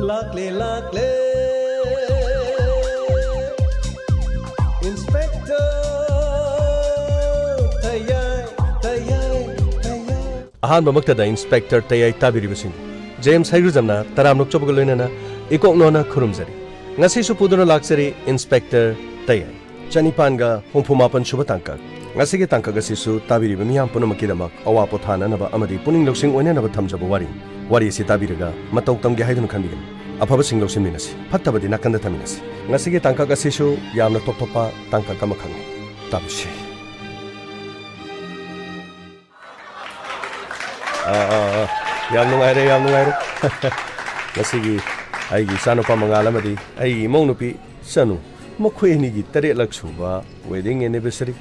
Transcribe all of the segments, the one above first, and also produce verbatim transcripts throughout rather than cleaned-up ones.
ꯂꯥꯛꯂꯦ, ꯂꯥꯛꯂꯦ, Inspector ꯇꯌꯥꯏ, ꯇꯌꯥꯏ, ꯇꯌꯥꯏ꯫ ꯑꯍꯥꯟꯕꯃꯛꯇꯗ Inspector ꯇꯌꯥꯏ ꯇꯥꯕꯤꯔꯤꯕꯁꯤꯡ, ꯖꯦꯝꯁ ꯍꯩꯒ꯭ꯔꯨꯖꯝꯅ ꯇꯔꯥꯝꯅ ꯑꯣꯛꯆꯕꯒ ꯂꯣꯏꯅꯅ ꯏꯀꯣꯛ ꯅꯣꯟꯅ ꯈꯨꯔꯨꯝꯖꯔꯤ꯫ ꯉꯁꯤꯁꯨ ꯄꯨꯗꯨꯅ ꯂꯥꯛꯆꯔꯤ Inspector ꯇꯌꯥꯏ꯫ ꯆꯅꯤꯄꯥꯟꯒ ꯍꯨꯝꯐꯨ ꯃꯥꯄꯟ ꯁꯨꯕ ꯇꯥꯡꯀꯛ꯫ ꯉꯁꯤꯒꯤ ꯇꯥꯡꯀꯛ ꯑꯁꯤꯁꯨ ꯇꯥꯕꯤꯔꯤꯕ ꯃꯤꯌꯥꯝ ꯄꯨꯝꯅꯃꯛꯀꯤꯗꯃꯛ ꯑꯋꯥ ꯄꯣꯊꯥꯅꯅꯕ ꯑꯃꯗꯤ ꯄꯨꯛꯅꯤꯡ ꯂꯧꯁꯤꯡ ꯑꯣꯏꯅꯅꯕ ꯊꯝꯖꯕ ꯋꯥꯔꯤ꯫ ꯋꯥꯔꯤ ꯑꯁꯤ ꯇꯥꯕꯤꯔꯒ ꯃꯇꯧ ꯇꯝꯒꯦ ꯍꯥꯏꯗꯨꯅ ꯈꯟꯕꯤꯒꯅꯨ꯫ ꯑꯐꯕꯁꯤꯡ ꯂꯧꯁꯤꯟꯃꯤꯟꯅꯁꯤ, ꯐꯠꯇꯕꯗꯤ ꯅꯥꯀꯟꯗ ꯊꯝꯃꯤꯟꯅꯁꯤ꯫ ꯉꯁꯤꯒꯤ ꯇꯥꯡꯀꯛ ꯑꯁꯤꯁꯨ ꯌꯥꯝꯅ ꯇꯣꯞ ꯇꯣꯞꯄ ꯇꯥꯡꯀꯛ ꯑꯃꯈꯛꯅꯤ꯫ ꯇꯥꯕꯤꯁꯤ꯫ ꯑꯥ, ꯑꯥ, ꯑꯥ꯫ ꯌꯥꯝ ꯅꯨꯡꯉꯥꯏꯔꯦ, ꯌꯥꯝ ꯅꯨꯡꯉꯥꯏꯔꯦ꯫ ꯉꯁꯤꯒꯤ ꯑꯩꯒꯤ ꯏꯆꯥꯅꯨꯄꯥ ꯃꯉꯥꯜ ꯑꯃꯗꯤ ꯑꯩꯒꯤ ꯏꯃꯧ ꯅꯨꯄꯤ ꯆꯅꯨ, ꯃꯈꯣꯏ ꯑꯅꯤꯒꯤ ꯇꯔꯦꯠꯂꯛ ꯁꯨꯕ wedding anniversary꯫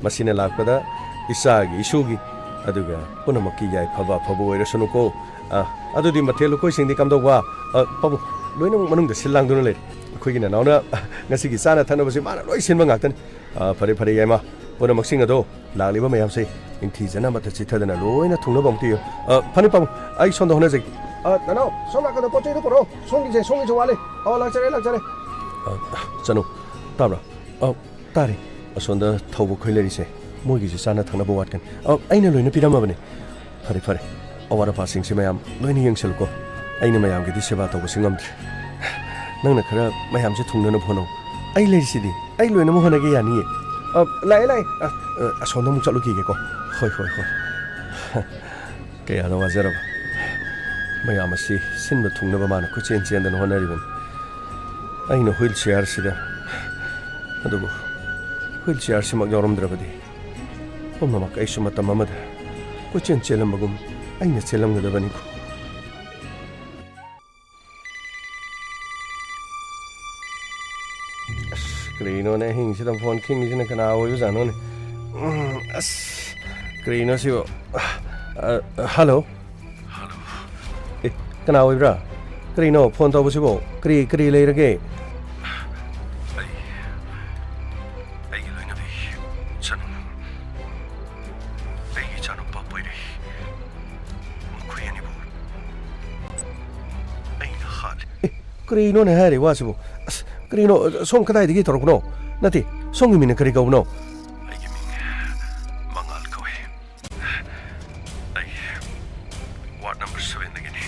ꯃꯁꯤꯅ ꯂꯥꯛꯄꯗ ꯏꯆꯥꯒꯤ, ꯏꯁꯨꯒꯤ, ꯑꯗꯨꯒ ꯄꯨꯝꯅꯃꯛꯀꯤ ꯌꯥꯏꯐꯕ ꯑꯐꯕ ꯑꯣꯏꯔꯁꯅꯨꯀꯣ꯫ ꯑꯥ, ꯑꯗꯨꯗꯤ ꯃꯊꯦꯜ ꯂꯨꯀꯣꯏꯁꯤꯡꯗꯤ ꯀꯝꯗꯧꯕ? ꯑꯥ, ꯄꯥꯕꯨꯡ, ꯂꯣꯏꯅꯃꯛ ꯃꯅꯨꯡꯗ ꯁꯤꯜ ꯂꯥꯡꯗꯨꯅ ꯂꯩꯔꯦ꯫ ꯑꯩꯈꯣꯏꯒꯤ ꯅꯅꯥꯎꯅ ꯉꯁꯤꯒꯤ ꯆꯥꯅ ꯊꯛꯅꯕꯁꯤ ꯃꯥꯅ ꯂꯣꯏ ꯁꯤꯟꯕ ꯉꯥꯛꯇꯅꯤ꯫ ꯑꯥ, ꯐꯔꯦ, ꯐꯔꯦ, ꯌꯥꯏꯃ, ꯄꯨꯝꯅꯃꯛꯁꯤꯡ ꯑꯗꯣ ꯂꯥꯛꯂꯤꯕ ꯃꯌꯥꯝꯁꯦ ꯅꯤꯡꯊꯤꯖꯅ ꯑꯃꯠꯇ ꯆꯤꯠꯊꯗꯅ ꯂꯣꯏꯅ ꯊꯨꯡꯅꯕ ꯑꯃꯨꯛꯇ ꯌꯦꯡꯉꯨ꯫ ꯑ, ꯐꯅꯤ ꯄꯥꯕꯨꯡ, ꯑꯩ ꯁꯣꯝꯗ ꯍꯣꯠꯅꯖꯒꯦ꯫ ꯑ, ꯅꯅꯥꯎ, ꯁꯣꯝ ꯅꯥꯀꯟꯗ ꯄꯣꯠ ꯆꯩꯗꯨ ꯄꯨꯔꯛꯑꯣ꯫ ꯁꯣꯝꯒꯤꯁꯦ, ꯁꯣꯝꯒꯤꯁꯦ ꯋꯥꯠꯂꯤ꯫ ꯑ, ꯂꯥꯛꯆꯔꯦ, ꯂꯥꯛꯆꯔꯦ꯫ ꯑ, ꯆꯅꯨ, ꯇꯥꯕ꯭ꯔꯥ? ꯑ, ꯇꯥꯔꯦ꯫ ꯑꯁꯣꯝꯗ ꯊꯧꯕ ꯈꯣꯏ ꯂꯩꯔꯤꯁꯦ, ꯃꯣꯏꯒꯤꯁꯨ ꯆꯥꯅ ꯊꯛꯅꯕ ꯋꯥꯠꯀꯅꯤ꯫ ꯑ, ꯑꯩꯅ ꯂꯣꯏꯅ ꯄꯤꯔꯝꯃꯕꯅꯦ꯫ ꯐꯔꯦ, ꯐꯔꯦ꯫ ꯑꯋꯥꯠ ꯑꯄꯥꯁꯤꯡꯁꯤ ꯃꯌꯥꯝ ꯂꯣꯏꯅ ꯌꯦꯡꯁꯤꯜꯂꯨꯀꯣ꯫ ꯑꯩꯅ ꯃꯌꯥꯝꯒꯤꯗꯤ ꯁꯦꯕꯥ ꯇꯧꯕꯁꯤ ꯉꯝꯗ꯭ꯔꯦ꯫ ꯅꯪꯅ ꯈꯔ ꯃꯌꯥꯝꯁꯦ ꯊꯨꯡꯅꯅꯕ ꯍꯣꯠꯅꯧ꯫ ꯑꯩ ꯂꯩꯔꯤꯁꯤꯗꯤ꯫ ꯑꯩ ꯂꯣꯏꯅꯃꯛ ꯍꯣꯠꯅꯒꯦ, ꯌꯥꯅꯤꯌꯦ꯫ ꯑ, ꯂꯥꯛꯑꯦ, ꯂꯥꯛꯑꯦ꯫ ꯑ, ꯑ, ꯑꯁꯣꯝꯗ ꯑꯃꯨꯛ ꯆꯠꯂꯨꯈꯤꯒꯦꯀꯣ꯫ ꯍꯣꯏ, ꯍꯣꯏ, ꯍꯣꯏ꯫ ꯀꯌꯥꯗ ꯋꯥꯖꯔꯕ꯫ ꯃꯌꯥꯝ ꯑꯁꯤ ꯁꯤꯟꯕ ꯊꯨꯡꯅꯕ ꯃꯥꯅ ꯀꯣꯏꯆꯦꯟ ꯆꯦꯟꯗꯅ ꯍꯣꯠꯅꯔꯤꯕꯅꯤ꯫ ꯑꯩꯅ wheel chairꯁꯤꯗ, ꯑꯗꯨꯕꯨ wheel chairꯁꯤꯃꯛ ꯌꯥꯎꯔꯝꯗ꯭ꯔꯕꯗꯤ ꯄꯨꯝꯅꯃꯛ ꯑꯩꯁꯨ ꯃꯇꯝ ꯑꯃꯗ ꯀꯣꯏꯆꯦꯟ ꯆꯦꯜꯂꯝꯕꯒꯨꯝ ꯑꯩꯅ ꯆꯦꯜꯂꯝꯒꯗꯕꯅꯤꯀꯣ꯫ ꯑꯁ, ꯀꯔꯤꯅꯣꯅꯦ ꯑꯍꯤꯡꯁꯤꯗ ꯐꯣꯟ ꯈꯤꯡꯉꯤꯁꯤꯅ ꯀꯅꯥ ꯑꯣꯏꯕꯖꯥꯠꯅꯣꯅꯦ? ꯎꯝ, ꯑꯁ, ꯀꯔꯤꯅꯣ ꯁꯤꯕꯣ? ꯑ, ꯍꯜꯂꯣ? ꯍꯜꯂꯣ? ꯑꯦ, ꯀꯅꯥ ꯑꯣꯏꯕ꯭ꯔꯥ? ꯀꯔꯤꯅꯣ ꯐꯣꯟ ꯇꯧꯕꯁꯤꯕꯣ? ꯀꯔꯤ, ꯀꯔꯤ ꯂꯩꯔꯒꯦ? ꯑꯩ, ꯑꯩꯒꯤ ꯂꯣꯏꯅꯕꯤ, ꯆꯅꯨ, ꯑꯩꯒꯤ ꯏꯆꯥꯅꯨꯄꯥ ꯄꯣꯏꯔꯩ, ꯃꯈꯣꯏ ꯑꯅꯤꯕꯨ ꯑꯩ ꯀꯔꯤꯅꯣꯅꯦ ꯍꯥꯏꯔꯤ ꯋꯥꯁꯤꯕꯨ? ꯑꯁ, ꯀꯔꯤꯅꯣ? ꯁꯣꯝ ꯀꯗꯥꯏꯗꯒꯤ ꯇꯧꯔꯛꯄꯅꯣ? ꯅꯠꯇꯦ, ꯁꯣꯝꯒꯤ ꯃꯤꯡꯅ ꯀꯔꯤ ꯀꯧꯕꯅꯣ? ꯑꯩꯒꯤ ꯃꯤꯡ ꯃꯉꯥꯜ ꯀꯧꯏ꯫ ꯑꯩ ꯋꯥꯔꯗ ꯅꯝꯕꯔ ꯁꯚꯦꯟꯗꯒꯤꯅꯤ꯫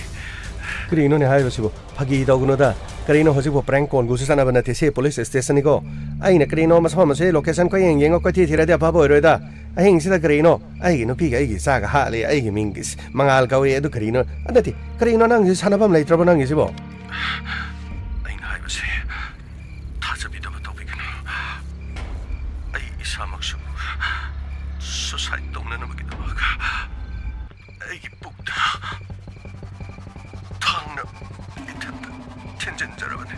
ꯀꯔꯤꯅꯣꯅꯦ ꯍꯥꯏꯔꯤꯕꯁꯤꯕꯨ? ꯐꯥꯒꯤ ꯇꯧꯒꯅꯨꯗ꯫ ꯀꯔꯤꯅꯣ ꯍꯧꯖꯤꯛꯄꯨ prank callꯒꯁꯨ ꯆꯠꯅꯕ ꯅꯠꯇꯦ, ꯁꯤ police stationꯅꯤꯀꯣ꯫ ꯑꯩꯅ ꯀꯔꯤꯅꯣ ꯃꯁꯥ ꯃꯁꯥ location ꯀꯣꯏꯌꯦꯡ ꯌꯦꯡꯉ ꯀꯣꯏꯊꯤ ꯊꯤꯔꯗꯤ ꯑꯐꯕ ꯑꯣꯏꯔꯣꯏꯗ꯫ ꯑꯍꯤꯡꯁꯤꯗ ꯀꯔꯤꯅꯣ? ꯑꯩꯒꯤ ꯅꯨꯄꯤꯒ ꯑꯩꯒꯤ ꯏꯆꯥꯒ ꯍꯥꯠꯂꯦ, ꯑꯩꯒꯤ ꯃꯤꯡꯒꯤ ꯃꯉꯥꯜ ꯀꯧꯏ, ꯑꯗꯨ ꯀꯔꯤꯅꯣ? ꯅꯠꯇꯦ, ꯀꯔꯤꯅꯣ ꯅꯪꯒꯤ ꯁꯥꯟꯅꯐꯝ ꯂꯩꯇ꯭ꯔꯕꯣ ꯅꯪꯒꯤꯁꯤꯕꯣ? ꯑꯩꯅ ꯍꯥꯏꯕꯁꯦ ꯊꯥꯖꯕꯤꯗꯕ ꯇꯧꯕꯤꯒꯅꯨ꯫ ꯑꯩ ꯏꯁꯥꯃꯛꯁꯨ suicide ꯇꯧꯅꯅꯕꯒꯤꯗꯃꯛ ꯑꯩꯒꯤ ꯄꯨꯛꯇ ꯊꯥꯡꯅ ꯏꯊꯟꯇ ꯊꯤꯟꯖꯤꯟꯖꯔꯕꯅꯤ꯫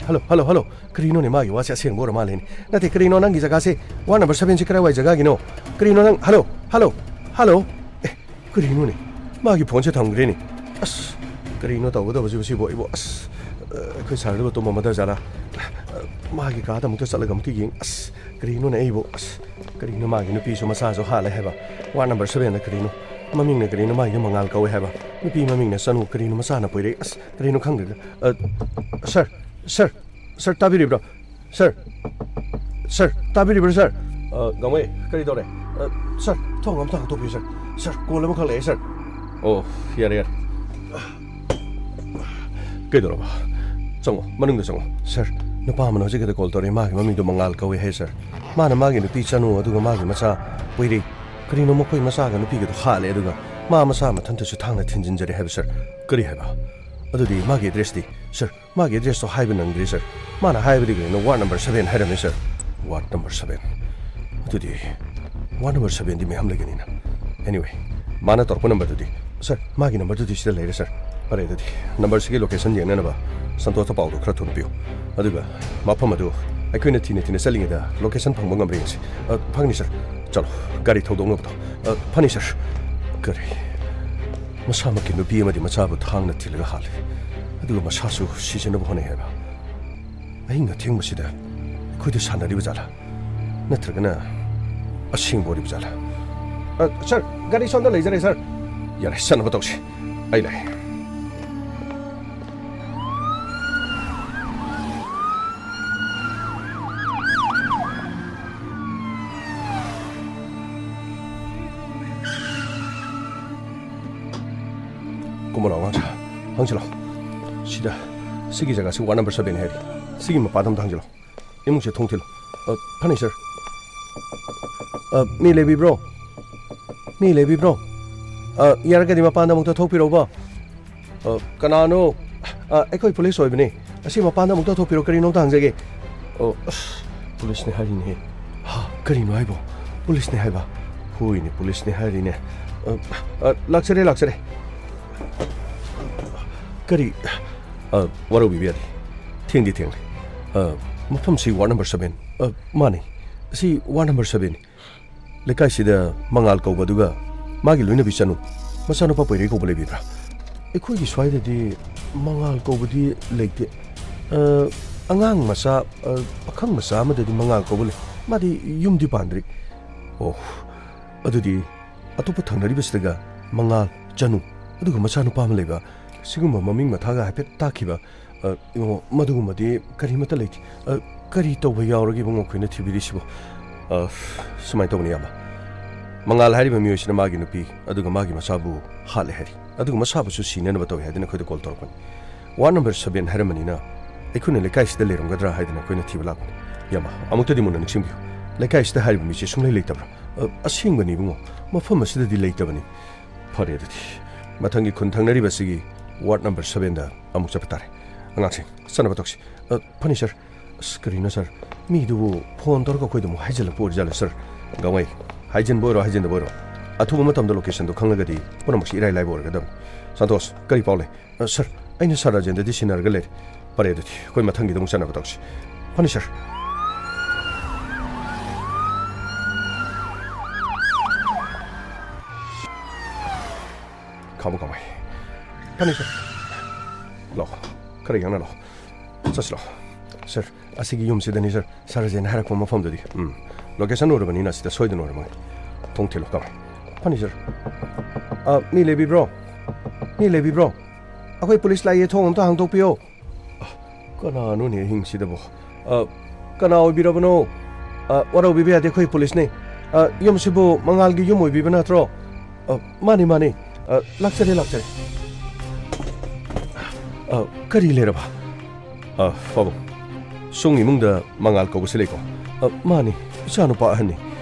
Hello, hello, hello. ꯀꯔꯤꯅꯣꯅꯦ, ꯃꯥꯒꯤ ꯋꯥꯁꯦ ꯑꯁꯦꯡꯕ ꯑꯣꯏꯔ ꯃꯥꯜꯂꯦꯅꯦ꯫ ꯅꯠꯇꯦ, ꯀꯔꯤꯅꯣ, ꯅꯪꯒꯤ ꯖꯒꯥꯁꯦ, ꯋꯥꯔꯗ ꯅꯝꯕꯔ ꯁꯚꯦꯟꯁꯦ ꯀꯔꯥꯏꯋꯥꯏ ꯖꯒꯥꯒꯤꯅꯣ? ꯀꯔꯤꯅꯣ ꯅꯪ, ꯍꯜꯂꯣ, ꯍꯜꯂꯣ, ꯍꯜꯂꯣ꯫ ꯑꯦ, ꯀꯔꯤꯅꯣꯅꯦ? ꯃꯥꯒꯤ ꯐꯣꯟꯁꯦ ꯊꯝꯈ꯭ꯔꯦꯅꯦ꯫ ꯑꯁ, ꯀꯔꯤꯅꯣ ꯇꯧꯒꯗꯕꯁꯤꯕꯨ ꯁꯤꯕꯨ ꯑꯩꯕꯨ? ꯑꯁ, ꯑ, ꯑꯩꯈꯣꯏ ꯁꯥꯔꯗꯨꯕꯨ ꯇꯨꯝꯃꯝꯃꯗ ꯖꯥꯠꯂꯥ? ꯑ, ꯃꯥꯒꯤ ꯀꯥꯗ ꯑꯃꯨꯛꯇ ꯆꯠꯂꯒ ꯑꯃꯨꯛꯇ ꯌꯦꯡ-, ꯑꯁ, ꯀꯔꯤꯅꯣꯅꯦ ꯑꯩꯕꯨ? ꯑꯁ, ꯀꯔꯤꯅꯣ ꯃꯥꯒꯤ ꯅꯨꯄꯤꯁꯨ ꯃꯆꯥꯁꯨ ꯍꯥꯠꯂꯦ ꯍꯥꯏꯕ? ꯋꯥꯔꯗ ꯅꯝꯕꯔ ꯁꯚꯦꯟꯗ ꯀꯔꯤꯅꯣ? ꯃꯃꯤꯡꯅ ꯀꯔꯤꯅꯣ? ꯃꯥꯒꯤ ꯃꯉꯥꯜ ꯀꯧꯋꯦ ꯍꯥꯏꯕ? ꯅꯨꯄꯤ ꯃꯃꯤꯡꯅ ꯆꯅꯨ, ꯀꯔꯤꯅꯣ ꯃꯆꯥꯅ ꯄꯣꯏꯔꯩ? ꯑꯁ, ꯀꯔꯤꯅꯣ ꯈꯪꯗ꯭ꯔꯦꯗ꯫ ꯑ, ꯁꯥꯔ, ꯁꯥꯔ, ꯁꯥꯔ, ꯇꯥꯕꯤꯔꯤꯕ꯭ꯔꯣ? ꯁꯥꯔ, ꯁꯥꯔ, ꯇꯥꯕꯤꯔꯤꯕ꯭ꯔꯣ, ꯁꯥꯔ? ꯑ, ꯒꯥꯡꯃꯩ, ꯀꯔꯤ ꯇꯧꯔꯦ? ꯑ, ꯁꯥꯔ, ꯊꯣꯡ ꯑꯝꯇ ꯍꯥꯡꯗꯣꯛꯄꯤꯌꯨ, ꯁꯥꯔ꯫ ꯁꯥꯔ, call ꯑꯃꯈꯛ ꯂꯥꯛꯑꯦ, ꯁꯥꯔ꯫ ꯑꯣ, ꯌꯥꯔꯦ, ꯌꯥꯔꯦ꯫ ꯀꯩꯗꯧꯔꯕ? ꯆꯪꯉꯣ, ꯃꯅꯨꯡꯗ ꯆꯪꯉꯣ꯫ ꯁꯥꯔ, ꯅꯨꯄꯥ ꯑꯃꯅ ꯍꯧꯖꯤꯛ ꯈꯛꯇ call ꯇꯧꯔꯛꯑꯦ, ꯃꯥꯒꯤ ꯃꯃꯤꯡꯗꯣ ꯃꯉꯥꯜ ꯀꯧꯋꯦ ꯍꯥꯏ, ꯁꯥꯔ꯫ ꯃꯥꯅ ꯃꯥꯒꯤ ꯅꯨꯄꯤ ꯆꯅꯨ ꯑꯗꯨꯒ ꯃꯥꯒꯤ ꯃꯆꯥ ꯄꯣꯏꯔꯩ, ꯀꯔꯤꯅꯣ ꯃꯈꯣꯏ ꯃꯆꯥꯒ ꯅꯨꯄꯤꯒꯗꯣ ꯍꯥꯠꯂꯦ, ꯑꯗꯨꯒ ꯃꯥ ꯃꯁꯥ ꯃꯊꯟꯇꯁꯨ ꯊꯥꯡꯅ ꯊꯤꯟꯖꯤꯟꯖꯔꯦ ꯍꯥꯏꯕ, ꯁꯥꯔ꯫ ꯀꯔꯤ ꯍꯥꯏꯕ? ꯑꯗꯨꯗꯤ ꯃꯥꯒꯤ addressꯇꯤ? ꯁꯥꯔ, ꯃꯥꯒꯤ addressꯇꯣ ꯍꯥꯏꯕ ꯅꯪꯗ꯭ꯔꯤ, ꯁꯥꯔ꯫ ꯃꯥꯅ ꯍꯥꯏꯕꯗꯤ ꯀꯩꯅꯣ, ward number seven ꯍꯥꯏꯔꯝꯃꯤ, ꯁꯥꯔ꯫ Ward number seven꯫ ꯑꯗꯨꯗꯤ ward number sevenꯗꯤ ꯃꯌꯥꯝ ꯂꯩꯒꯅꯤꯅ꯫ Anyway, ꯃꯥꯅ ꯇꯧꯔꯛꯄ numberꯗꯨꯗꯤ? ꯁꯥꯔ, ꯃꯥꯒꯤ numberꯗꯨꯗꯤ ꯁꯤꯗ ꯂꯩꯔꯦ, ꯁꯥꯔ꯫ ꯐꯔꯦ, ꯑꯗꯨꯗꯤ numberꯁꯤꯒꯤ location ꯌꯦꯡꯅꯅꯕ ꯁꯟꯇꯣꯁꯇ ꯄꯥꯎꯗꯨ ꯈꯔ ꯊꯨꯅ ꯄꯤꯌꯨ꯫ ꯑꯗꯨꯒ ꯃꯐꯝ ꯑꯗꯨ ꯑꯩꯈꯣꯏꯅ ꯊꯤꯅ ꯊꯤꯅ ꯆꯠꯂꯤꯉꯩꯗ location ꯐꯪꯕ ꯉꯝꯕ꯭ꯔꯥ ꯌꯦꯡꯁꯤ꯫ ꯑ, ꯐꯪꯅꯤ, ꯁꯥꯔ꯫ ꯆꯠꯂꯣ, ꯒꯥꯔꯤ ꯊꯧꯗꯣꯛꯅꯕ ꯇꯧ꯫ ꯑ, ꯐꯅꯤ, ꯁꯥꯔ꯫ ꯀꯔꯤ? ꯃꯁꯥꯃꯛꯀꯤ ꯅꯨꯄꯤ ꯑꯃꯗꯤ ꯃꯆꯥꯕꯨ ꯊꯥꯡꯅ ꯊꯤꯜꯂꯒ ꯍꯥꯠꯂꯦ, ꯑꯗꯨꯒ ꯃꯁꯥꯁꯨ ꯁꯤꯖꯅꯕ ꯍꯣꯠꯅꯩ ꯍꯥꯏꯕ? ꯑꯍꯤꯡ ꯑꯊꯦꯡꯕꯁꯤꯗ ꯑꯩꯈꯣꯏꯗ ꯁꯥꯟꯅꯔꯤꯕ ꯖꯥꯠꯂꯥ? ꯅꯠꯇ꯭ꯔꯒꯅ ꯑꯁꯦꯡꯕ ꯑꯣꯏꯔꯤꯕ ꯖꯥꯠꯂꯥ? ꯑ, ꯁꯥꯔ, ꯒꯥꯔꯤ ꯁꯣꯝꯗ ꯂꯩꯖꯔꯦ, ꯁꯥꯔ꯫ ꯌꯥꯔꯦ, ꯆꯠꯅꯕ ꯇꯧꯁꯤ꯫ ꯑꯩ ꯂꯥꯛꯑꯦ꯫ ꯀꯨꯝꯃꯣ ꯂꯥꯛꯑꯣ, ꯑꯉꯥꯡꯁꯥ꯫ ꯍꯪꯁꯤꯜꯂꯣ꯫ ꯁꯤꯗ, ꯁꯤꯒꯤ ꯖꯒꯥꯁꯤ ward number seven ꯍꯥꯏꯔꯤ꯫ ꯁꯤꯒꯤ ꯃꯄꯥꯗ ꯑꯝꯇ ꯍꯪꯁꯤꯜꯂꯣ꯫ ꯏꯃꯨꯡꯁꯦ ꯊꯣꯡ ꯊꯤꯜꯂꯨ꯫ ꯑ, ꯐꯅꯤ, ꯁꯔ꯫ ꯑ, ꯃꯤ ꯂꯩꯕꯤꯕ꯭ꯔꯣ? ꯃꯤ ꯂꯩꯕꯤꯕ꯭ꯔꯣ? ꯑ, ꯌꯥꯔꯒꯗꯤ ꯃꯄꯥꯟꯗ ꯑꯃꯨꯛꯇ ꯊꯣꯛꯄꯤꯔꯛꯎꯕ꯫ ꯑ, ꯀꯅꯥꯅꯣ? ꯑ, ꯑꯩꯈꯣꯏ ꯄꯨꯂꯤꯁ ꯑꯣꯏꯕꯅꯦ꯫ ꯑꯁꯤ ꯃꯄꯥꯟꯗ ꯑꯃꯨꯛꯇ ꯊꯣꯛꯄꯤꯔꯣ, ꯀꯔꯤꯅꯣ ꯑꯝꯇ ꯍꯪꯖꯒꯦ꯫ ꯑꯣ, ꯑꯁ, ꯄꯨꯂꯤꯁꯅꯦ ꯍꯥꯏꯔꯤꯅꯦ꯫ ꯍꯥ, ꯀꯔꯤꯅꯣ ꯍꯥꯏꯕꯣ? ꯄꯨꯂꯤꯁꯅꯦ ꯍꯥꯏꯕ? ꯍꯣꯏꯅꯦ, ꯄꯨꯂꯤꯁꯅꯦ ꯍꯥꯏꯔꯤꯅꯦ꯫ ꯑ, ꯑ, ꯂꯥꯛꯆꯔꯦ, ꯂꯥꯛꯆꯔꯦ꯫ ꯀꯔꯤ? ꯑ, ꯋꯥꯔꯧꯕꯤꯕ ꯌꯥꯗꯦ꯫ ꯊꯦꯡꯗꯤ ꯊꯦꯡꯂꯦ꯫ ꯑ, ꯃꯐꯝꯁꯤ ward number seven꯫ ꯑ, ꯃꯥꯅꯤ꯫ ꯑꯁꯤ ward number seven꯫ ꯂꯩꯀꯥꯏꯁꯤꯗ ꯃꯉꯥꯜ ꯀꯧꯕ ꯑꯗꯨꯒ ꯃꯥꯒꯤ ꯂꯣꯏꯅꯕꯤ ꯆꯅꯨ, ꯃꯆꯥꯅꯨꯄꯥ ꯄꯣꯏꯔꯩ ꯀꯧꯕ ꯂꯩꯕꯤꯕ꯭ꯔꯥ? ꯑꯩꯈꯣꯏꯒꯤ ꯁ꯭ꯋꯥꯏꯗꯗꯤ ꯃꯉꯥꯜ ꯀꯧꯕꯗꯤ ꯂꯩꯇꯦ꯫ ꯑ, ꯑꯉꯥꯡ ꯃꯆꯥ, ꯑ, ꯄꯥꯈꯪ ꯃꯆꯥ ꯑꯃꯗꯗꯤ ꯃꯉꯥꯜ ꯀꯧꯕ ꯂꯩ꯫ ꯃꯥꯗꯤ ꯌꯨꯝꯗꯤ ꯄꯥꯟꯗ꯭ꯔꯤ꯫ ꯑꯣ, ꯑꯗꯨꯗꯤ ꯑꯇꯣꯞꯄ ꯊꯪꯅꯔꯤꯕꯁꯤꯗꯒ ꯃꯉꯥꯜ, ꯆꯅꯨ, ꯑꯗꯨꯒ ꯃꯆꯥꯅꯨꯄꯥ ꯑꯃ ꯂꯩꯕ, ꯁꯤꯒꯨꯝꯕ ꯃꯃꯤꯡ ꯃꯊꯥꯒ ꯍꯥꯏꯐꯦꯠ ꯇꯥꯈꯤꯕ, ꯑ, ꯏꯕꯨꯡꯉꯣ, ꯃꯗꯨꯒꯨꯝꯕꯗꯤ ꯀꯔꯤꯃꯠꯇ ꯂꯩꯇꯦ꯫ ꯑ, ꯀꯔꯤ ꯇꯧꯕ ꯌꯥꯎꯔꯒꯦ ꯏꯕꯨꯡꯉꯣ ꯑꯩꯈꯣꯏꯅ ꯊꯤꯕꯤꯔꯤꯁꯤꯕꯣ? ꯑ, ꯁꯨꯃꯥꯏꯅ ꯇꯧꯕꯅꯤ, ꯏꯌꯥꯝꯕ꯫ ꯃꯉꯥꯜ ꯍꯥꯏꯔꯤꯕ ꯃꯤꯑꯣꯏꯁꯤꯅ ꯃꯥꯒꯤ ꯅꯨꯄꯤ ꯑꯗꯨꯒ ꯃꯥꯒꯤ ꯃꯆꯥꯕꯨ ꯍꯥꯠꯂꯦ ꯍꯥꯏꯔꯤ꯫ ꯑꯗꯨꯒ ꯃꯁꯥꯕꯨꯁꯨ ꯁꯤꯅꯅꯕ ꯇꯧꯋꯦ ꯍꯥꯏꯗꯨꯅ ꯑꯩꯈꯣꯏꯗ call ꯇꯧꯔꯛꯄꯅꯤ꯫ Ward number seven ꯍꯥꯏꯔꯝꯕꯅꯤꯅ ꯑꯩꯈꯣꯏꯅ ꯂꯩꯀꯥꯏꯁꯤꯗ ꯂꯩꯔꯝꯒꯗ꯭ꯔꯥ ꯍꯥꯏꯗꯅ ꯑꯩꯈꯣꯏꯅ ꯊꯤꯕ ꯂꯥꯛꯄꯅꯤ꯫ ꯏꯌꯥꯝꯕ, ꯑꯃꯨꯛꯇꯗꯤ ꯃꯨꯟꯅ ꯅꯤꯡꯁꯤꯡꯕꯤꯌꯨ꯫ ꯂꯩꯀꯥꯏꯁꯤꯗ ꯍꯥꯏꯔꯤꯕ ꯃꯤꯁꯦ ꯁꯨꯡꯂꯩ ꯂꯩꯇꯕ꯭ꯔꯥ? ꯑ, ꯑꯁꯦꯡꯕꯅꯤ ꯏꯕꯨꯡꯉꯣ, ꯃꯐꯝ ꯑꯁꯤꯗꯗꯤ ꯂꯩꯇꯕꯅꯤ꯫ ꯐꯔꯦ ꯑꯗꯨꯗꯤ, ꯃꯊꯪꯒꯤ ꯈꯨꯟ ꯊꯪꯅꯔꯤꯕ ꯑꯁꯤꯒꯤ ward number seven ꯗ ꯑꯃꯨꯛ ꯆꯠꯄ ꯇꯥꯔꯦ꯫ ꯑꯉꯥꯡꯁꯤꯡ, ꯆꯠꯅꯕ ꯇꯧꯁꯤ꯫ ꯑ, ꯐꯅꯤ, ꯁꯔ꯫ ꯑꯁ, ꯀꯔꯤꯅꯣ, ꯁꯔ? ꯃꯤꯗꯨꯕꯨ phone ꯇꯧꯔꯒ ꯑꯩꯈꯣꯏꯗ ꯑꯃꯨꯛ ꯍꯥꯏꯖꯤꯜꯂꯛꯄ ꯑꯣꯏꯔꯖꯥꯠꯂ, ꯁꯔ? ꯒꯥꯡꯃꯩ, ꯍꯥꯏꯖꯤꯟꯕ ꯑꯣꯏꯔꯣ, ꯍꯥꯏꯖꯤꯟꯗꯕ ꯑꯣꯏꯔꯣ, ꯑꯊꯨꯕ ꯃꯇꯝꯗ location ꯗꯨ ꯈꯪꯂꯒꯗꯤ ꯄꯨꯝꯅꯃꯛꯁꯤ ꯏꯔꯥꯏ ꯂꯥꯏꯕ ꯑꯣꯏꯔꯒꯗꯕꯅꯤ꯫ ꯁꯟꯇꯣꯁ, ꯀꯔꯤ ꯄꯥꯎ ꯂꯩ? ꯑ, ꯁꯔ, ꯑꯩꯅ ꯁꯔ ꯔꯥꯖꯦꯟꯗ꯭ꯔꯗꯤ ꯁꯤꯟꯅꯔꯒ ꯂꯩꯔꯦ꯫ ꯐꯔꯦ, ꯑꯗꯨꯗꯤ ꯑꯩꯈꯣꯏ ꯃꯊꯪꯒꯤꯗ ꯑꯃꯨꯛ ꯆꯠꯅꯕ ꯇꯧꯁꯤ꯫ ꯐꯅꯤ, ꯁꯔ꯫ ꯈꯥꯝꯃꯨ, ꯈꯥꯝꯃꯨ꯫ ꯐꯅꯤ, ꯁꯔ꯫ ꯂꯥꯛꯑꯣ, ꯈꯔ ꯌꯥꯡꯅ ꯂꯥꯛꯑꯣ꯫ ꯆꯠꯁꯤ ꯂꯥꯛꯑꯣ꯫ ꯁꯔ, ꯑꯁꯤꯒꯤ ꯌꯨꯝꯁꯤꯗꯅꯤ, ꯁꯔ꯫ ꯁꯔ ꯔꯥꯖꯦꯟꯅ ꯍꯥꯏꯔꯛꯄ ꯃꯐꯝꯗꯨꯗꯤ꯫ ꯎꯝ꯫ Location ꯎꯔꯕꯅꯤꯅ ꯁꯤꯗ ꯁꯣꯏꯗꯅ ꯑꯣꯏꯔꯝꯃꯅꯤ꯫ ꯊꯣꯡ ꯊꯤꯜꯂꯨ, ꯀꯃꯥꯏ? ꯐꯅꯤ, ꯁꯔ꯫ ꯑ, ꯃꯤ ꯂꯩꯕꯤꯕ꯭ꯔꯣ? ꯃꯤ ꯂꯩꯕꯤꯕ꯭ꯔꯣ? ꯑꯩꯈꯣꯏ ꯄꯨꯂꯤꯁ ꯂꯥꯛꯏꯌꯦ, ꯊꯣꯡ ꯑꯝꯇ ꯍꯥꯡꯗꯣꯛꯄꯤꯌꯣ꯫ ꯑ, ꯀꯅꯥꯅꯣꯅꯦ ꯑꯍꯤꯡꯁꯤꯗꯕꯣ? ꯑ, ꯀꯅꯥ ꯑꯣꯏꯕꯤꯔꯕꯅꯣ? ꯑ, ꯋꯥꯔꯧꯕꯤꯕ ꯌꯥꯗꯦ, ꯑꯩꯈꯣꯏ ꯄꯨꯂꯤꯁꯅꯦ꯫ ꯑ, ꯌꯨꯝꯁꯤꯕꯨ ꯃꯉꯥꯜꯒꯤ ꯌꯨꯝ ꯑꯣꯏꯕꯤꯕ ꯅꯠꯇ꯭ꯔꯣ? ꯑ, ꯃꯥꯅꯤ, ꯃꯥꯅꯤ꯫ ꯑ, ꯂꯥꯛꯆꯔꯦ, ꯂꯥꯛꯆꯔꯦ꯫ ꯑ, ꯀꯔꯤ ꯂꯩꯔꯕ? ꯑ, ꯄꯥꯕꯨꯡ, ꯁꯣꯝꯒꯤ ꯏꯃꯨꯡꯗ ꯃꯉꯥꯜ ꯀꯧꯕꯁꯤ ꯂꯩꯀꯣ? ꯑ, ꯃꯥꯅꯤ, ꯏꯆꯥꯅꯨꯄꯥ ꯑꯍꯟꯅꯤ꯫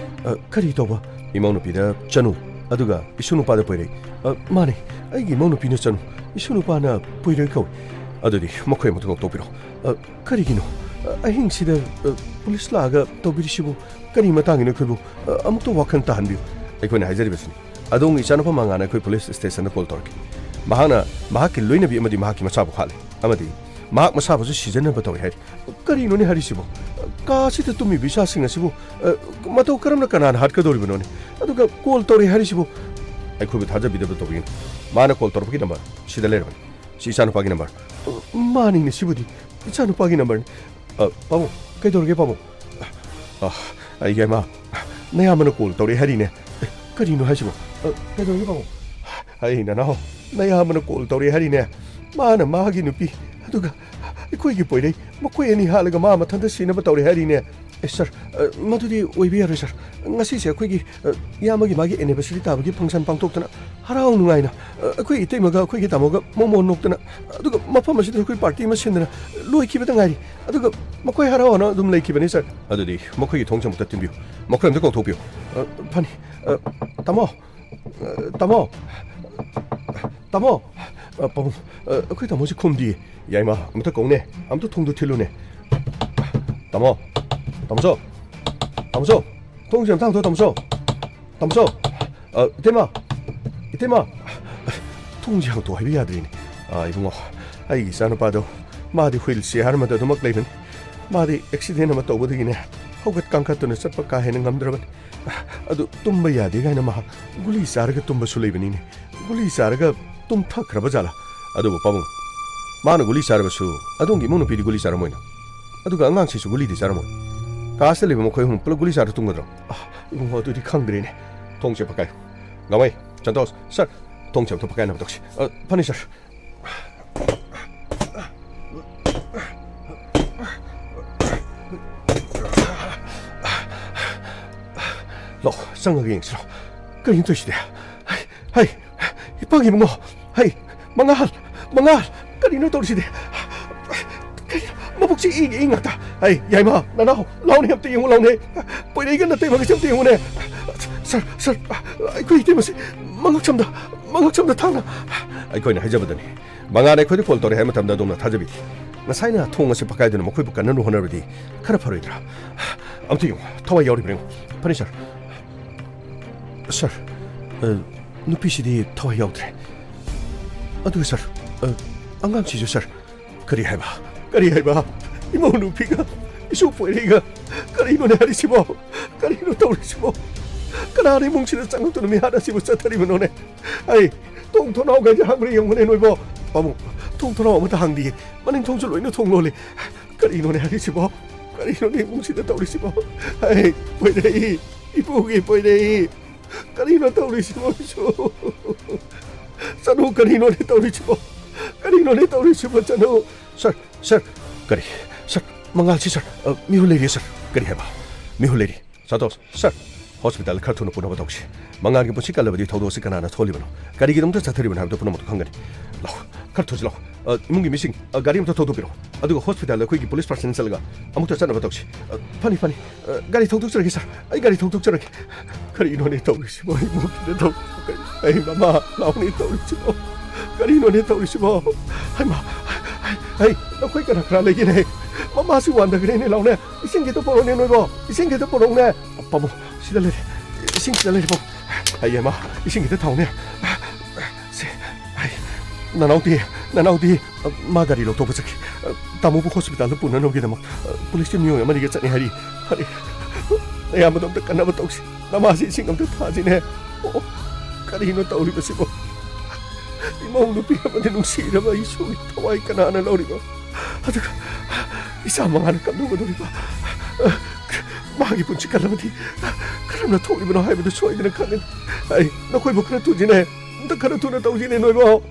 ꯑ, ꯀꯔꯤ ꯇꯧꯕ? ꯏꯃꯧ ꯅꯨꯄꯤꯗ ꯆꯅꯨ, ꯑꯗꯨꯒ ꯏꯁꯨ ꯅꯨꯄꯥꯗ ꯄꯣꯏꯔꯩ꯫ ꯑ, ꯃꯥꯅꯤ, ꯑꯩꯒꯤ ꯏꯃꯧ ꯅꯨꯄꯤꯅ ꯆꯅꯨ, ꯏꯁꯨ ꯅꯨꯄꯥꯅ ꯄꯣꯏꯔꯩ ꯀꯧꯏ꯫ ꯑꯗꯨꯗꯤ ꯃꯈꯣꯏ ꯑꯃꯨꯛꯇ ꯀꯧꯊꯣꯛꯄꯤꯔꯣ꯫ ꯑ, ꯀꯔꯤꯒꯤꯅꯣ? ꯑ, ꯑꯍꯤꯡꯁꯤꯗ, ꯑ, ꯄꯨꯂꯤꯁ ꯂꯥꯛꯑꯒ ꯇꯧꯕꯤꯔꯤꯁꯤꯕꯨ ꯀꯔꯤ ꯃꯇꯥꯡꯒꯤꯅꯣ? ꯑꯩꯈꯣꯏꯕꯨ, ꯑ, ꯑꯃꯨꯛꯇ ꯋꯥꯈꯜ ꯇꯥꯍꯟꯕꯤꯌꯨ꯫ ꯑꯩꯈꯣꯏꯅ ꯍꯥꯏꯖꯔꯤꯕꯁꯤꯅꯤ꯫ ꯑꯗꯣꯝꯒꯤ ꯏꯆꯥꯅꯨꯄꯥ ꯃꯉꯥꯜꯅ ꯑꯩꯈꯣꯏ ꯄꯨꯂꯤꯁ ꯁ꯭ꯇꯦꯁꯟꯗ ꯀꯣꯜ ꯇꯧꯔꯛꯈꯤ꯫ ꯃꯍꯥꯛꯅ ꯃꯍꯥꯛꯀꯤ ꯂꯣꯏꯅꯕꯤ ꯑꯃꯗꯤ ꯃꯍꯥꯛꯀꯤ ꯃꯆꯥꯕꯨ ꯍꯥꯠꯂꯦ ꯑꯃꯗꯤ ꯃꯍꯥꯛ ꯃꯁꯥꯕꯨꯁꯨ ꯁꯤꯖꯅꯕ ꯇꯧꯔꯦ ꯍꯥꯏꯔꯤ꯫ ꯀꯔꯤꯅꯣꯅꯦ ꯍꯥꯏꯔꯤꯁꯤꯕꯣ? ꯀꯥ ꯑꯁꯤꯗ ꯇꯨꯝꯃꯤꯕ ꯏꯆꯥꯁꯤꯡ ꯑꯁꯤꯕꯨ, ꯑ, ꯃꯇꯧ ꯀꯔꯝꯅ ꯀꯅꯥꯅ ꯍꯥꯠꯀꯗꯧꯔꯤꯕꯅꯣꯅꯦ? ꯑꯗꯨꯒ ꯀꯣꯜ ꯇꯧꯔꯦ ꯍꯥꯏꯔꯤꯁꯤꯕꯨ? ꯑꯩꯈꯣꯏꯕꯨ ꯊꯥꯖꯕꯤꯗꯕ ꯇꯧꯕꯤꯒꯅꯨ꯫ ꯃꯥꯅ ꯀꯣꯜ ꯇꯧꯔꯛꯄꯒꯤ ꯅꯝꯕꯔ ꯁꯤꯗ ꯂꯩꯔꯕꯅꯤ꯫ ꯁꯤ ꯏꯆꯥꯅꯨꯄꯥꯒꯤ ꯅꯝꯕꯔ꯫ ꯑ, ꯃꯥꯅꯤꯅꯦ, ꯁꯤꯕꯨꯗꯤ ꯏꯆꯥꯅꯨꯄꯥꯒꯤ ꯅꯝꯕꯔꯅꯤ꯫ ꯑ, ꯄꯥꯕꯨꯡ, ꯀꯩꯗꯧꯔꯒꯦ ꯄꯥꯕꯨꯡ? ꯑ, ꯑ, ꯏꯃꯥ, ꯅꯌꯥꯝꯕꯅ ꯀꯣꯜ ꯇꯧꯔꯛꯑꯦ ꯍꯥꯏꯔꯤꯅꯦ꯫ ꯑꯦ, ꯀꯔꯤꯅꯣ ꯍꯥꯏꯁꯤꯕꯣ? ꯑ, ꯀꯩꯗꯧꯔꯒꯦ ꯄꯥꯕꯨꯡ? ꯑꯩ ꯅꯅꯥꯎ, ꯅꯌꯥꯝꯕꯅ ꯀꯣꯜ ꯇꯧꯔꯛꯑꯦ ꯍꯥꯏꯔꯤꯅꯦ꯫ ꯃꯥꯅ ꯃꯥꯒꯤ ꯅꯨꯄꯤ, ꯑꯗꯨꯒ ꯑꯩꯈꯣꯏꯒꯤ ꯄꯣꯏꯔꯩ, ꯃꯈꯣꯏ ꯑꯅꯤ ꯍꯥꯠꯂꯒ ꯃꯥ ꯃꯊꯟꯇ ꯁꯤꯅꯕ ꯇꯧꯔꯦ ꯍꯥꯏꯔꯤꯅꯦ꯫ ꯑꯦ, ꯁꯥꯔ, ꯑ, ꯃꯗꯨꯗꯤ ꯑꯣꯏꯕ ꯌꯥꯔꯣꯏ, ꯁꯥꯔ꯫ ꯉꯁꯤꯁꯦ ꯑꯩꯈꯣꯏꯒꯤ, ꯑ, ꯏꯌꯥꯝꯕꯒꯤ ꯃꯥꯒꯤ ꯑꯦꯅꯤꯚꯔꯁꯔꯤ ꯇꯥꯕꯒꯤ ꯐꯪꯁꯟ ꯄꯥꯡꯊꯣꯛꯇꯅ ꯍꯔꯥꯎ ꯅꯨꯡꯉꯥꯏꯅ, ꯑ, ꯑꯩꯈꯣꯏ ꯏꯇꯩꯃꯒ ꯑꯩꯈꯣꯏꯒꯤ ꯇꯥꯃꯣꯒ ꯃꯣꯃꯣꯟ ꯅꯣꯛꯇꯅ, ꯑꯗꯨꯒ ꯃꯐꯝ ꯑꯁꯤꯗ ꯑꯩꯈꯣꯏ ꯄꯥꯔꯇꯤ ꯑꯃ ꯁꯤꯟꯗꯅ ꯂꯣꯏꯈꯤꯕꯗ ꯉꯥꯏꯔꯤ꯫ ꯑꯗꯨꯒ ꯃꯈꯣꯏ ꯍꯔꯥꯎ ꯍꯔꯥꯎ ꯑꯗꯨꯝ ꯂꯩꯈꯤꯕꯅꯤ, ꯁꯥꯔ꯫ ꯑꯗꯨꯗꯤ ꯃꯈꯣꯏꯒꯤ ꯊꯣꯡꯁꯦ ꯑꯃꯨꯛꯇ ꯊꯤꯟꯕꯤꯌꯨ꯫ ꯃꯈꯣꯏ ꯑꯃꯨꯛꯇ ꯀꯧꯊꯣꯛꯄꯤꯌꯨ꯫ ꯑ, ꯐꯅꯤ꯫ ꯑ, ꯇꯥꯃꯣ꯫ ꯑ, ꯇꯥꯃꯣ꯫ ꯇꯥꯃꯣ꯫ ꯑ, ꯄꯥꯕꯨꯡ, ꯑ, ꯑꯩꯈꯣꯏ ꯇꯥꯃꯣꯁꯤ ꯈꯨꯝꯗꯤꯌꯦ꯫ ꯌꯥꯏꯃ, ꯑꯃꯨꯛꯇ ꯀꯧꯅꯦ꯫ ꯑꯃꯨꯛꯇ ꯊꯣꯡꯗꯣ ꯊꯤꯜꯂꯨꯅꯦ꯫ ꯇꯥꯃꯣ꯫ ꯇꯥꯃꯣꯆꯧ꯫ ꯇꯥꯃꯣꯆꯧ꯫ ꯊꯣꯡꯁꯦ ꯑꯝꯇ ꯍꯥꯡꯗꯣꯛꯑꯣ, ꯇꯥꯃꯣꯆꯧ꯫ ꯇꯥꯃꯣꯆꯧ꯫ ꯑ, ꯏꯇꯩꯃ꯫ ꯏꯇꯩꯃ꯫ ꯊꯣꯡꯁꯦ ꯍꯥꯡꯗꯣꯛꯑꯣ ꯍꯥꯏꯕ ꯌꯥꯗ꯭ꯔꯦꯅꯦ꯫ ꯑ, ꯏꯕꯨꯡꯉꯣ, ꯑꯩꯒꯤ ꯏꯆꯥꯅꯨꯄꯥꯗꯣ, ꯃꯥꯗꯤ ꯍꯨꯏꯜ ꯆꯤꯌꯥꯔ ꯑꯃꯗ ꯑꯗꯨꯃꯛ ꯂꯩꯕꯅꯤ꯫ ꯃꯥꯗꯤ ꯑꯦꯛꯁꯤꯗꯦꯟ ꯑꯃ ꯇꯧꯕꯗꯒꯤꯅꯦ, ꯍꯧꯒꯠ ꯀꯥꯡꯈꯠꯇꯨꯅ ꯆꯠꯄ ꯀꯥ ꯍꯦꯟꯅ ꯉꯝꯗ꯭ꯔꯕꯅꯤ꯫ ꯑꯗꯨ ꯇꯨꯝꯕ ꯌꯥꯗꯦ ꯀꯥꯏꯅ ꯃꯍꯥꯛ ꯒꯨꯂꯤ ꯆꯥꯔꯒ ꯇꯨꯝꯕꯁꯨ ꯂꯩꯕꯅꯤꯅꯦ꯫ ꯒꯨꯂꯤ ꯆꯥꯔꯒ ꯇꯨꯝꯊꯈ꯭ꯔꯕ ꯖꯥꯠꯂꯥ? ꯑꯗꯨꯕꯨ ꯄꯥꯕꯨꯡ, ꯃꯥꯅ ꯒꯨꯂꯤ ꯆꯥꯔꯕꯁꯨ ꯑꯗꯣꯝꯒꯤ ꯏꯃꯧ ꯅꯨꯄꯤꯗꯤ ꯒꯨꯂꯤ ꯆꯥꯔꯝꯃꯣꯏꯅ꯫ ꯑꯗꯨꯒ ꯑꯉꯥꯡꯁꯤꯁꯨ ꯒꯨꯂꯤꯗꯤ ꯆꯥꯔꯝꯃꯣꯏ꯫ ꯀꯥꯁꯤꯗ ꯂꯩꯕ ꯃꯈꯣꯏ ꯑꯍꯨꯝ ꯄꯨꯂꯞ ꯒꯨꯂꯤ ꯆꯥꯔ ꯇꯨꯝꯒꯗ꯭ꯔꯣ? ꯑ, ꯏꯕꯨꯡꯉꯣ, ꯑꯗꯨꯗꯤ ꯈꯪꯗ꯭ꯔꯦꯅꯦ꯫ ꯊꯣꯡꯁꯦ ꯐꯛꯀꯥꯏꯌꯨ꯫ ꯒꯥꯃꯩ, ꯁꯟꯇꯣꯁ, ꯁꯥꯔ, ꯊꯣꯡꯁꯦ ꯑꯝꯇ ꯄꯛꯀꯥꯏꯅꯕ ꯇꯧꯁꯤ꯫ ꯑ, ꯐꯅꯤ, ꯁꯥꯔ꯫ ꯂꯥꯛꯑꯣ, ꯆꯪꯉꯒ ꯌꯦꯡꯁꯤ ꯂꯥꯛꯑꯣ꯫ ꯀꯔꯤꯅꯣ ꯇꯧꯔꯤꯁꯤꯗꯤ? ꯍꯩ, ꯍꯩ, ꯏꯄꯥꯒꯤ ꯏꯕꯨꯡꯉꯣ꯫ ꯍꯩ, ꯃꯉꯥꯜ, ꯃꯉꯥꯜ, ꯀꯔꯤꯅꯣ ꯇꯧꯔꯤꯁꯤꯗꯤ? ꯀꯔꯤ, ꯃꯕꯨꯛꯁꯤ ꯏꯒꯤ ꯏ ꯉꯥꯛꯇ꯫ ꯍꯩ, ꯌꯥꯏꯃ, ꯅꯅꯥꯎ, ꯂꯥꯎꯅꯦ, ꯑꯝꯇ ꯌꯦꯡꯉꯨ ꯂꯥꯎꯅꯦ꯫ ꯄꯣꯏꯔꯩꯒ ꯅꯇꯩꯃꯒꯁꯦ ꯑꯝꯇ ꯌꯦꯡꯉꯨꯅꯦ꯫ ꯁꯥꯔ, ꯁꯥꯔ, ꯑꯩꯈꯣꯏ ꯏꯇꯩꯃꯁꯦ ꯃꯉꯛꯁꯝꯗ, ꯃꯉꯛꯁꯝꯗ ꯊꯥꯡꯅ꯫ ꯑꯩꯈꯣꯏꯅ ꯍꯥꯏꯖꯕꯗꯅꯤ꯫ ꯃꯉꯥꯜꯅ ꯑꯩꯈꯣꯏꯗ ꯀꯣꯜ ꯇꯧꯔꯦ ꯍꯥꯏꯕ ꯃꯇꯝꯗ ꯑꯗꯣꯝꯅ ꯊꯥꯖꯕꯤꯗꯦ꯫ ꯉꯁꯥꯏꯅ ꯊꯣꯡ ꯑꯁꯤ ꯄꯛꯀꯥꯏꯗꯨꯅ ꯃꯈꯣꯏꯕꯨ ꯀꯟꯅꯕ ꯍꯣꯠꯅꯔꯕꯗꯤ ꯈꯔ ꯐꯔꯣꯏꯗ꯭ꯔꯥ? ꯑꯝꯇ ꯌꯦꯡꯉꯨ, ꯊꯋꯥꯏ ꯌꯥꯎꯔꯤꯕ꯭ꯔꯥ ꯌꯦꯡꯉꯨ꯫ ꯐꯅꯤ, ꯁꯥꯔ꯫ ꯁꯥꯔ, ꯑ, ꯅꯨꯄꯤꯁꯤꯗꯤ ꯊꯋꯥꯏ ꯌꯥꯎꯗ꯭ꯔꯦ꯫ ꯑꯗꯨꯒ, ꯁꯥꯔ, ꯑ, ꯑꯉꯥꯡꯁꯤꯁꯨ, ꯁꯥꯔ꯫ ꯀꯔꯤ ꯍꯥꯏꯕ? ꯀꯔꯤ ꯍꯥꯏꯕ? ꯏꯃꯧ ꯅꯨꯄꯤꯒ ꯏꯁꯨ ꯄꯣꯏꯔꯩꯒ ꯀꯔꯤꯅꯣꯅꯦ ꯍꯥꯏꯔꯤꯁꯤꯕꯣ? ꯀꯔꯤꯅꯣ ꯇꯧꯔꯤꯁꯤꯕꯣ? ꯀꯅꯥꯅ ꯏꯃꯨꯡꯁꯤꯗ ꯆꯪꯉꯛꯇꯨꯅ ꯃꯤꯍꯥꯠ ꯑꯁꯤꯕꯨ ꯆꯠꯊꯔꯤꯕꯅꯣꯅꯦ? ꯑꯩ ꯊꯣꯡ ꯊꯣꯡꯅꯥꯎꯒꯩꯁꯦ ꯍꯥꯡꯕ꯭ꯔꯥ ꯌꯦꯡꯉꯨꯅꯦ ꯅꯣꯏꯕꯣ꯫ ꯄꯥꯕꯨꯡ, ꯊꯣꯡ ꯊꯣꯡꯅꯥꯎ ꯑꯃꯠꯇ ꯍꯥꯡꯗꯤꯌꯦ꯫ ꯃꯅꯤꯡ ꯊꯣꯡꯁꯨ ꯂꯣꯏꯅ ꯊꯣꯡ ꯂꯣꯜꯂꯤ꯫ ꯀꯔꯤꯅꯣꯅꯦ ꯍꯥꯏꯔꯤꯁꯤꯕꯣ? ꯀꯔꯤꯅꯣꯅꯦ ꯏꯃꯨꯡꯁꯤꯗ ꯇꯧꯔꯤꯁꯤꯕꯣ? ꯑꯩ ꯄꯣꯏꯔꯩ, ꯏꯄꯨꯒꯤ ꯄꯣꯏꯔꯩ꯫ ꯀꯔꯤꯅꯣ ꯇꯧꯔꯤꯁꯤꯕꯣ ꯑꯩꯁꯨ? ꯆꯅꯨ, ꯀꯔꯤꯅꯣꯅꯦ ꯇꯧꯔꯤꯁꯤꯕꯣ? ꯀꯔꯤꯅꯣꯅꯦ ꯇꯧꯔꯤꯁꯤꯕꯣ, ꯆꯅꯨ? ꯁꯥꯔ, ꯁꯥꯔ, ꯀꯔꯤ? ꯁꯥꯔ, ꯃꯉꯥꯜꯁꯤ, ꯁꯥꯔ, ꯑ, ꯃꯤꯍꯨꯠ ꯂꯩꯔꯤ, ꯁꯥꯔ꯫ ꯀꯔꯤ ꯍꯥꯏꯕ? ꯃꯤꯍꯨꯠ ꯂꯩꯔꯤ꯫ ꯁꯥꯟꯇꯣꯁ, ꯁꯥꯔ, ꯍꯣꯁꯄꯤꯇꯥꯜꯗ ꯈꯔ ꯊꯨꯅ ꯄꯨꯅꯕ ꯇꯧꯁꯤ꯫ ꯃꯉꯥꯜꯒꯤ ꯄꯨꯟꯁꯤ ꯀꯜꯂꯕꯗꯤ ꯊꯧꯗꯣꯛ ꯑꯁꯤ ꯀꯅꯥꯅ ꯊꯣꯛꯍꯜꯂꯤꯕꯅꯣ? ꯀꯔꯤꯒꯤꯗꯃꯛꯇ ꯆꯠꯊꯔꯤꯕꯅꯣ ꯍꯥꯏꯕꯗꯨ ꯄꯨꯝꯅꯃꯛꯇꯨ ꯈꯪꯒꯅꯤ꯫ ꯂꯥꯛꯑꯣ, ꯈꯔ ꯊꯨꯁꯤ ꯂꯥꯛꯑꯣ꯫ ꯑ, ꯏꯃꯨꯡꯒꯤ ꯃꯤꯁꯤꯡ, ꯑ, ꯒꯥꯔꯤ ꯑꯃꯇ ꯊꯧꯗꯣꯛꯄꯤꯔꯛꯑꯣ꯫ ꯑꯗꯨꯒ ꯍꯣꯁꯄꯤꯇꯥꯜꯗ ꯑꯩꯈꯣꯏꯒꯤ ꯄꯨꯂꯤꯁ ꯄꯥꯔꯁꯅꯦꯜ ꯆꯠꯂꯒ ꯑꯃꯨꯛꯇ ꯆꯠꯅꯕ ꯇꯧꯁꯤ꯫ ꯑ, ꯐꯅꯤ, ꯐꯅꯤ꯫ ꯑ, ꯒꯥꯔꯤ ꯊꯧꯗꯣꯛꯆꯔꯒꯦ, ꯁꯥꯔ꯫ ꯑꯩ ꯒꯥꯔꯤ ꯊꯧꯗꯣꯛꯆꯔꯒꯦ꯫ ꯀꯔꯤꯅꯣꯅꯦ ꯇꯧꯔꯤꯁꯤꯕꯣ? ꯑꯩ ꯏꯃꯨꯡꯁꯤꯗ ꯇꯧ-, ꯑꯩ ꯃꯃꯥ ꯂꯥꯎꯅꯦ ꯇꯧꯔꯤꯁꯤꯕꯣ? ꯀꯔꯤꯅꯣꯅꯦ ꯇꯧꯔꯤꯁꯤꯕꯣ? ꯍꯩꯃꯥ, ꯍꯩ, ꯅꯈꯣꯏ ꯀꯅꯥ ꯀꯅꯥ ꯂꯩꯒꯦꯅꯦ? ꯃꯃꯥꯁꯤ ꯋꯥꯟꯊꯈ꯭ꯔꯦꯅꯦ, ꯂꯥꯎꯅꯦ꯫ ꯏꯁꯤꯡ ꯈꯤꯇ ꯄꯨꯔꯛꯎꯅꯦ ꯅꯣꯏꯕꯣ꯫ ꯏꯁꯤꯡ ꯈꯤꯇ ꯄꯨꯔꯛꯎꯅꯦ꯫ ꯄꯥꯕꯨꯡ, ꯁꯤꯗ ꯂꯩꯔꯦ꯫ ꯏꯁꯤꯡ ꯁꯤꯗ ꯂꯩꯔꯦ, ꯄꯥꯕꯨꯡ꯫ ꯑꯩ ꯏꯃꯥ, ꯏꯁꯤꯡ ꯈꯤꯇ ꯊꯥꯎꯅꯦ꯫ ꯁꯦ, ꯑꯩ, ꯅꯅꯥꯎꯗꯤ, ꯅꯅꯥꯎꯗꯤ, ꯃꯥ ꯒꯥꯔꯤ ꯂꯧꯊꯣꯛꯄ ꯆꯠꯈꯤ꯫ ꯇꯥꯃꯣꯕꯨ ꯍꯣꯁꯄꯤꯇꯥꯜꯗ ꯄꯨꯅꯅꯕꯒꯤꯗꯃꯛ ꯄꯨꯂꯤꯁꯀꯤ ꯃꯤꯑꯣꯏ ꯑꯃꯅꯤꯒ ꯆꯠꯅꯤ ꯍꯥꯏꯔꯤ꯫ ꯐꯔꯦ, ꯑꯌꯥꯝꯕꯗꯣ ꯑꯝꯇ ꯀꯟꯅꯕ ꯇꯧꯁꯤ꯫ ꯅꯃꯥꯁꯤ ꯏꯁꯤꯡ ꯑꯝꯇ ꯊꯥꯁꯤꯅꯦ꯫ ꯑꯣ, ꯀꯔꯤꯅꯣ ꯇꯧꯔꯤꯕꯁꯤꯕꯣ? ꯏꯃꯧ ꯅꯨꯄꯤ ꯑꯃꯗꯤ ꯅꯨꯡꯁꯤꯔꯕ ꯏꯁꯨꯒꯤ ꯊꯋꯥꯏ ꯀꯅꯥꯅ ꯂꯧꯔꯤꯕ? ꯑꯗꯨꯒ ꯏꯆꯥ ꯃꯉꯥꯅ ꯀꯞꯅꯒꯗꯧꯔꯤꯕ? ꯃꯥꯒꯤ ꯄꯨꯟꯁꯤ ꯀꯜꯂꯕꯗꯤ ꯀꯔꯝꯅ ꯊꯣꯛꯂꯤꯕꯅꯣ ꯍꯥꯏꯕꯗꯨ ꯁꯣꯏꯗꯅ ꯈꯪꯒꯅꯤ꯫ ꯑꯩ ꯅꯈꯣꯏꯕꯨ ꯈꯔ ꯊꯨꯖꯤꯟꯅꯩ꯫ ꯑꯝꯇ ꯈꯔ ꯊꯨꯅ ꯇꯧꯁꯤꯅꯦ ꯅꯣꯏꯕꯣ꯫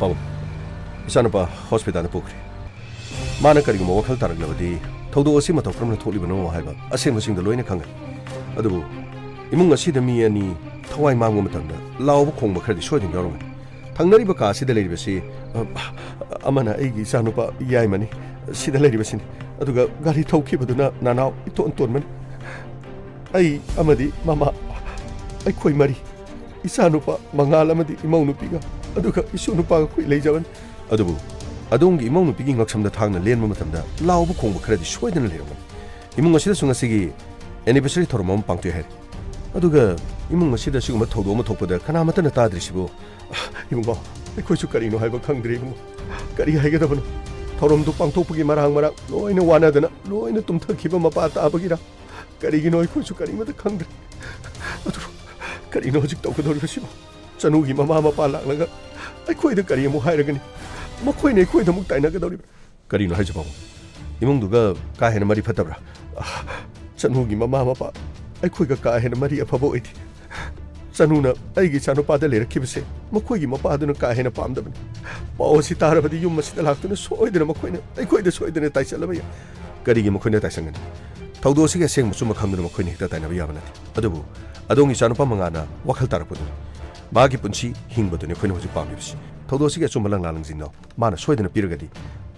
ꯄꯥꯕꯨꯡ, ꯏꯆꯥꯅꯨꯄꯥ ꯍꯣꯁꯄꯤꯇꯥꯜꯗ ꯄꯨꯈ꯭ꯔꯦ꯫ ꯃꯥꯅ ꯀꯔꯤꯒꯨꯝꯕ ꯋꯥꯈꯜ ꯇꯥꯔꯛꯂꯕꯗꯤ ꯊꯧꯗꯣꯛ ꯑꯁꯤ ꯃꯇꯧ ꯀꯔꯝꯅ ꯊꯣꯛꯂꯤꯕꯅꯣ ꯍꯥꯏꯕ ꯑꯁꯦꯡꯕꯁꯤꯡꯗꯣ ꯂꯣꯏꯅ ꯈꯪꯒꯅꯤ꯫ ꯑꯗꯨꯕꯨ ꯏꯃꯨꯡ ꯑꯁꯤꯗ ꯃꯤ ꯑꯅꯤ ꯊꯋꯥꯏ ꯃꯥꯡꯕ ꯃꯇꯝꯗ ꯂꯥꯎꯕ ꯈꯣꯡꯕ ꯈꯔꯗꯤ ꯁꯣꯏꯗꯅ ꯌꯥꯎꯔꯝꯒꯅꯤ꯫ ꯊꯪꯅꯔꯤꯕ ꯀꯥ ꯑꯁꯤꯗ ꯂꯩꯔꯤꯕꯁꯤ, ꯑ, ꯑꯃꯅ ꯑꯩꯒꯤ ꯏꯆꯥꯅꯨꯄꯥ ꯌꯥꯏꯃꯅꯤ, ꯁꯤꯗ ꯂꯩꯔꯤꯕꯁꯤꯅꯤ꯫ ꯑꯗꯨꯒ ꯒꯥꯔꯤ ꯊꯧꯈꯤꯕꯗꯨꯅ ꯅꯅꯥꯎ ꯏꯇꯣꯟ ꯇꯣꯟꯕꯅꯤ꯫ ꯑꯩ ꯑꯃꯗꯤ ꯃꯃꯥ, ꯑꯩꯈꯣꯏ ꯃꯔꯤ, ꯏꯆꯥꯅꯨꯄꯥ ꯃꯉꯥꯜ ꯑꯃꯗꯤ ꯏꯃꯧ ꯅꯨꯄꯤꯒ, ꯑꯗꯨꯒ ꯏꯁꯨ ꯅꯨꯄꯥꯒ ꯑꯩꯈꯣꯏ ꯂꯩꯖꯕꯅꯤ꯫ ꯑꯗꯨꯕꯨ ꯑꯗꯣꯝꯒꯤ ꯏꯃꯧ ꯅꯨꯄꯤꯒꯤ ꯉꯛꯁꯝꯗ ꯊꯥꯡꯅ ꯂꯦꯟꯕ ꯃꯇꯝꯗ ꯂꯥꯎꯕ ꯈꯣꯡꯕ ꯈꯔꯗꯤ ꯁꯣꯏꯗꯅ ꯂꯩꯔꯝꯒꯅꯤ꯫ ꯏꯃꯨꯡ ꯑꯁꯤꯗꯁꯨ ꯉꯁꯤꯒꯤ anniversary ꯊꯧꯔꯝ ꯑꯃ ꯄꯥꯡꯊꯣꯛꯑꯦ ꯍꯥꯏꯔꯤ꯫ ꯑꯗꯨꯒ ꯏꯃꯨꯡ ꯑꯁꯤꯗ ꯁꯤꯒꯨꯝꯕ ꯊꯧꯗꯣꯛ ꯑꯃ ꯊꯣꯛꯄꯗ ꯀꯅꯥꯃꯠꯇꯅ ꯇꯥꯗ꯭ꯔꯤꯁꯤꯕꯨ? ꯏꯕꯨꯡꯉꯣ, ꯑꯩꯈꯣꯏꯁꯨ ꯀꯔꯤꯅꯣ ꯍꯥꯏꯕ ꯈꯪꯗ꯭ꯔꯦ ꯏꯕꯨꯡꯉꯣ꯫ ꯀꯔꯤ ꯍꯥꯏꯒꯗꯕꯅꯣ? ꯊꯧꯔꯝꯗꯨ ꯄꯥꯡꯊꯣꯛꯄꯒꯤ ꯃꯔꯥꯡ ꯃꯔꯥꯡ ꯂꯣꯏꯅ ꯋꯥꯅꯗꯅ ꯂꯣꯏꯅ ꯇꯨꯝꯊꯈꯤꯕ ꯃꯄꯥ ꯇꯥꯕꯒꯤꯔ? ꯀꯔꯤꯒꯤꯅꯣ ꯑꯩꯈꯣꯏꯁꯨ ꯀꯔꯤꯃꯠꯇ ꯈꯪꯗ꯭ꯔꯦ꯫ ꯑꯗꯨꯕꯨ ꯀꯔꯤꯅꯣ ꯍꯧꯖꯤꯛ ꯇꯧꯒꯗꯧꯔꯤꯕꯁꯤꯕꯨ? ꯆꯅꯨꯒꯤ ꯃꯃꯥ ꯃꯄꯥ ꯂꯥꯛꯂꯒ ꯑꯩꯈꯣꯏꯗ ꯀꯔꯤ ꯑꯃꯨꯛ ꯍꯥꯏꯔꯒꯅꯤ? ꯃꯈꯣꯏꯅ ꯑꯩꯈꯣꯏꯗ ꯑꯃꯨꯛ ꯇꯥꯏꯅꯒꯗꯧꯔꯤꯕ꯭ꯔꯥ? ꯀꯔꯤꯅꯣ ꯍꯥꯏꯁꯤꯕꯣ? ꯏꯃꯨꯡꯗꯨꯒ ꯀꯥ ꯍꯦꯟꯅ ꯃꯔꯤ ꯐꯠꯇꯕ꯭ꯔꯥ? ꯆꯅꯨꯒꯤ ꯃꯃꯥ ꯃꯄꯥ ꯑꯩꯈꯣꯏꯒ ꯀꯥ ꯍꯦꯟꯅ ꯃꯔꯤ ꯑꯐꯕ ꯑꯣꯏꯗꯦ꯫ ꯆꯅꯨꯅ ꯑꯩꯒꯤ ꯏꯆꯥꯅꯨꯄꯥꯗ ꯂꯩꯔꯛꯈꯤꯕꯁꯦ ꯃꯈꯣꯏꯒꯤ ꯃꯄꯥꯗꯨꯅ ꯀꯥ ꯍꯦꯟꯅ ꯄꯥꯝꯗꯕꯅꯤ꯫ ꯄꯥꯎ ꯑꯁꯤ ꯇꯥꯔꯕꯗꯤ ꯌꯨꯝ ꯑꯁꯤꯗ ꯂꯥꯛꯇꯨꯅ ꯁꯣꯏꯗꯅ ꯃꯈꯣꯏꯅ ꯑꯩꯈꯣꯏꯗ ꯁꯣꯏꯗꯅ ꯇꯥꯏꯁꯜꯂꯕ ꯌꯥꯏ꯫ ꯀꯔꯤꯒꯤ ꯃꯈꯣꯏꯅ ꯇꯥꯏꯁꯟꯒꯅꯤ? ꯊꯧꯗꯣꯛ ꯑꯁꯤꯒꯤ ꯑꯁꯦꯡꯕ ꯑꯆꯨꯝꯕ ꯈꯪꯗꯨꯅ ꯃꯈꯣꯏꯅ ꯍꯦꯛꯇ ꯇꯥꯏꯅꯕ ꯌꯥꯕ ꯅꯠꯇꯦ꯫ ꯑꯗꯨꯕꯨ ꯑꯗꯣꯝꯒꯤ ꯏꯆꯥꯅꯨꯄꯥ ꯃꯉꯥꯅ ꯋꯥꯈꯜ ꯇꯥꯔꯛꯄꯗꯨꯅꯤ꯫ ꯃꯥꯒꯤ ꯄꯨꯟꯁꯤ ꯍꯤꯡꯕꯗꯨꯅꯤ ꯑꯩꯈꯣꯏꯅ ꯍꯧꯖꯤꯛ ꯄꯥꯝꯂꯤꯕꯁꯤ꯫ ꯊꯧꯗꯣꯛ ꯑꯁꯤꯒꯤ ꯑꯆꯨꯝꯕ ꯂꯪꯂꯥ ꯂꯪꯖꯤꯡꯗꯣ ꯃꯥꯅ ꯁꯣꯏꯗꯅ ꯄꯤꯔꯒꯗꯤ,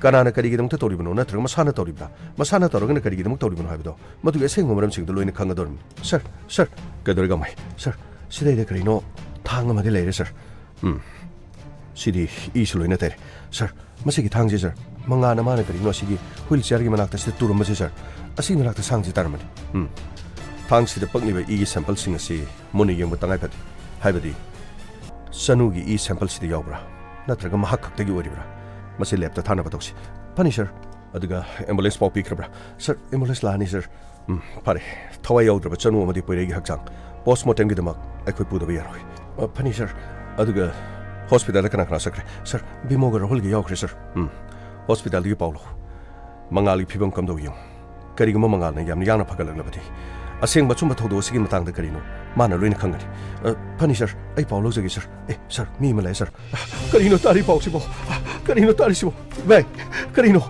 ꯀꯅꯥꯅ ꯀꯔꯤꯒꯤꯗꯃꯛꯇ ꯇꯧꯔꯤꯕꯅꯣ ꯅꯠꯇ꯭ꯔꯒ ꯃꯁꯥꯅ ꯇꯧꯔꯤꯕ꯭ꯔꯥ, ꯃꯁꯥꯅ ꯇꯧꯔꯒꯅ ꯀꯔꯤꯒꯤꯗꯃꯛ ꯇꯧꯔꯤꯕꯅꯣ ꯍꯥꯏꯕꯗꯣ ꯃꯗꯨꯒꯤ ꯑꯁꯦꯡꯕ ꯃꯔꯝꯁꯤꯡꯗꯣ ꯂꯣꯏꯅ ꯈꯪꯒꯗꯧꯔꯤꯕꯅꯤ꯫ ꯁꯔ, ꯁꯔ, ꯀꯩꯗꯧꯔꯦ ꯒꯥꯡꯃꯩ? ꯁꯔ, ꯁꯤꯗꯩꯗ ꯀꯔꯤꯅꯣ ꯊꯥꯡ ꯑꯃꯗꯤ ꯂꯩꯔꯦ, ꯁꯔ꯫ ꯎꯝ, ꯁꯤꯗꯤ ꯏꯁꯨ ꯂꯣꯏꯅ ꯇꯩꯔꯦ꯫ ꯁꯔ, ꯃꯁꯤꯒꯤ ꯊꯥꯡꯁꯦ, ꯁꯔ, ꯃꯉꯥꯅ ꯃꯥꯅ ꯀꯔꯤꯅꯣ ꯑꯁꯤꯒꯤ wheelchairꯒꯤ ꯃꯅꯥꯛꯇ ꯁꯤꯗ ꯇꯨꯔꯝꯕꯁꯦ, ꯁꯔ, ꯑꯁꯤꯒꯤ ꯃꯅꯥꯛꯇ ꯁꯥꯡꯁꯦ ꯇꯥꯔꯝꯕꯅꯤ꯫ ꯎꯝ, ꯊꯥꯡꯁꯤꯗ ꯄꯛꯂꯤꯕ ꯏꯒꯤ sampleꯁꯤꯡ ꯑꯁꯤ ꯃꯨꯟꯅ ꯌꯦꯡꯕ ꯇꯉꯥꯏ ꯐꯗꯦ꯫ ꯍꯥꯏꯕꯗꯤ, ꯆꯅꯨꯒꯤ ꯏ sampleꯁꯤꯗ ꯌꯥꯎꯕ꯭ꯔꯥ? ꯅꯠꯇ꯭ꯔꯒ ꯃꯍꯥꯛ ꯈꯛꯇꯒꯤ ꯑꯣꯏꯔꯤꯕ꯭ꯔꯥ? ꯃꯁꯤ labꯇ ꯊꯥꯅꯕ ꯇꯧꯁꯤ꯫ ꯐꯅꯤ, ꯁꯔ꯫ ꯑꯗꯨꯒ ambulance ꯄꯥꯎ ꯄꯤꯈ꯭ꯔꯕ꯭ꯔꯥ? ꯁꯔ, ambulance ꯂꯥꯛꯑꯅꯤ, ꯁꯔ꯫ ꯎꯝ, ꯐꯔꯦ꯫ ꯊꯋꯥꯏ ꯌꯥꯎꯗ꯭ꯔꯕ ꯆꯅꯨ ꯑꯃꯗꯤ ꯄꯣꯏꯔꯩꯒꯤ ꯍꯛꯆꯥꯡ postmortemꯒꯤꯗꯃꯛ ꯑꯩꯈꯣꯏ ꯄꯨꯗꯕ ꯌꯥꯔꯣꯏ꯫ ꯑ, ꯐꯅꯤ, ꯁꯔ꯫ ꯑꯗꯨꯒ hospitalꯗ ꯀꯅꯥ ꯀꯅꯥ ꯆꯠꯈ꯭ꯔꯦ? ꯁꯔ, ꯕꯤꯃꯣꯒ ꯔꯥꯍꯨꯜꯒ ꯌꯥꯎꯈ꯭ꯔꯦ, ꯁꯔ꯫ ꯎꯝ, hospitalꯗꯒꯤ ꯄꯥꯎ ꯂꯧ꯫ ꯃꯉꯥꯜꯒꯤ ꯐꯤꯕꯝ ꯀꯝꯗꯧꯏ ꯌꯦꯡꯉꯨ꯫ ꯀꯔꯤꯒꯨꯝꯕ ꯃꯉꯥꯜꯅ ꯌꯥꯝꯅ ꯌꯥꯡꯅ ꯐꯒꯠꯂꯛꯂꯕꯗꯤ, ꯑꯁꯦꯡꯕ ꯑꯆꯨꯝꯕ ꯊꯧꯗꯣꯛ ꯑꯁꯤꯒꯤ ꯃꯇꯥꯡꯗ ꯀꯔꯤꯅꯣ ꯃꯥꯅ ꯂꯣꯏꯅ ꯈꯪꯒꯅꯤ꯫ ꯑ, ꯐꯅꯤ ꯁꯥꯔ, ꯑꯩ ꯄꯥꯎ ꯂꯧꯖꯒꯦ ꯁꯥꯔ꯫ ꯑꯦ ꯁꯥꯔ, ꯃꯤ ꯑꯃ ꯂꯥꯛꯑꯦ ꯁꯥꯔ꯫ ꯀꯔꯤꯅꯣ ꯇꯥꯔꯤ ꯄꯥꯎꯁꯤꯕꯣ? ꯀꯔꯤꯅꯣ ꯇꯥꯔꯤꯁꯤꯕꯣ? ꯏꯕꯥꯏ, ꯀꯔꯤꯅꯣ?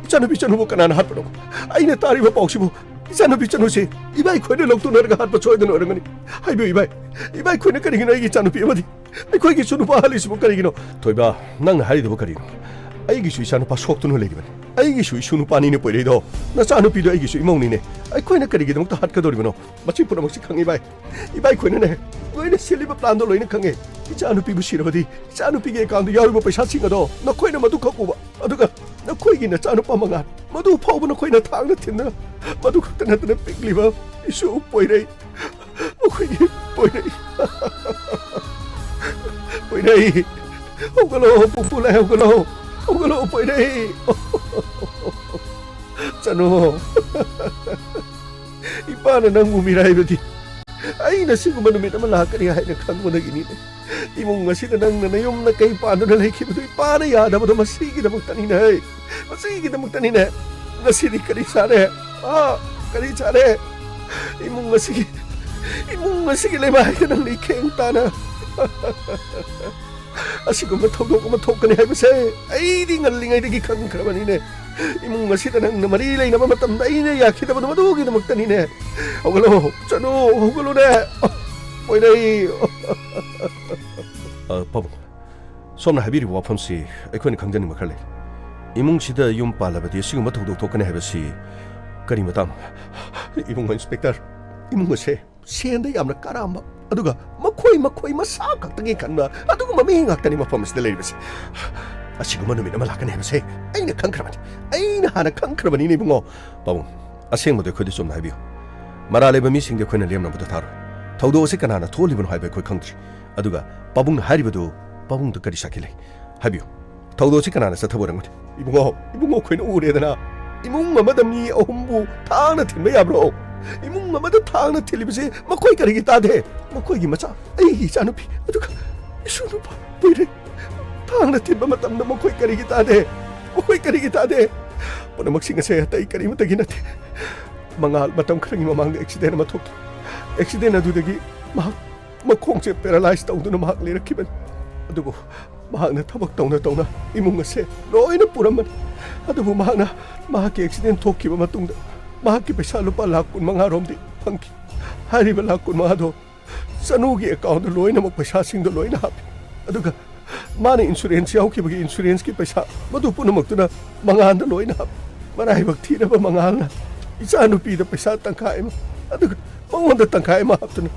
ꯏꯆꯥꯅꯨꯄꯤ ꯆꯅꯨꯕꯨ ꯀꯅꯥꯅ ꯍꯥꯠꯄꯅꯣ? ꯑꯩꯅ ꯇꯥꯔꯤꯕ ꯄꯥꯎꯁꯤꯕꯨ, ꯏꯆꯥꯅꯨꯄꯤ ꯆꯅꯨꯁꯤ ꯏꯕꯥꯏ ꯈꯣꯏꯅ ꯂꯧꯊꯣꯛꯅꯔꯒ ꯍꯥꯠꯄ ꯁꯣꯏꯗꯅ ꯑꯣꯏꯔꯝꯒꯅꯤ꯫ ꯍꯥꯏꯕꯤꯌꯨ ꯏꯕꯥꯏ, ꯏꯕꯥꯏ ꯈꯣꯏꯅ ꯀꯔꯤꯒꯤꯅꯣ ꯑꯩꯒꯤ ꯏꯆꯥꯅꯨꯄꯤ ꯑꯃꯗꯤ ꯑꯩꯈꯣꯏꯒꯤ ꯏꯁꯨ ꯅꯨꯄꯥ ꯍꯥꯠꯂꯤꯁꯤꯕꯨ ꯀꯔꯤꯒꯤꯅꯣ? ꯊꯣꯏꯕ, ꯅꯪꯅ ꯍꯥꯏꯔꯤꯗꯨꯕꯨ ꯀꯔꯤꯅꯣ? ꯑꯩꯒꯤꯁꯨ ꯏꯆꯥ ꯅꯨꯄꯥ ꯁꯣꯛꯇꯨꯅ ꯂꯩꯔꯤꯕꯅꯤ꯫ ꯑꯩꯒꯤꯁꯨ ꯏꯁꯨ ꯅꯨꯄꯥꯅꯤꯅꯦ ꯄꯣꯏꯔꯩꯗꯣ꯫ ꯅꯆꯥꯅꯨꯄꯤꯗꯣ ꯑꯩꯒꯤꯁꯨ ꯏꯃꯧꯅꯤꯅꯦ꯫ ꯑꯩꯈꯣꯏꯅ ꯀꯔꯤꯒꯤꯗꯃꯛꯇ ꯍꯥꯠꯀꯗꯧꯔꯤꯕꯅꯣ? ꯃꯁꯤ ꯄꯨꯝꯅꯃꯛꯁꯤ ꯈꯪꯉꯤ ꯏꯕꯥꯏ꯫ ꯏꯕꯥꯏ ꯈꯣꯏꯅꯅꯦ, ꯂꯣꯏꯅ ꯁꯤꯜꯂꯤꯕ ꯄ꯭ꯂꯥꯟꯗꯣ ꯂꯣꯏꯅ ꯈꯪꯉꯦ꯫ ꯏꯆꯥꯅꯨꯄꯤꯕꯨ ꯁꯤꯔꯕꯗꯤ ꯏꯆꯥꯅꯨꯄꯤꯒꯤ ꯑꯦꯀꯥꯎꯟꯗ ꯌꯥꯎꯔꯤꯕ ꯄꯩꯁꯥꯁꯤꯡ ꯑꯗꯣ ꯅꯈꯣꯏꯅ ꯃꯗꯨ ꯈꯛ ꯎꯕ꯫ ꯑꯗꯨꯒ ꯅꯈꯣꯏꯒꯤ ꯅꯆꯥꯅꯨꯄꯥ ꯃꯉꯥꯜ, ꯃꯗꯨ ꯐꯥꯎꯕ ꯅꯈꯣꯏꯅ ꯊꯥꯡꯅ ꯊꯤꯟꯗꯨꯅ, ꯃꯗꯨ ꯈꯛꯇ ꯅꯠꯇꯅ ꯄꯤꯛꯂꯤꯕ ꯏꯁꯨ ꯄꯣꯏꯔꯩ, ꯃꯈꯣꯏꯒꯤ ꯄꯣꯏꯔꯩ, ꯄꯣꯏꯔꯩ, ꯍꯧꯒꯠꯂꯣ, ꯄꯨꯄꯨ ꯂꯥꯏ, ꯍꯧꯒꯠꯂꯣ, ꯍꯧꯒꯠꯂꯣ, ꯄꯣꯏꯔꯩ꯫ ꯆꯅꯨ, ꯏꯄꯥꯅ ꯅꯪꯕꯨ ꯃꯤꯔꯥꯏꯕꯗꯤ ꯑꯩꯅ ꯁꯤꯒꯨꯝꯕ ꯅꯨꯃꯤꯠ ꯑꯃ ꯂꯥꯛꯀꯅꯤ ꯍꯥꯏꯅ ꯈꯪꯕꯗꯒꯤꯅꯤꯅꯦ꯫ ꯏꯃꯨꯡ ꯑꯁꯤꯗ ꯅꯪꯅ ꯅꯌꯨꯝ ꯅꯀꯩ ꯄꯥꯟꯗꯨꯅ ꯂꯩꯈꯤꯕꯗꯨ ꯏꯄꯥꯅ ꯌꯥꯗꯕꯗꯣ ꯃꯁꯤꯒꯤꯗꯃꯛꯇꯅꯤꯅꯦ꯫ ꯃꯁꯤꯒꯤꯗꯃꯛꯇꯅꯤꯅꯦ꯫ ꯉꯁꯤꯗꯤ ꯀꯔꯤ ꯆꯥꯔꯦ? ꯑꯥ, ꯀꯔꯤ ꯆꯥꯔꯦ? ꯏꯃꯨꯡ ꯑꯁꯤꯒꯤ, ꯏꯃꯨꯡ ꯑꯁꯤꯒꯤ ꯂꯩꯃꯥꯏꯗ ꯅꯪꯅ ꯏꯈꯦꯡ ꯇꯥꯅ ꯑꯁꯤꯒꯨꯝꯕ ꯊꯧꯗꯣꯛ ꯑꯃ ꯊꯣꯛꯀꯅꯤ ꯍꯥꯏꯕꯁꯦ ꯑꯩꯗꯤ ꯉꯜꯂꯤꯉꯩꯗꯒꯤ ꯈꯪꯈ꯭ꯔꯕꯅꯤꯅꯦ꯫ ꯏꯃꯨꯡ ꯑꯁꯤꯗ ꯅꯪꯅ ꯃꯔꯤ ꯂꯩꯅꯕ ꯃꯇꯝꯗ ꯑꯩꯅ ꯌꯥꯈꯤꯗꯕꯗꯣ ꯃꯗꯨꯒꯤꯗꯃꯛꯇꯅꯤꯅꯦ꯫ ꯍꯧꯒꯠꯂꯣ, ꯆꯠꯂꯣ, ꯍꯧꯒꯠꯂꯨꯅꯦ꯫ ꯄꯣꯏꯔꯩ꯫ ꯑ, ꯄꯥꯕꯨꯡ, ꯁꯣꯝꯅ ꯍꯥꯏꯕꯤꯔꯤꯕ ꯋꯥꯐꯝꯁꯤ ꯑꯩꯈꯣꯏꯅ ꯈꯪꯖꯅꯤꯡꯕ ꯈꯔ ꯂꯩ꯫ ꯏꯃꯨꯡꯁꯤꯗ ꯌꯨꯝ ꯄꯥꯜꯂꯕꯗꯤ ꯑꯁꯤꯒꯨꯝꯕ ꯊꯧꯗꯣꯛ ꯊꯣꯛꯀꯅꯤ ꯍꯥꯏꯕꯁꯤ ꯀꯔꯤ ꯃꯇꯥꯡ? ꯏꯕꯨꯡꯉꯣ ꯏꯟꯁꯄꯦꯛꯇꯔ, ꯏꯃꯨꯡ ꯑꯁꯦ ꯁꯦꯟꯗ ꯌꯥꯝꯅ ꯀꯥꯔꯥꯝꯕ, ꯑꯗꯨꯒ ꯃꯈꯣꯏ, ꯃꯈꯣꯏ ꯃꯁꯥ ꯈꯛꯇꯒꯤ ꯈꯟꯕ ꯑꯗꯨꯒꯨꯝꯕ ꯃꯤ ꯉꯥꯛꯇꯅꯤ ꯃꯐꯝ ꯑꯁꯤꯗ ꯂꯩꯔꯤꯕꯁꯦ꯫ ꯑꯁꯤꯒꯨꯝꯕ ꯅꯨꯃꯤꯠ ꯑꯃ ꯂꯥꯛꯀꯅꯤ ꯍꯥꯏꯕꯁꯦ ꯑꯩꯅ ꯈꯪꯈ꯭ꯔꯕꯅꯤ꯫ ꯑꯩꯅ ꯍꯥꯟꯅ ꯈꯪꯈ꯭ꯔꯕꯅꯤꯅꯦ ꯏꯕꯨꯡꯉꯣ꯫ ꯄꯥꯕꯨꯡ, ꯑꯁꯦꯡꯕꯗꯣ ꯑꯩꯈꯣꯏꯗ ꯆꯨꯝꯅ ꯍꯥꯏꯕꯤꯌꯨ꯫ ꯃꯔꯥꯜ ꯂꯩꯕ ꯃꯤꯁꯤꯡꯗꯤ ꯑꯩꯈꯣꯏꯅ ꯂꯦꯝꯅꯕꯗ ꯊꯥꯔꯣꯏ꯫ ꯊꯧꯗꯣꯛ ꯑꯁꯤ ꯀꯅꯥꯅ ꯊꯣꯛꯍꯜꯂꯤꯕꯅꯣ ꯍꯥꯏꯕ ꯑꯩꯈꯣꯏ ꯈꯪꯗ꯭ꯔꯤ꯫ ꯑꯗꯨꯒ ꯄꯥꯕꯨꯡꯅ ꯍꯥꯏꯔꯤꯕꯗꯨ, ꯄꯥꯕꯨꯡꯗ ꯀꯔꯤ ꯁꯥꯈꯤ ꯂꯩ? ꯍꯥꯏꯕꯤꯌꯨ꯫ ꯊꯧꯗꯣꯛꯁꯤ ꯀꯅꯥꯅ ꯆꯠꯊꯕ ꯑꯣꯏꯔꯝꯒꯅꯤ? ꯏꯕꯨꯡꯉꯣ, ꯏꯕꯨꯡꯉꯣ, ꯑꯩꯈꯣꯏꯅ ꯎꯔꯦꯗꯅ꯫ ꯏꯃꯨꯡ ꯑꯃꯗ ꯃꯤ ꯑꯍꯨꯝꯕꯨ ꯊꯥꯡꯅ ꯊꯤꯟꯕ ꯌꯥꯕ꯭ꯔꯣ? ꯏꯃꯨꯡ ꯑꯃꯗ ꯊꯥꯡꯅ ꯊꯤꯜꯂꯤꯕꯁꯤ ꯃꯈꯣꯏ ꯀꯔꯤꯒꯤ ꯇꯥꯗꯦ? ꯃꯈꯣꯏꯒꯤ ꯃꯆꯥ, ꯑꯩꯒꯤ ꯏꯆꯥꯅꯨꯄꯤ, ꯑꯗꯨꯒ ꯏꯁꯨ ꯅꯨꯄꯥ ꯄꯣꯏꯔꯩ ꯊꯥꯡꯅ ꯊꯤꯟꯕ ꯃꯇꯝꯗ ꯃꯈꯣꯏ ꯀꯔꯤꯒꯤ ꯇꯥꯗꯦ? ꯃꯈꯣꯏ ꯀꯔꯤꯒꯤ ꯇꯥꯗꯦ? ꯄꯨꯝꯅꯃꯛꯁꯤꯡ ꯑꯁꯦ ꯑꯇꯩ ꯀꯔꯤꯃꯇꯒꯤ ꯅꯠꯇꯦ꯫ ꯃꯉꯥꯜ ꯃꯇꯝ ꯈꯔꯒꯤ ꯃꯃꯥꯡꯗ ꯑꯦꯛꯁꯤꯗꯦꯟ ꯑꯃ ꯊꯣꯛꯈꯤ꯫ ꯑꯦꯛꯁꯤꯗꯦꯟ ꯑꯗꯨꯗꯒꯤ ꯃꯍꯥꯛ ꯃꯈꯣꯡꯁꯦ ꯄꯦꯔꯥꯂꯥꯏꯁ ꯇꯧꯗꯨꯅ ꯃꯍꯥꯛ ꯂꯩꯔꯛꯈꯤꯕꯅꯤ꯫ ꯑꯗꯨꯕꯨ ꯃꯍꯥꯛꯅ ꯊꯕꯛ ꯇꯧꯅ ꯇꯧꯅ ꯏꯃꯨꯡ ꯑꯁꯦ ꯂꯣꯏꯅ ꯄꯨꯔꯝꯕꯅꯤ꯫ ꯑꯗꯨꯕꯨ ꯃꯍꯥꯛꯅ ꯃꯍꯥꯛꯀꯤ ꯑꯦꯛꯁꯤꯗꯦꯟ ꯊꯣꯛꯈꯤꯕ ꯃꯇꯨꯡꯗ ꯃꯍꯥꯛꯀꯤ ꯄꯩꯁꯥ ꯂꯨꯄꯥ ꯂꯥꯈ ꯀꯨꯟ ꯃꯉꯥ ꯔꯣꯝꯗꯤ ꯐꯪꯈꯤ꯫ ꯍꯥꯏꯔꯤꯕ ꯂꯥꯈ ꯀꯨꯟ ꯃꯉꯥꯗꯣ ꯆꯅꯨꯒꯤ ꯑꯦꯀꯥꯎꯟꯗ ꯂꯣꯏꯅꯃꯛ ꯄꯩꯁꯥꯁꯤꯡꯗꯣ ꯂꯣꯏꯅ ꯍꯥꯞꯄꯤ꯫ ꯑꯗꯨꯒ ꯃꯥꯅ ꯏꯟꯁꯨꯔꯦꯟꯁ ꯌꯥꯎꯈꯤꯕꯒꯤ ꯏꯟꯁꯨꯔꯦꯟꯁꯀꯤ ꯄꯩꯁꯥ ꯃꯗꯨ ꯄꯨꯝꯅꯃꯛꯇꯨꯅ ꯃꯉꯥꯜꯗ ꯂꯣꯏꯅ ꯍꯥꯞꯄꯤ꯫ ꯃꯔꯥꯏꯕꯛ ꯊꯤꯔꯕ ꯃꯉꯥꯜꯅ ꯏꯆꯥꯅꯨꯄꯤꯗ ꯄꯩꯁꯥ ꯇꯪꯈꯥꯏ ꯑꯃ, ꯑꯗꯨꯒ ꯃꯉꯣꯟꯗ ꯇꯪꯈꯥꯏ ꯑꯃ ꯍꯥꯞꯇꯨꯅ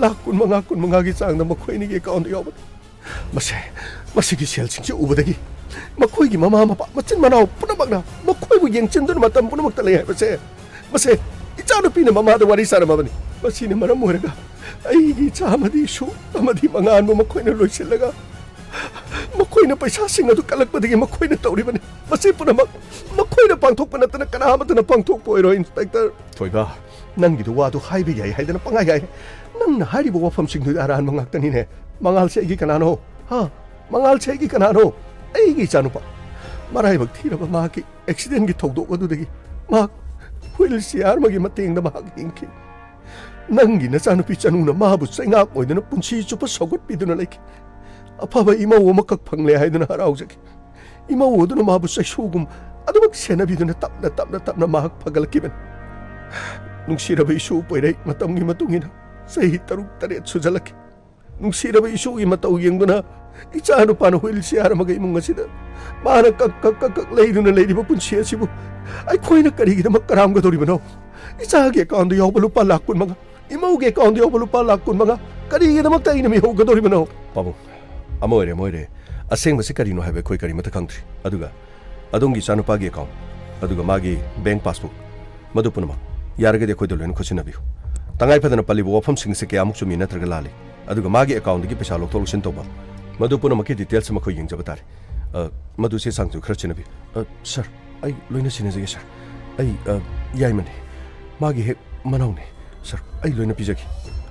ꯂꯥꯈ ꯀꯨꯟ ꯃꯉꯥ, ꯀꯨꯟ ꯃꯉꯥꯒꯤ ꯆꯥꯡꯗ ꯃꯈꯣꯏ ꯑꯅꯤꯒꯤ ꯑꯦꯀꯥꯎꯟꯗ ꯌꯥꯎꯕꯅꯤ꯫ ꯃꯁꯦ, ꯃꯁꯤꯒꯤ ꯁꯦꯜꯁꯤꯡꯁꯤ ꯎꯕꯗꯒꯤ ꯃꯈꯣꯏꯒꯤ ꯃꯃꯥ ꯃꯄꯥ, ꯃꯆꯤꯟ ꯃꯅꯥꯎ ꯄꯨꯝꯅꯃꯛꯅ ꯃꯈꯣꯏꯕꯨ ꯌꯦꯡꯁꯤꯟꯗꯨꯅ ꯃꯇꯝ ꯄꯨꯝꯅꯃꯛꯇ ꯂꯩ ꯍꯥꯏꯕꯁꯦ, ꯃꯁꯦ ꯏꯆꯥꯅꯨꯄꯤꯅ ꯃꯃꯥꯗ ꯋꯥꯔꯤ ꯁꯥꯔꯝꯃꯕꯅꯤ꯫ ꯃꯁꯤꯅ ꯃꯔꯝ ꯑꯣꯏꯔꯒ ꯑꯩꯒꯤ ꯏꯆꯥ ꯑꯃꯗꯤ ꯏꯁꯨ ꯑꯃꯗꯤ ꯃꯉꯥꯟꯕꯨ ꯃꯈꯣꯏꯅ ꯂꯣꯏꯁꯤꯜꯂꯒ ꯃꯈꯣꯏꯅ ꯄꯩꯁꯥꯁꯤꯡ ꯑꯗꯨ ꯀꯜꯂꯛꯄꯗꯒꯤ ꯃꯈꯣꯏꯅ ꯇꯧꯔꯤꯕꯅꯤ꯫ ꯃꯁꯤ ꯄꯨꯝꯅꯃꯛ ꯃꯈꯣꯏꯅ ꯄꯥꯡꯊꯣꯛꯄ ꯅꯠꯇꯅ ꯀꯅꯥ ꯑꯃꯠꯇꯅ ꯄꯥꯡꯊꯣꯛꯄ ꯑꯣꯏꯔꯣꯏ, ꯏꯟꯁꯄꯦꯛꯇꯔ꯫ ꯊꯣꯏꯕ, ꯅꯪꯒꯤꯗꯨ ꯋꯥꯗꯨ ꯍꯥꯏꯕ ꯌꯥꯏ ꯍꯥꯏꯗꯅ ꯄꯪꯍꯥꯏ ꯍꯥꯏꯔꯦ꯫ ꯅꯪꯅ ꯍꯥꯏꯔꯤꯕ ꯋꯥꯐꯝꯁꯤꯡꯗꯨꯗꯤ ꯑꯔꯥꯟꯕ ꯉꯥꯛꯇꯅꯤꯅꯦ꯫ ꯃꯉꯥꯜꯁꯦ ꯑꯩꯒꯤ ꯀꯅꯥꯅꯣ? ꯍꯥ? ꯃꯉꯥꯜꯁꯦ ꯑꯩꯒꯤ ꯀꯅꯥꯅꯣ? ꯑꯩꯒꯤ ꯏꯆꯥꯅꯨꯄꯥ꯫ ꯃꯔꯥꯏꯕꯛ ꯊꯤꯔꯕ ꯃꯍꯥꯛꯀꯤ ꯑꯦꯛꯁꯤꯗꯦꯟꯒꯤ ꯊꯧꯗꯣꯛ ꯑꯗꯨꯗꯒꯤ ꯃꯍꯥꯛ ꯍ꯭ꯋꯤꯜ ꯆꯤꯌꯥꯔ ꯑꯃꯒꯤ ꯃꯇꯦꯡꯗ ꯃꯍꯥꯛ ꯍꯤꯡꯈꯤ꯫ ꯅꯪꯒꯤ ꯅꯆꯥꯅꯨꯄꯤ ꯆꯅꯨꯅ ꯃꯥꯕꯨ ꯆꯩꯉꯥꯛ ꯑꯣꯏꯗꯨꯅ ꯄꯨꯟꯁꯤ ꯆꯨꯞꯄ ꯁꯧꯒꯠꯄꯤꯗꯨꯅ ꯂꯩꯈꯤ꯫ ꯑꯐꯕ ꯏꯃꯧ ꯑꯃꯈꯛ ꯐꯪꯂꯦ ꯍꯥꯏꯗꯨꯅ ꯍꯔꯥꯎꯖꯈꯤ꯫ ꯏꯃꯧ ꯑꯗꯨꯅ ꯃꯥꯕꯨ ꯆꯩꯁꯨꯒꯨꯝ ꯑꯗꯨꯃꯛ ꯁꯦꯟꯅꯕꯤꯗꯨꯅ ꯇꯞꯅ, ꯇꯞꯅ, ꯇꯞꯅ ꯃꯍꯥꯛ ꯐꯒꯠꯂꯛꯈꯤꯕꯅꯤ꯫ ꯅꯨꯡꯁꯤꯔꯕ ꯏꯁꯨ ꯄꯣꯏꯔꯩ, ꯃꯇꯝꯒꯤ ꯃꯇꯨꯡ ꯏꯟꯅ ꯆꯍꯤ ꯇꯔꯨꯛ ꯇꯔꯦꯠ ꯁꯨꯖꯜꯂꯛꯈꯤ꯫ ꯅꯨꯡꯁꯤꯔꯕ ꯏꯁꯨꯒꯤ ꯃꯇꯧ ꯌꯦꯡꯗꯨꯅ ꯏꯆꯥ ꯅꯨꯄꯥꯅ ꯍ꯭ꯋꯤꯜ ꯆꯤꯌꯥꯔ ꯑꯃꯒ ꯏꯃꯨꯡ ꯑꯁꯤꯗ ꯃꯥꯅ ꯀꯛ ꯀꯛ ꯀꯛ ꯀꯛ ꯂꯩꯗꯨꯅ ꯂꯩꯔꯤꯕ ꯄꯨꯟꯁꯤ ꯑꯁꯤꯕꯨ ꯑꯩꯈꯣꯏꯅ ꯀꯔꯤꯒꯤꯗꯃꯛ ꯀꯔꯥꯝꯒꯗꯧꯔꯤꯕꯅꯣ? ꯏꯆꯥꯒꯤ ꯑꯦꯀꯥꯎꯟꯗ ꯌꯥꯎꯕ ꯂꯨꯄꯥ ꯂꯥꯈ ꯀꯨꯟ ꯃꯉꯥ, ꯏꯃꯧꯒꯤ ꯑꯦꯀꯥꯎꯟꯗ ꯌꯥꯎꯕ ꯂꯨꯄꯥ ꯂꯥꯈ ꯀꯨꯟ ꯃꯉꯥ ꯀꯔꯤꯒꯤꯗꯃꯛꯇ ꯑꯩꯅ ꯃꯤꯍꯧꯒꯗꯧꯔꯤꯕꯅꯣ? ꯄꯥꯕꯨꯡ, ꯑꯃ ꯑꯣꯏꯔꯦ, ꯑꯃ ꯑꯣꯏꯔꯦ꯫ ꯑꯁꯦꯡꯕꯁꯤ ꯀꯔꯤꯅꯣ ꯍꯥꯏꯕ ꯑꯩꯈꯣꯏ ꯀꯔꯤꯃꯠꯇ ꯈꯪꯗ꯭ꯔꯤ꯫ ꯑꯗꯨꯒ ꯑꯗꯣꯝꯒꯤ ꯏꯆꯥꯅꯨꯄꯥꯒꯤ ꯑꯦꯀꯥꯎꯟ, ꯑꯗꯨꯒ ꯃꯥꯒꯤ ꯕꯦꯡꯛ ꯄꯥꯁꯕꯨꯛ, ꯃꯗꯨ ꯄꯨꯝꯅꯃꯛ ꯌꯥꯔꯒꯗꯤ ꯑꯩꯈꯣꯏꯗ ꯂꯣꯏꯅ ꯈꯣꯠꯆꯤꯟꯅꯕꯤꯌꯨ꯫ ꯇꯉꯥꯏ ꯐꯗꯅ ꯄꯜꯂꯤꯕ ꯋꯥꯐꯝꯁꯤꯡ ꯑꯁꯤ ꯀꯌꯥꯃꯨꯛ ꯆꯨꯝꯃꯤ ꯅꯠꯇ꯭ꯔꯒ ꯂꯥꯜꯂꯤ, ꯑꯗꯨꯒ ꯃꯥꯒꯤ ꯑꯦꯀꯥꯎꯟꯗꯒꯤ ꯄꯩꯁꯥ ꯂꯧꯊꯣꯛ ꯂꯧꯁꯤꯟ ꯇꯧꯕ, ꯃꯗꯨ ꯄꯨꯝꯅꯃꯛꯀꯤ ꯗꯤꯇꯦꯜꯁ ꯑꯃ ꯑꯩꯈꯣꯏ ꯌꯦꯡꯖꯕ ꯇꯥꯔꯦ꯫ ꯑ, ꯃꯗꯨ ꯆꯦ ꯆꯥꯡꯁꯨ ꯈꯔ ꯆꯦꯟꯅꯕꯤꯌꯨ꯫ ꯑ, ꯁꯥꯔ, ꯑꯩ ꯂꯣꯏꯅ ꯁꯤꯟꯅꯖꯒꯦ, ꯁꯥꯔ꯫ ꯑꯩ, ꯑ, ꯌꯥꯏꯃꯅꯤ꯫ ꯃꯥꯒꯤ ꯍꯦꯛ ꯃꯅꯥꯎꯅꯤ꯫ ꯁꯥꯔ, ꯑꯩ ꯂꯣꯏꯅ ꯄꯤꯖꯒꯦ꯫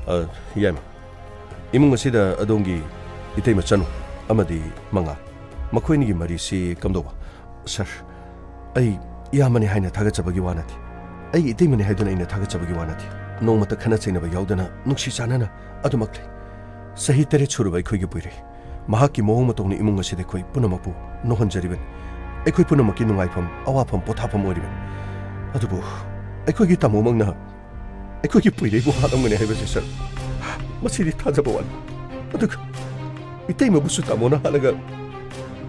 ꯑ, ꯌꯥꯏꯃ, ꯏꯃꯨꯡ ꯑꯁꯤꯗ ꯑꯗꯣꯝꯒꯤ ꯏꯇꯩꯃ ꯆꯅꯨ ꯑꯃꯗꯤ ꯃꯉꯥꯜ, ꯃꯈꯣꯏ ꯑꯅꯤꯒꯤ ꯃꯔꯤꯁꯤ ꯀꯝꯗꯧꯕ? ꯁꯥꯔ, ꯑꯩ ꯏꯌꯥꯝꯕꯅꯤ ꯍꯥꯏꯅ ꯊꯥꯒꯠꯆꯕꯒꯤ ꯋꯥ ꯅꯠꯇꯦ꯫ ꯑꯩꯒꯤ ꯏꯇꯩꯃꯅꯤ ꯍꯥꯏꯗꯨꯅ ꯑꯩꯅ ꯊꯥꯒꯠꯆꯕꯒꯤ ꯋꯥ ꯅꯠꯇꯦ꯫ ꯅꯣꯡꯃꯇ ꯈꯠꯅ ꯆꯩꯅꯕ ꯌꯥꯎꯗꯅ ꯅꯨꯡꯁꯤ ꯆꯥꯟꯅꯅ ꯑꯗꯨꯃꯛ ꯂꯩ꯫ ꯆꯍꯤ ꯇꯔꯦꯠ ꯁꯨꯔꯕ ꯑꯩꯈꯣꯏꯒꯤ ꯄꯨꯏꯔꯩ, ꯃꯍꯥꯛꯀꯤ ꯃꯑꯣꯡ ꯃꯇꯧꯅ ꯏꯃꯨꯡ ꯑꯁꯤꯗ ꯑꯩꯈꯣꯏ ꯄꯨꯝꯅꯃꯛꯄꯨ ꯅꯣꯛꯍꯟꯖꯔꯤꯕꯅꯤ꯫ ꯑꯩꯈꯣꯏ ꯄꯨꯝꯅꯃꯛꯀꯤ ꯅꯨꯡꯉꯥꯏꯐꯝ, ꯑꯋꯥꯐꯝ, ꯄꯣꯊꯥꯐꯝ ꯑꯣꯏꯔꯤꯕꯅꯤ꯫ ꯑꯗꯨꯕꯨ ꯑꯩꯈꯣꯏꯒꯤ ꯇꯥꯃꯣꯃꯛꯅ ꯑꯩꯈꯣꯏꯒꯤ ꯄꯨꯏꯔꯩꯕꯨ ꯍꯥꯠꯂꯝꯒꯅꯤ ꯍꯥꯏꯕꯁꯤ, ꯁꯥꯔ, ꯃꯁꯤꯗꯤ ꯊꯥꯖꯕ ꯋꯥꯠꯂꯤ꯫ ꯑꯗꯨꯒ ꯏꯇꯩꯃꯕꯨꯁꯨ ꯇꯥꯃꯣꯅ ꯍꯥꯠꯂꯒ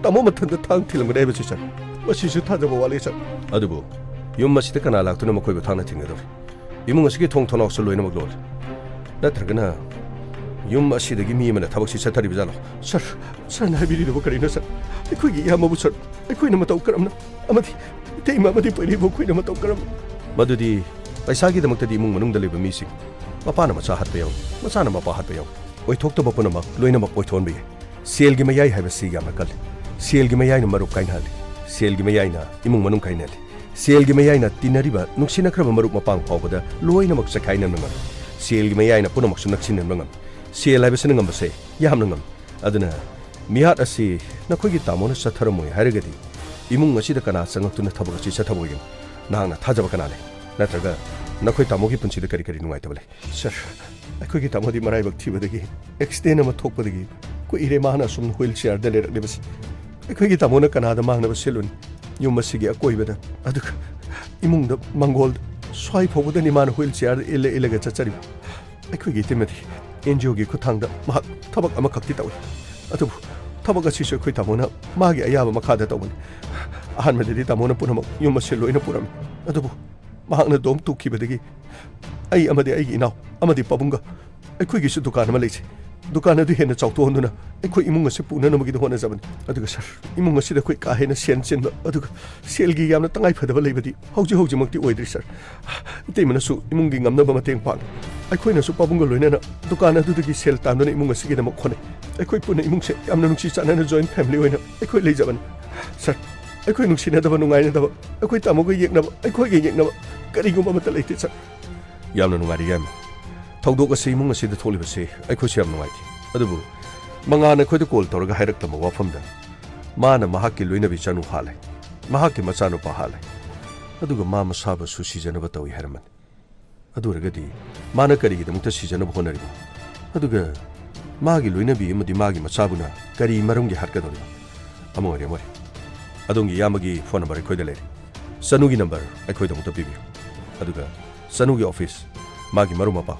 ꯇꯥꯃꯣ ꯃꯊꯟꯇ ꯊꯥꯡ ꯊꯤꯜꯂꯝꯒꯅꯤ ꯍꯥꯏꯕꯁꯤ, ꯁꯥꯔ, ꯃꯁꯤꯁꯨ ꯊꯥꯖꯕ ꯋꯥꯠꯂꯤ, ꯁꯥꯔ꯫ ꯑꯗꯨꯕꯨ ꯌꯨꯝ ꯑꯁꯤꯗ ꯀꯅꯥ ꯂꯥꯛꯇꯨꯅ ꯃꯈꯣꯏꯕꯨ ꯊꯥꯡꯅ ꯊꯤꯟꯒꯗꯧꯔꯤ? ꯏꯃꯨꯡ ꯑꯁꯤꯒꯤ ꯊꯣꯡ ꯊꯣꯡꯅꯥꯎꯁꯨ ꯂꯣꯏꯅꯃꯛ ꯂꯣꯜꯂꯤ꯫ ꯅꯠꯇ꯭ꯔꯒꯅ ꯌꯨꯝ ꯑꯁꯤꯗꯒꯤ ꯃꯤ ꯑꯃꯅ ꯊꯕꯛꯁꯤ ꯆꯠꯊꯔꯤꯕ ꯖꯥꯠꯂꯣ? ꯁꯥꯔ, ꯁꯥꯔꯅ ꯍꯥꯏꯕꯤꯔꯤꯗꯨꯕꯨ ꯀꯔꯤꯅꯣ, ꯁꯥꯔ? ꯑꯩꯈꯣꯏꯒꯤ ꯏꯌꯥꯝꯕꯕꯨ, ꯁꯥꯔ, ꯑꯩꯈꯣꯏꯅ ꯃꯇꯧ ꯀꯔꯝꯅ, ꯑꯃꯗꯤ ꯏꯇꯩꯃ ꯑꯃꯗꯤ ꯄꯨꯏꯔꯩꯕꯨ ꯑꯩꯈꯣꯏꯅ ꯃꯇꯧ ꯀꯔꯝꯅ? ꯃꯗꯨꯗꯤ ꯄꯩꯁꯥꯒꯤꯗꯃꯛꯇꯗꯤ ꯏꯃꯨꯡ ꯃꯅꯨꯡꯗ ꯂꯩꯕ ꯃꯤꯁꯤꯡ, ꯃꯄꯥꯅ ꯃꯆꯥ ꯍꯥꯠꯄ ꯌꯥꯎꯏ, ꯃꯆꯥꯅ ꯃꯄꯥ ꯍꯥꯠꯄ ꯌꯥꯎꯏ꯫ ꯑꯣꯏꯊꯣꯛꯇꯕ ꯄꯨꯝꯅꯃꯛ ꯂꯣꯏꯅꯃꯛ ꯑꯣꯏꯊꯣꯛꯍꯟꯕ ꯌꯥꯏ꯫ ꯁꯦꯜꯒꯤ ꯃꯌꯥꯏ ꯍꯥꯏꯕꯁꯤ ꯌꯥꯝꯅ ꯀꯜꯂꯤ꯫ ꯁꯦꯜꯒꯤ ꯃꯌꯥꯏꯅ ꯃꯔꯨꯞ ꯀꯥꯏꯅꯍꯜꯂꯤ꯫ ꯁꯦꯜꯒꯤ ꯃꯌꯥꯏꯅ ꯏꯃꯨꯡ ꯃꯅꯨꯡ ꯀꯥꯏꯅꯍꯜꯂꯤ꯫ ꯁꯦꯜꯒꯤ ꯃꯌꯥꯏꯅ ꯇꯤꯟꯅꯔꯤꯕ, ꯅꯨꯡꯁꯤꯅꯈ꯭ꯔꯕ ꯃꯔꯨꯞ ꯃꯄꯥꯡ ꯐꯥꯎꯕꯗ ꯂꯣꯏꯅꯃꯛ ꯆꯈꯥꯏꯅꯍꯟꯕ ꯉꯝꯃꯤ꯫ ꯁꯦꯜꯒꯤ ꯃꯌꯥꯏꯅ ꯄꯨꯝꯅꯃꯛꯁꯨ ꯅꯛꯁꯤꯟꯅꯍꯟꯕ ꯉꯝꯃꯤ꯫ ꯁꯦꯜ ꯍꯥꯏꯕꯁꯤꯅ ꯉꯝꯕꯁꯦ ꯌꯥꯝꯅ ꯉꯝꯃꯤ꯫ ꯑꯗꯨꯅ ꯃꯤꯍꯥꯠ ꯑꯁꯤ ꯅꯈꯣꯏꯒꯤ ꯇꯥꯃꯣꯅ ꯆꯠꯊꯔꯝꯃꯣꯏ ꯍꯥꯏꯔꯒꯗꯤ, ꯏꯃꯨꯡ ꯑꯁꯤꯗ ꯀꯅꯥ ꯆꯪꯉꯛꯇꯨꯅ ꯊꯕꯛ ꯑꯁꯤ ꯆꯠꯊꯕ ꯑꯣꯏꯒꯅꯤ? ꯅꯍꯥꯛꯅ ꯊꯥꯖꯕ ꯀꯅꯥ ꯂꯩ? ꯅꯠꯇ꯭ꯔꯒ ꯅꯈꯣꯏ ꯇꯥꯃꯣꯒꯤ ꯄꯨꯟꯁꯤꯗ ꯀꯔꯤ ꯀꯔꯤ ꯅꯨꯡꯉꯥꯏꯇꯕ ꯂꯩ? ꯁꯥꯔ, ꯑꯩꯈꯣꯏꯒꯤ ꯇꯥꯃꯣꯗꯤ ꯃꯔꯥꯏꯕꯛ ꯊꯤꯕꯗꯒꯤ, ꯑꯦꯛꯁꯤꯗꯦꯟ ꯑꯃ ꯊꯣꯛꯄꯗꯒꯤ ꯀꯨꯏꯔꯦ ꯃꯥꯅ ꯑꯁꯨꯝ ꯍꯨꯏꯜ ꯆꯤꯌꯥꯔꯗ ꯂꯩꯔꯛꯂꯤꯕꯁꯤ꯫ ꯑꯩꯈꯣꯏꯒꯤ ꯇꯥꯃꯣꯅ ꯀꯅꯥꯗ ꯃꯥꯡꯅꯕ ꯁꯤꯜꯂꯨꯅꯤ? ꯌꯨꯝ ꯑꯁꯤꯒꯤ ꯑꯀꯣꯏꯕꯗ, ꯑꯗꯨꯒ ꯏꯃꯨꯡꯗ, ꯃꯪꯒꯣꯜꯗ, ꯁ꯭ꯋꯥꯏ ꯐꯥꯎꯕꯗꯅꯤ ꯃꯥꯅ ꯍꯨꯏꯜ ꯆꯤꯌꯥꯔꯗ ꯏꯜꯂ ꯏꯜꯂꯒ ꯆꯠꯆꯔꯤꯕ꯫ ꯑꯩꯈꯣꯏꯒꯤ ꯏꯇꯩꯃꯗꯤ ꯑꯦꯟ ꯖꯤ ꯑꯣꯒꯤ ꯈꯨꯠꯊꯥꯡꯗ ꯃꯍꯥꯛ ꯊꯕꯛ ꯑꯃꯈꯛꯇꯤ ꯇꯧꯏ, ꯑꯗꯨꯕꯨ ꯊꯕꯛ ꯑꯁꯤꯁꯨ ꯑꯩꯈꯣꯏ ꯇꯥꯃꯣꯅ ꯃꯥꯒꯤ ꯑꯌꯥꯕ ꯃꯈꯥꯗ ꯇꯧꯕꯅꯤ꯫ ꯑꯍꯥꯟꯕꯗꯗꯤ ꯇꯥꯃꯣꯅ ꯄꯨꯝꯅꯃꯛ ꯌꯨꯝ ꯑꯁꯤ ꯂꯣꯏꯅ ꯄꯨꯔꯝꯃꯤ, ꯑꯗꯨꯕꯨ ꯃꯍꯥꯛꯅ ꯗꯣꯝ ꯇꯨꯈꯤꯕꯗꯒꯤ ꯑꯩ ꯑꯃꯗꯤ ꯑꯩꯒꯤ ꯏꯅꯥꯎ ꯑꯃꯗꯤ ꯄꯥꯕꯨꯡꯒ ꯑꯩꯈꯣꯏꯒꯤꯁꯨ ꯗꯨꯀꯥꯟ ꯑꯃ ꯂꯩꯖꯩ꯫ ꯗꯨꯀꯥꯟ ꯑꯗꯨ ꯍꯦꯟꯅ ꯆꯥꯎꯊꯣꯛꯍꯟꯗꯨꯅ ꯑꯩꯈꯣꯏ ꯏꯃꯨꯡ ꯑꯁꯤ ꯄꯨꯅꯅꯕꯒꯤꯗꯃꯛ ꯍꯣꯠꯅꯖꯕꯅꯤ꯫ ꯑꯗꯨꯒ ꯁꯥꯔ, ꯏꯃꯨꯡ ꯑꯁꯤꯗ ꯑꯩꯈꯣꯏ ꯀꯥ ꯍꯦꯟꯅ ꯁꯦꯟ ꯆꯤꯟꯕ, ꯑꯗꯨꯒ ꯁꯦꯜꯒꯤ ꯌꯥꯝꯅ ꯇꯉꯥꯏ ꯐꯗꯕ ꯂꯩꯕꯗꯤ ꯍꯧꯖꯤꯛ ꯍꯧꯖꯤꯛꯃꯛꯇꯤ ꯑꯣꯏꯗ꯭ꯔꯤ, ꯁꯥꯔ꯫ ꯏꯇꯩꯃꯅꯁꯨ ꯏꯃꯨꯡꯒꯤ ꯉꯝꯅꯕ ꯃꯇꯦꯡ ꯄꯥꯡꯉꯤ꯫ ꯑꯩꯈꯣꯏꯅꯁꯨ ꯄꯥꯕꯨꯡꯒ ꯂꯣꯏꯅꯅ ꯗꯨꯀꯥꯟ ꯑꯗꯨꯗꯒꯤ ꯁꯦꯜ ꯇꯥꯟꯗꯨꯅ ꯏꯃꯨꯡ ꯑꯁꯤꯒꯤꯗꯃꯛ ꯍꯣꯠꯅꯩ꯫ ꯑꯩꯈꯣꯏ ꯄꯨꯟꯅ ꯏꯃꯨꯡꯁꯦ ꯌꯥꯝꯅ ꯅꯨꯡꯁꯤ ꯆꯥꯟꯅꯅ ꯖꯣꯏꯟ ꯐꯦꯃꯤꯂꯤ ꯑꯣꯏꯅ ꯑꯩꯈꯣꯏ ꯂꯩꯖꯕꯅꯤ꯫ ꯁꯥꯔ, ꯑꯩꯈꯣꯏ ꯅꯨꯡꯁꯤꯅꯗꯕ, ꯅꯨꯡꯉꯥꯏꯅꯗꯕ, ꯑꯩꯈꯣꯏ ꯇꯥꯃꯣꯒ ꯌꯦꯛꯅꯕ, ꯑꯩꯈꯣꯏꯒ ꯌꯦꯛꯅꯕ ꯀꯔꯤꯒꯨꯝꯕ ꯑꯃꯠꯇ ꯂꯩꯇꯦ, ꯁꯥꯔ꯫ ꯌꯥꯝꯅ ꯅꯨꯡꯉꯥꯏꯔꯦ, ꯌꯥꯏꯃ꯫ ꯊꯧꯗꯣꯛ ꯑꯁꯤ ꯏꯃꯨꯡ ꯑꯁꯤꯗ ꯊꯣꯛꯂꯤꯕꯁꯤ ꯑꯩꯈꯣꯏꯁꯨ ꯌꯥꯝ ꯅꯨꯡꯉꯥꯏꯇꯦ꯫ ꯑꯗꯨꯕꯨ ꯃꯉꯥꯟꯅ ꯑꯩꯈꯣꯏꯗ ꯀꯣꯜ ꯇꯧꯔꯒ ꯍꯥꯏꯔꯛꯇꯕ ꯋꯥꯐꯝꯗ, ꯃꯥꯅ ꯃꯍꯥꯛꯀꯤ ꯂꯣꯏꯅꯕꯤ ꯆꯅꯨ ꯍꯥꯠꯂꯦ, ꯃꯍꯥꯛꯀꯤ ꯃꯆꯥꯅꯨꯄꯥ ꯍꯥꯠꯂꯦ, ꯑꯗꯨꯒ ꯃꯥ ꯃꯁꯥꯕꯨꯁꯨ ꯁꯤꯖꯅꯕ ꯇꯧꯏ ꯍꯥꯏꯔꯝꯕꯅꯤ꯫ ꯑꯗꯨ ꯑꯣꯏꯔꯒꯗꯤ ꯃꯥꯅ ꯀꯔꯤꯒꯤꯗꯃꯛꯇ ꯁꯤꯖꯅꯕ ꯍꯣꯠꯅꯔꯤꯕ? ꯑꯗꯨꯒ ꯃꯥꯒꯤ ꯂꯣꯏꯅꯕꯤ ꯑꯃꯗꯤ ꯃꯥꯒꯤ ꯃꯆꯥꯕꯨꯅ ꯀꯔꯤ ꯃꯔꯝꯒꯤ ꯍꯥꯠꯀꯗꯧꯔꯤꯕ? ꯑꯃ ꯑꯣꯏꯔꯦ, ꯑꯃ ꯑꯣꯏꯔꯦ꯫ ꯑꯗꯣꯝꯒꯤ ꯏꯌꯥꯝꯕꯒꯤ ꯐꯣꯟ ꯅꯝꯕꯔ ꯑꯩꯈꯣꯏꯗ ꯂꯩꯔꯦ꯫ ꯆꯅꯨꯒꯤ ꯅꯝꯕꯔ ꯑꯩꯈꯣꯏꯗꯃꯛꯇ ꯄꯤꯕꯤꯌꯨ꯫ ꯑꯗꯨꯒ ꯆꯅꯨꯒꯤ ꯑꯣꯐꯤꯁ, ꯃꯥꯒꯤ ꯃꯔꯨꯞ ꯃꯄꯥꯡ,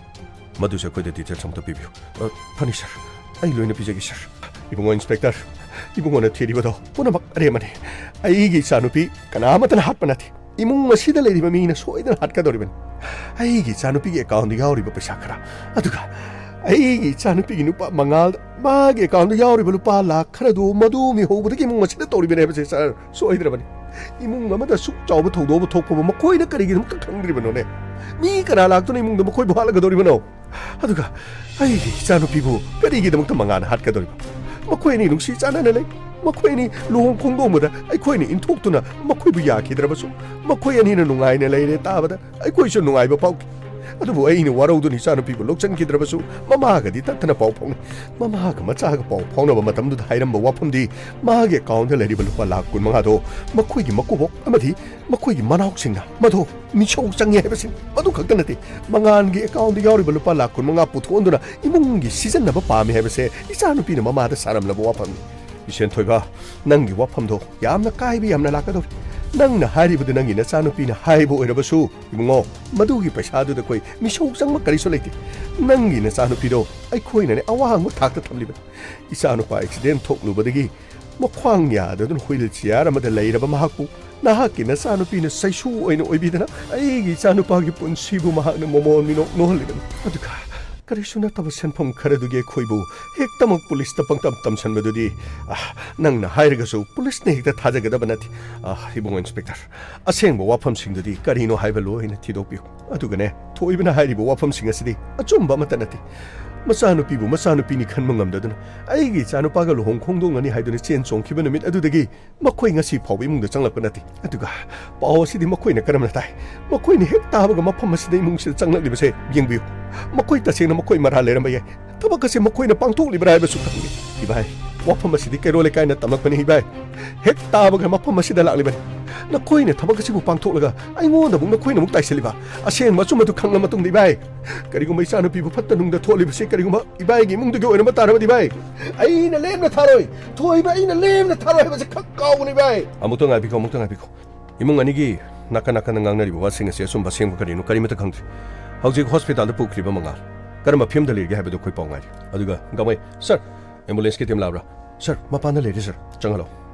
ꯃꯗꯨꯁꯨ ꯑꯩꯈꯣꯏꯗ ꯗꯤꯇꯦꯜꯁ ꯑꯃꯇ ꯄꯤꯕꯤꯌꯨ꯫ ꯑ, ꯐꯅꯤ ꯁꯥꯔ, ꯑꯩ ꯂꯣꯏꯅ ꯄꯤꯖꯒꯦ ꯁꯥꯔ꯫ ꯏꯕꯨꯡꯉꯣ ꯏꯟꯁꯄꯦꯛꯇꯔ, ꯏꯕꯨꯡꯉꯣꯅ ꯊꯤꯔꯤꯕꯗꯣ ꯄꯨꯝꯅꯃꯛ ꯑꯔꯦꯝꯕꯅꯤ꯫ ꯑꯩꯒꯤ ꯏꯆꯥꯅꯨꯄꯤ ꯀꯅꯥ ꯑꯃꯠꯇꯅ ꯍꯥꯠꯄ ꯅꯠꯇꯦ꯫ ꯏꯃꯨꯡ ꯑꯁꯤꯗ ꯂꯩꯔꯤꯕ ꯃꯤꯅ ꯁꯣꯏꯗꯅ ꯍꯥꯠꯀꯗꯧꯔꯤꯕꯅꯤ꯫ ꯑꯩꯒꯤ ꯏꯆꯥꯅꯨꯄꯤꯒꯤ ꯑꯦꯀꯥꯎꯟꯗ ꯌꯥꯎꯔꯤꯕ ꯄꯩꯁꯥ ꯈꯔ, ꯑꯗꯨꯒ ꯑꯩꯒꯤ ꯏꯆꯥꯅꯨꯄꯤꯒꯤ ꯅꯨꯄꯥ ꯃꯉꯥꯜꯗ ꯃꯥꯒꯤ ꯑꯦꯀꯥꯎꯟꯗ ꯌꯥꯎꯔꯤꯕ ꯂꯨꯄꯥ ꯂꯥꯈ ꯈꯔꯗꯨ ꯃꯗꯨ ꯃꯤꯍꯧꯕꯗꯒꯤ ꯏꯃꯨꯡ ꯑꯁꯤꯗ ꯇꯧꯔꯤꯕꯅꯦ ꯍꯥꯏꯕꯁꯦ ꯁꯥꯔ ꯁꯣꯏꯗ꯭ꯔꯕꯅꯤ꯫ ꯏꯃꯨꯡ ꯑꯃꯗ ꯑꯁꯨꯛ ꯆꯥꯎꯕ ꯊꯧꯗꯣꯛ ꯑꯃ ꯊꯣꯛꯄꯕꯨ ꯃꯈꯣꯏꯅ ꯀꯔꯤꯒꯤꯗꯃꯛꯇ ꯈꯪꯗ꯭ꯔꯤꯕꯅꯣꯅꯦ? ꯃꯤ ꯀꯅꯥ ꯂꯥꯛꯇꯨꯅ ꯏꯃꯨꯡꯗ ꯃꯈꯣꯏꯕꯨ ꯍꯥꯠꯂꯒꯗꯧꯔꯤꯕꯅꯣ? ꯑꯗꯨꯒ ꯑꯩꯒꯤ ꯏꯆꯥꯅꯨꯄꯤꯕꯨ ꯀꯔꯤꯒꯤꯗꯃꯛꯇ ꯃꯉꯥꯅ ꯍꯥꯠꯀꯗꯧꯔꯤꯕ? ꯃꯈꯣꯏ ꯑꯅꯤ ꯅꯨꯡꯁꯤ ꯆꯥꯟꯅꯅ ꯂꯩ꯫ ꯃꯈꯣꯏ ꯑꯅꯤ ꯂꯨꯍꯣꯡ ꯈꯣꯡꯗꯣꯡꯕꯗ ꯑꯩꯈꯣꯏꯅ ꯏꯟꯊꯣꯛꯇꯨꯅ ꯃꯈꯣꯏꯕꯨ ꯌꯥꯈꯤꯗ꯭ꯔꯕꯁꯨ, ꯃꯈꯣꯏ ꯑꯅꯤꯅ ꯅꯨꯡꯉꯥꯏꯅ ꯂꯩꯔꯦ ꯇꯥꯕꯗ ꯑꯩꯈꯣꯏꯁꯨ ꯅꯨꯡꯉꯥꯏꯕ ꯐꯥꯎꯈꯤ꯫ ꯑꯗꯨꯕꯨ ꯑꯩꯅ ꯋꯥꯔꯧꯗꯨꯅ ꯏꯆꯥꯅꯨꯄꯤꯕꯨ ꯂꯧꯁꯤꯟꯈꯤꯗ꯭ꯔꯕꯁꯨ, ꯃꯃꯥꯒꯗꯤ ꯇꯠꯇꯅ ꯄꯥꯎ ꯐꯥꯎꯅꯩ꯫ ꯃꯃꯥꯒ ꯃꯆꯥꯒ ꯄꯥꯎ ꯐꯥꯎꯅꯕ ꯃꯇꯝꯗꯨꯗ ꯍꯥꯏꯔꯝꯕ ꯋꯥꯐꯝꯗꯤ, ꯃꯥꯒꯤ ꯑꯦꯀꯥꯎꯟꯗ ꯂꯩꯔꯤꯕ ꯂꯨꯄꯥ ꯂꯥꯈ ꯀꯨꯟꯃꯉꯥꯗꯣ ꯃꯈꯣꯏꯒꯤ ꯃꯀꯨꯕꯣꯛ ꯑꯃꯗꯤ ꯃꯈꯣꯏꯒꯤ ꯃꯅꯥꯎꯁꯤꯡꯅ ꯃꯗꯨ ꯃꯤꯁꯧ ꯆꯪꯉꯤ ꯍꯥꯏꯕꯁꯤꯅꯤ꯫ ꯃꯗꯨ ꯈꯛꯇ ꯅꯠꯇꯦ, ꯃꯉꯥꯟꯒꯤ ꯑꯦꯀꯥꯎꯟꯗ ꯌꯥꯎꯔꯤꯕ ꯂꯨꯄꯥ ꯂꯥꯈ ꯀꯨꯟꯃꯉꯥ ꯄꯨꯊꯣꯛꯍꯟꯗꯨꯅ ꯏꯃꯨꯡꯒꯤ ꯁꯤꯖꯤꯟꯅꯕ ꯄꯥꯝꯃꯤ ꯍꯥꯏꯕꯁꯦ ꯏꯆꯥꯅꯨꯄꯤꯅ ꯃꯃꯥꯗ ꯁꯥꯔꯝꯂꯕ ꯋꯥꯐꯝꯅꯤ꯫ ꯏꯆꯦꯟ ꯊꯣꯏꯕ, ꯅꯪꯒꯤ ꯋꯥꯐꯝꯗꯣ ꯌꯥꯝꯅ ꯀꯥꯏꯕ ꯌꯥꯝꯅ ꯂꯥꯛꯀꯗꯧꯔꯤ꯫ ꯅꯪꯅ ꯍꯥꯏꯔꯤꯕꯗꯨ ꯅꯪꯒꯤ ꯅꯆꯥꯅꯨꯄꯤꯅ ꯍꯥꯏꯕ ꯑꯣꯏꯔꯕꯁꯨ, ꯏꯕꯨꯡꯉꯣ, ꯃꯗꯨꯒꯤ ꯄꯩꯁꯥꯗꯨꯗ ꯑꯩꯈꯣꯏ ꯃꯤꯁꯧ ꯆꯪꯕ ꯀꯔꯤꯁꯨ ꯂꯩꯇꯦ꯫ ꯅꯪꯒꯤ ꯅꯆꯥꯅꯨꯄꯤꯗꯣ ꯑꯩꯈꯣꯏꯅꯅꯦ ꯑꯋꯥꯡꯕ ꯊꯥꯛꯇ ꯊꯝꯂꯤꯕꯅꯤ꯫ ꯏꯆꯥꯅꯨꯄꯥ ꯑꯦꯛꯁꯤꯗꯦꯟ ꯊꯣꯛꯂꯨꯕꯗꯒꯤ ꯃꯈ꯭ꯋꯥꯡ ꯌꯥꯗꯗꯨꯅ ꯍꯨꯏꯜ ꯆꯤꯌꯥꯔ ꯑꯃꯗ ꯂꯩꯔꯕ ꯃꯍꯥꯛꯄꯨ ꯅꯍꯥꯛꯀꯤ ꯅꯆꯥꯅꯨꯄꯤꯅ ꯆꯩꯁꯨ ꯑꯣꯏꯅ ꯑꯣꯏꯕꯤꯗꯅ ꯑꯩꯒꯤ ꯏꯆꯥꯅꯨꯄꯥꯒꯤ ꯄꯨꯟꯁꯤꯕꯨ ꯃꯍꯥꯛꯅ ꯃꯃꯣꯟ ꯃꯤꯅꯣꯛ ꯅꯣꯛꯍꯜꯂꯤꯕꯅꯤ꯫ ꯑꯗꯨꯒ ꯀꯔꯤꯁꯨ ꯅꯠꯇꯕ ꯁꯦꯟꯐꯝ ꯈꯔꯗꯨꯒꯤ ꯑꯩꯈꯣꯏꯕꯨ ꯍꯦꯛꯇꯃꯛ ꯄꯨꯂꯤꯁꯇ ꯄꯪꯇꯝ ꯇꯝꯁꯟꯕꯗꯨꯗꯤ, ꯑ, ꯅꯪꯅ ꯍꯥꯏꯔꯒꯁꯨ ꯄꯨꯂꯤꯁꯅ ꯍꯦꯛꯇ ꯊꯥꯖꯒꯗꯕ ꯅꯠꯇꯦ꯫ ꯑ, ꯏꯕꯨꯡꯉꯣ ꯏꯟꯁꯄꯦꯛꯇꯔ, ꯑꯁꯦꯡꯕ ꯋꯥꯐꯝꯁꯤꯡꯗꯨꯗꯤ ꯀꯔꯤꯅꯣ ꯍꯥꯏꯕ ꯂꯣꯏꯅ ꯊꯤꯗꯣꯛꯄꯤꯌꯨ꯫ ꯑꯗꯨꯒꯅꯦ, ꯊꯣꯏꯕꯅ ꯍꯥꯏꯔꯤꯕ ꯋꯥꯐꯝꯁꯤꯡ ꯑꯁꯤꯗꯤ ꯑꯆꯨꯝꯕ ꯑꯃꯠꯇ ꯅꯠꯇꯦ꯫ ꯃꯆꯥꯅꯨꯄꯤꯕꯨ ꯃꯆꯥꯅꯨꯄꯤꯅꯤ ꯈꯟꯕ ꯉꯝꯗꯗꯨꯅ ꯑꯩꯒꯤ ꯏꯆꯥꯅꯨꯄꯥꯒ ꯂꯨꯍꯣꯡ ꯈꯣꯡꯗꯣꯡꯒꯅꯤ ꯍꯥꯏꯗꯨꯅ ꯆꯦꯟ ꯆꯣꯡꯈꯤꯕ ꯅꯨꯃꯤꯠ ꯑꯗꯨꯗꯒꯤ ꯃꯈꯣꯏ ꯉꯁꯤ ꯐꯥꯎꯕ ꯏꯃꯨꯡꯗ ꯆꯪꯂꯛꯄ ꯅꯠꯇꯦ꯫ ꯑꯗꯨꯒ ꯄꯥꯎ ꯑꯁꯤꯗꯤ ꯃꯈꯣꯏꯅ ꯀꯔꯝꯅ ꯇꯥꯏ? ꯃꯈꯣꯏꯅ ꯍꯦꯛ ꯇꯥꯕꯒ ꯃꯐꯝ ꯑꯁꯤꯗ ꯏꯃꯨꯡꯁꯤꯗ ꯆꯪꯂꯛꯂꯤꯕꯁꯦ ꯌꯦꯡꯕꯤꯌꯨ꯫ ꯃꯈꯣꯏ ꯇꯁꯦꯡꯅ ꯃꯈꯣꯏ ꯃꯔꯥꯜ ꯂꯩꯔꯝꯕ ꯌꯥꯏ꯫ ꯊꯕꯛ ꯑꯁꯤ ꯃꯈꯣꯏꯅ ꯄꯥꯡꯊꯣꯛꯂꯤꯕ꯭ꯔꯥ ꯍꯥꯏꯕꯁꯨ ꯈꯪꯗꯦ꯫ ꯏꯚꯥꯏ, ꯋꯥꯐꯝ ꯑꯁꯤꯗꯤ ꯀꯩꯔꯣꯜ ꯂꯩꯀꯥꯏꯅ ꯇꯝꯂꯛꯄꯅꯤ, ꯏꯚꯥꯏ꯫ ꯍꯦꯛ ꯇꯥꯕꯒ ꯃꯐꯝ ꯑꯁꯤꯗ ꯂꯥꯛꯂꯤꯕꯅꯤ꯫ ꯅꯈꯣꯏꯅ ꯊꯕꯛ ꯑꯁꯤꯕꯨ ꯄꯥꯡꯊꯣꯛꯂꯒ ꯑꯩꯉꯣꯟꯗ ꯑꯃꯨꯛ ꯅꯈꯣꯏꯅ ꯑꯃꯨꯛ ꯇꯥꯏꯁꯤꯜꯂꯤꯕ? ꯑꯁꯦꯡꯕ ꯑꯆꯨꯝꯕꯗꯨ ꯈꯪꯂ ꯃꯇꯨꯡꯗ, ꯏꯕꯥꯏ, ꯀꯔꯤꯒꯨꯝꯕ ꯏꯆꯥꯅꯨꯄꯤꯕꯨ ꯐꯠꯇ ꯅꯨꯡꯗ ꯊꯣꯛꯂꯤꯕꯁꯤ ꯀꯔꯤꯒꯨꯝꯕ ꯏꯕꯥꯏꯒꯤ ꯏꯃꯨꯡꯗꯒꯤ ꯑꯣꯏꯔꯝꯕ ꯇꯥꯔꯕꯗꯤ, ꯏꯕꯥꯏ, ꯑꯩꯅ ꯂꯦꯝꯅ ꯊꯥꯔꯣꯏ꯫ ꯊꯣꯏꯕ ꯑꯩꯅ ꯂꯦꯝꯅ ꯊꯥꯔꯣꯏ ꯍꯥꯏꯕꯁꯤ ꯈꯪ ꯀꯥꯎꯒꯅꯨ, ꯏꯕꯥꯏ꯫ ꯑꯃꯨꯛꯇ ꯉꯥꯏꯕꯤꯈꯣ, ꯑꯃꯨꯛꯇ ꯉꯥꯏꯕꯤꯈꯣ꯫ ꯏꯃꯨꯡ ꯑꯅꯤꯒꯤ ꯅꯥꯀꯟ ꯅꯥꯀꯟꯗ ꯉꯥꯡꯅꯔꯤꯕ ꯋꯥꯁꯤꯡ ꯑꯁꯤ ꯑꯆꯨꯝꯕ ꯑꯁꯦꯡꯕ ꯀꯔꯤꯅꯣ ꯀꯔꯤꯃꯠꯇ ꯈꯪꯗ꯭ꯔꯤ꯫ ꯍꯧꯖꯤꯛ ꯍꯣꯁꯄꯤꯇꯥꯜꯗ ꯄꯨꯈ꯭ꯔꯤꯕ ꯃꯉꯥꯜ ꯀꯔꯝꯕ ꯐꯤꯕꯝꯗ ꯂꯩꯔꯤꯒꯦ ꯍꯥꯏꯕꯗꯨ ꯑꯩꯈꯣꯏ ꯄꯥꯎ ꯉꯥꯏꯔꯤ꯫ ꯑꯗꯨꯒ ꯒꯃꯩ, ꯁꯥꯔ, ꯑꯦꯝꯕꯨꯂꯦꯟꯁꯀꯤ ꯇꯤꯝ ꯂꯥꯛꯑꯕ꯭ꯔꯥ? ꯁꯥꯔ, ꯃꯄꯥꯟꯗ ꯂꯩꯔꯦ, ꯁꯥꯔ꯫ ꯆꯪꯍꯜꯂꯣ꯫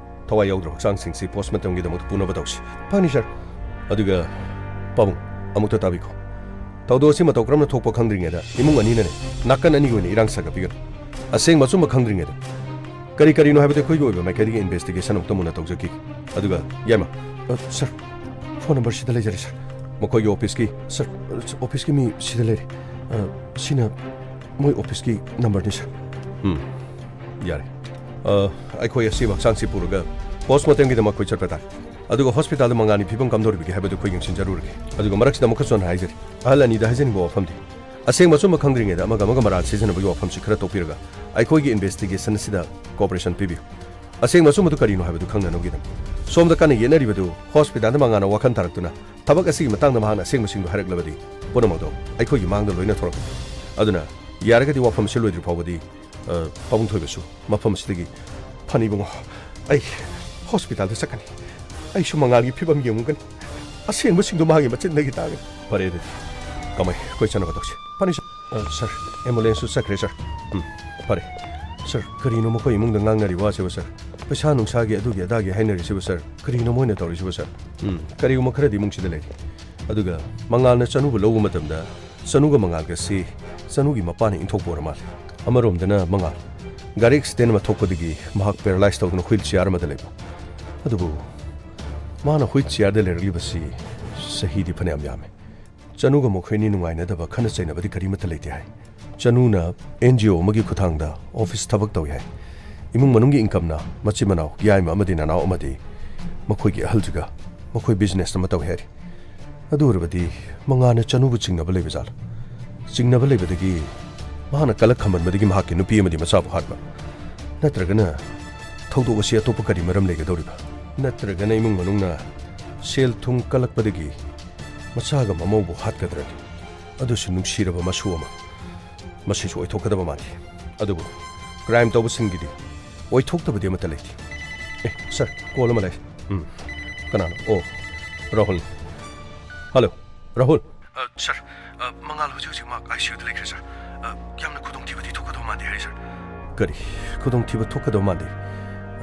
ꯊꯋꯥꯏ ꯌꯥꯎꯗ꯭ꯔꯕ ꯍꯛꯆꯥꯡꯁꯤꯡꯁꯤ ꯄꯣꯁꯃꯣꯔꯇꯦꯝꯒꯤꯗꯃꯛꯇ ꯄꯨꯅꯕ ꯇꯧꯁꯤ꯫ ꯐꯅꯤ, ꯁꯥꯔ꯫ ꯑꯗꯨꯒ ꯄꯥꯕꯨꯡ, ꯑꯃꯨꯛꯇ ꯇꯥꯕꯤꯈꯣ꯫ ꯊꯧꯗꯣꯛ ꯑꯁꯤ ꯃꯇꯧ ꯀꯔꯝꯅ ꯊꯣꯛꯄ ꯈꯪꯗ꯭ꯔꯤꯉꯩꯗ ꯏꯃꯨꯡ ꯑꯅꯤꯅꯅꯦ, ꯅꯥꯀꯟ ꯑꯅꯤꯒꯤ ꯑꯣꯏꯅ ꯏꯔꯥꯡ ꯁꯥꯒꯠꯄꯤꯒꯅꯨ꯫ ꯑꯁꯦꯡꯕ ꯑꯆꯨꯝꯕ ꯈꯪꯗ꯭ꯔꯤꯉꯩꯗ ꯀꯔꯤ ꯀꯔꯤꯅꯣ ꯍꯥꯏꯕꯗꯨ ꯑꯩꯈꯣꯏꯒꯤ ꯑꯣꯏꯕ ꯃꯥꯏꯀꯩꯗꯒꯤ ꯏꯟꯚꯦꯁꯇꯤꯒꯦꯁꯟ ꯑꯃꯨꯛꯇ ꯃꯨꯟꯅ ꯇꯧꯖꯈꯤ꯫ ꯑꯗꯨꯒ ꯌꯥꯏꯃ, ꯑ, ꯁꯥꯔ, ꯐꯣꯟ ꯅꯝꯕꯔ ꯁꯤꯗ ꯂꯩꯖꯔꯦ, ꯁꯥꯔ꯫ ꯃꯈꯣꯏꯒꯤ ꯑꯣꯐꯤꯁꯀꯤ, ꯁꯥꯔ, ꯑꯣꯐꯤꯁꯀꯤ ꯃꯤ ꯁꯤꯗ ꯂꯩꯔꯦ꯫ ꯑ, ꯁꯤꯅ ꯃꯣꯏ ꯑꯣꯐꯤꯁꯀꯤ ꯅꯝꯕꯔꯅꯤ, ꯁꯥꯔ꯫ ꯎꯝ, ꯌꯥꯔꯦ꯫ ꯑ, ꯑꯩꯈꯣꯏ ꯑꯁꯤꯕ ꯍꯛꯆꯥꯡꯁꯤ ꯄꯨꯔꯒ ꯄꯣꯁꯃꯣꯔꯇꯦꯝꯒꯤꯗꯃꯛ ꯑꯩꯈꯣꯏ ꯆꯠꯄ ꯇꯥꯔꯦ꯫ ꯑꯗꯨꯒ ꯍꯣꯁꯄꯤꯇꯥꯜꯗ ꯃꯉꯥꯜꯒꯤ ꯐꯤꯕꯝ ꯀꯝꯗꯧꯔꯤꯕꯒꯦ ꯍꯥꯏꯕꯗꯨ ꯑꯩꯈꯣꯏ ꯌꯦꯡꯁꯤꯟꯖꯔꯨꯔꯒꯦ꯫ ꯑꯗꯨꯒ ꯃꯔꯛꯁꯤꯗ ꯑꯃꯨꯛꯀꯁꯨ ꯍꯟꯅ ꯍꯥꯏꯖꯔꯤ, ꯑꯍꯜ ꯑꯅꯤꯗ ꯍꯥꯏꯖꯅꯤꯡꯕ ꯋꯥꯐꯝꯗꯤ, ꯑꯁꯦꯡꯕ ꯑꯆꯨꯝꯕ ꯈꯪꯗ꯭ꯔꯤꯉꯩꯗ ꯑꯃꯒ ꯑꯃꯒ ꯃꯔꯥꯜ ꯁꯤꯖꯤꯟꯅꯕꯒꯤ ꯋꯥꯐꯝꯁꯤ ꯈꯔ ꯇꯣꯛꯄꯤꯔꯒ ꯑꯩꯈꯣꯏꯒꯤ ꯏꯟꯚꯦꯁꯇꯤꯒꯦꯁꯟ ꯑꯁꯤꯗ ꯀꯣꯑꯣꯄꯔꯦꯁꯟ ꯄꯤꯕꯤꯌꯨ꯫ ꯑꯁꯦꯡꯕ ꯑꯆꯨꯝꯕꯗꯨ ꯀꯔꯤꯅꯣ ꯍꯥꯏꯕꯗꯨ ꯈꯪꯅꯅꯕꯒꯤꯗꯃꯛ꯫ ꯁꯣꯝꯗ ꯀꯟꯅ ꯌꯦꯠꯅꯔꯤꯕꯗꯨ ꯍꯣꯁꯄꯤꯇꯥꯜꯗ ꯃꯉꯥꯜꯅ ꯋꯥꯈꯜ ꯇꯥꯔꯛꯇꯨꯅ ꯊꯕꯛ ꯑꯁꯤꯒꯤ ꯃꯇꯥꯡꯗ ꯃꯍꯥꯛꯅ ꯑꯁꯦꯡꯕꯁꯤꯡꯗꯨ ꯍꯥꯏꯔꯛꯂꯕꯗꯤ ꯄꯨꯝꯅꯃꯛꯇꯣ ꯑꯩꯈꯣꯏꯒꯤ ꯃꯥꯡꯗ ꯂꯣꯏꯅ ꯊꯣꯔꯛꯀꯅꯤ꯫ ꯑꯗꯨꯅ ꯌꯥꯔꯒꯗꯤ ꯋꯥꯐꯝ ꯑꯁꯤ ꯂꯣꯏꯗ꯭ꯔꯤ ꯐꯥꯎꯕꯗꯤ, ꯑ, ꯄꯥꯕꯨꯡ ꯊꯣꯏꯕꯁꯨ ꯃꯐꯝ ꯑꯁꯤꯗꯒꯤ ꯐꯅꯤ ꯏꯕꯨꯡꯉꯣ꯫ ꯑꯩ ꯍꯣꯁꯄꯤꯇꯥꯜꯗ ꯆꯠꯀꯅꯤ꯫ ꯑꯩꯁꯨ ꯃꯉꯥꯜꯒꯤ ꯐꯤꯕꯝ ꯌꯦꯡꯉꯨꯒꯅꯤ꯫ ꯑꯁꯦꯡꯕꯁꯤꯡꯗꯨ ꯃꯥꯒꯤ ꯃꯆꯤꯟꯗꯒꯤ ꯇꯥꯒꯅꯤ꯫ ꯐꯔꯦ ꯑꯗꯨꯗꯤ꯫ ꯀꯃꯥꯏ, ꯑꯩꯈꯣꯏ ꯆꯠꯅꯕ ꯇꯧꯁꯤ꯫ ꯐꯅꯤ, ꯁꯥꯔ꯫ ꯑ, ꯁꯥꯔ, ꯑꯦꯝꯕꯨꯂꯦꯟꯁꯁꯨ ꯆꯠꯈ꯭ꯔꯦ, ꯁꯥꯔ꯫ ꯎꯝ, ꯐꯔꯦ꯫ ꯁꯥꯔ, ꯀꯔꯤꯅꯣ ꯃꯈꯣꯏ ꯏꯃꯨꯡꯗ ꯉꯥꯡꯅꯔꯤꯕ ꯋꯥꯁꯤꯕꯨ, ꯁꯥꯔ? ꯄꯩꯁꯥ ꯅꯨꯡꯁꯥꯒꯤ ꯑꯗꯨꯒꯤ ꯑꯗꯥꯒꯤ ꯍꯥꯏꯅꯔꯤꯁꯤꯕꯨ, ꯁꯥꯔ? ꯀꯔꯤꯅꯣ ꯃꯣꯏꯅ ꯇꯧꯔꯤꯁꯤꯕꯨ, ꯁꯥꯔ? ꯎꯝ, ꯀꯔꯤꯒꯨꯝꯕ ꯈꯔꯗꯤ ꯏꯃꯨꯡꯁꯤꯗ ꯂꯩꯔꯤ꯫ ꯑꯗꯨꯒ ꯃꯉꯥꯜꯅ ꯆꯅꯨꯕꯨ ꯂꯧꯕ ꯃꯇꯝꯗ ꯆꯅꯨꯒ ꯃꯉꯥꯜꯒꯁꯤ ꯆꯅꯨꯒꯤ ꯃꯄꯥꯅ ꯏꯟꯊꯣꯛꯄ ꯑꯣꯏꯔ ꯃꯥꯜꯂꯦ꯫ ꯑꯃꯔꯣꯝꯗꯅ ꯃꯉꯥꯜ ꯒꯥꯔꯤ ꯑꯦꯛꯁꯤꯗꯦꯟ ꯑꯃ ꯊꯣꯛꯄꯗꯒꯤ ꯃꯍꯥꯛ ꯄꯦꯔꯥꯂꯥꯏꯁ ꯇꯧꯗꯨꯅ ꯍꯨꯏꯜ ꯆꯤꯌꯥꯔ ꯑꯃꯗ ꯂꯩꯕ꯫ ꯑꯗꯨꯕꯨ ꯃꯥꯅ ꯍꯨꯏꯜ ꯆꯤꯌꯥꯔꯗ ꯂꯩꯔꯛꯂꯤꯕꯁꯤ ꯆꯍꯤꯗꯤ ꯐꯅꯌꯥꯝ ꯌꯥꯝꯃꯦ꯫ ꯆꯅꯨꯒ ꯃꯈꯣꯏꯅꯤ ꯅꯨꯡꯉꯥꯏꯅꯗꯕ, ꯈꯠꯅ ꯆꯩꯅꯕꯗꯤ ꯀꯔꯤꯃꯠꯇ ꯂꯩꯇꯦ ꯍꯥꯏ꯫ ꯆꯅꯨꯅ ꯑꯦꯟ ꯖꯤ ꯑꯣ ꯑꯃꯒꯤ ꯈꯨꯠꯊꯥꯡꯗ ꯑꯣꯐꯤꯁ ꯊꯕꯛ ꯇꯧꯏ ꯍꯥꯏ꯫ ꯏꯃꯨꯡ ꯃꯅꯨꯡꯒꯤ ꯏꯟꯀꯝꯅ ꯃꯆꯤꯟ ꯃꯅꯥꯎ, ꯌꯥꯏꯃ ꯑꯃꯗꯤ ꯅꯅꯥꯎ ꯑꯃꯗꯤ ꯃꯈꯣꯏꯒꯤ ꯑꯍꯜꯁꯤꯒ ꯃꯈꯣꯏ ꯕꯤꯖꯤꯅꯦꯁ ꯑꯃ ꯇꯧꯏ ꯍꯥꯏꯔꯤ꯫ ꯑꯗꯨ ꯑꯣꯏꯔꯕꯗꯤ ꯃꯉꯥꯜꯅ ꯆꯅꯨꯕꯨ ꯆꯤꯡꯅꯕ ꯂꯩꯕ ꯖꯥꯠꯂ? ꯆꯤꯡꯅꯕ ꯂꯩꯕꯗꯒꯤ ꯃꯍꯥꯛꯅ ꯀꯂꯛ ꯈꯝꯕꯟꯕꯗꯒꯤ ꯃꯍꯥꯛꯀꯤ ꯅꯨꯄꯤ ꯑꯃꯗꯤ ꯃꯆꯥꯕꯨ ꯍꯥꯠꯄ? ꯅꯠꯇ꯭ꯔꯒꯅ ꯊꯧꯗꯣꯛ ꯑꯁꯤ ꯑꯇꯣꯞꯄ ꯀꯔꯤ ꯃꯔꯝ ꯂꯩꯒꯗꯧꯔꯤꯕ? ꯅꯠꯇ꯭ꯔꯒꯅ ꯏꯃꯨꯡ ꯃꯅꯨꯡꯅ ꯁꯦꯜ ꯊꯨꯝ ꯀꯜꯂꯛꯄꯗꯒꯤ ꯃꯆꯥꯒ ꯃꯃꯧꯕꯨ ꯍꯥꯠꯀꯗ꯭ꯔꯅꯤ? ꯑꯗꯨꯁꯨ ꯅꯨꯡꯁꯤꯔꯕ ꯃꯁꯨ ꯑꯃ꯫ ꯃꯁꯤꯁꯨ ꯑꯣꯏꯊꯣꯛꯀꯗꯕ ꯃꯥꯟꯗꯦ꯫ ꯑꯗꯨꯕꯨ ꯀ꯭ꯔꯥꯏꯝ ꯇꯧꯕꯁꯤꯡꯒꯤꯗꯤ ꯑꯣꯏꯊꯣꯛꯇꯕꯗꯤ ꯑꯃꯠꯇ ꯂꯩꯇꯦ꯫ ꯑꯦ, ꯁꯥꯔ, ꯀꯣꯜ ꯑꯃ ꯂꯩ꯫ ꯎꯝ, ꯀꯅꯥꯅꯣ? ꯑꯣ, ꯔꯥꯍꯨꯜ꯫ ꯍꯜꯂꯣ, ꯔꯥꯍꯨꯜ꯫ ꯑ, ꯁꯥꯔ, ꯑ, ꯃꯉꯥꯜ ꯍꯧꯖꯤꯛ ꯍꯧꯖꯤꯛ ꯃꯍꯥꯛ ꯑꯥꯏ ꯁꯤ ꯌꯨꯗ ꯂꯩꯈ꯭ꯔꯦ, ꯁꯥꯔ꯫ ꯑ, ꯌꯥꯝꯅ ꯈꯨꯗꯣꯡꯊꯤꯕꯗꯤ ꯊꯣꯛꯀꯗꯧ ꯃꯥꯟꯗꯦ ꯍꯥꯏꯔꯤ, ꯁꯥꯔ꯫ ꯀꯔꯤ? ꯈꯨꯗꯣꯡꯊꯤꯕ ꯊꯣꯛꯀꯗꯧ ꯃꯥꯟꯗꯦ?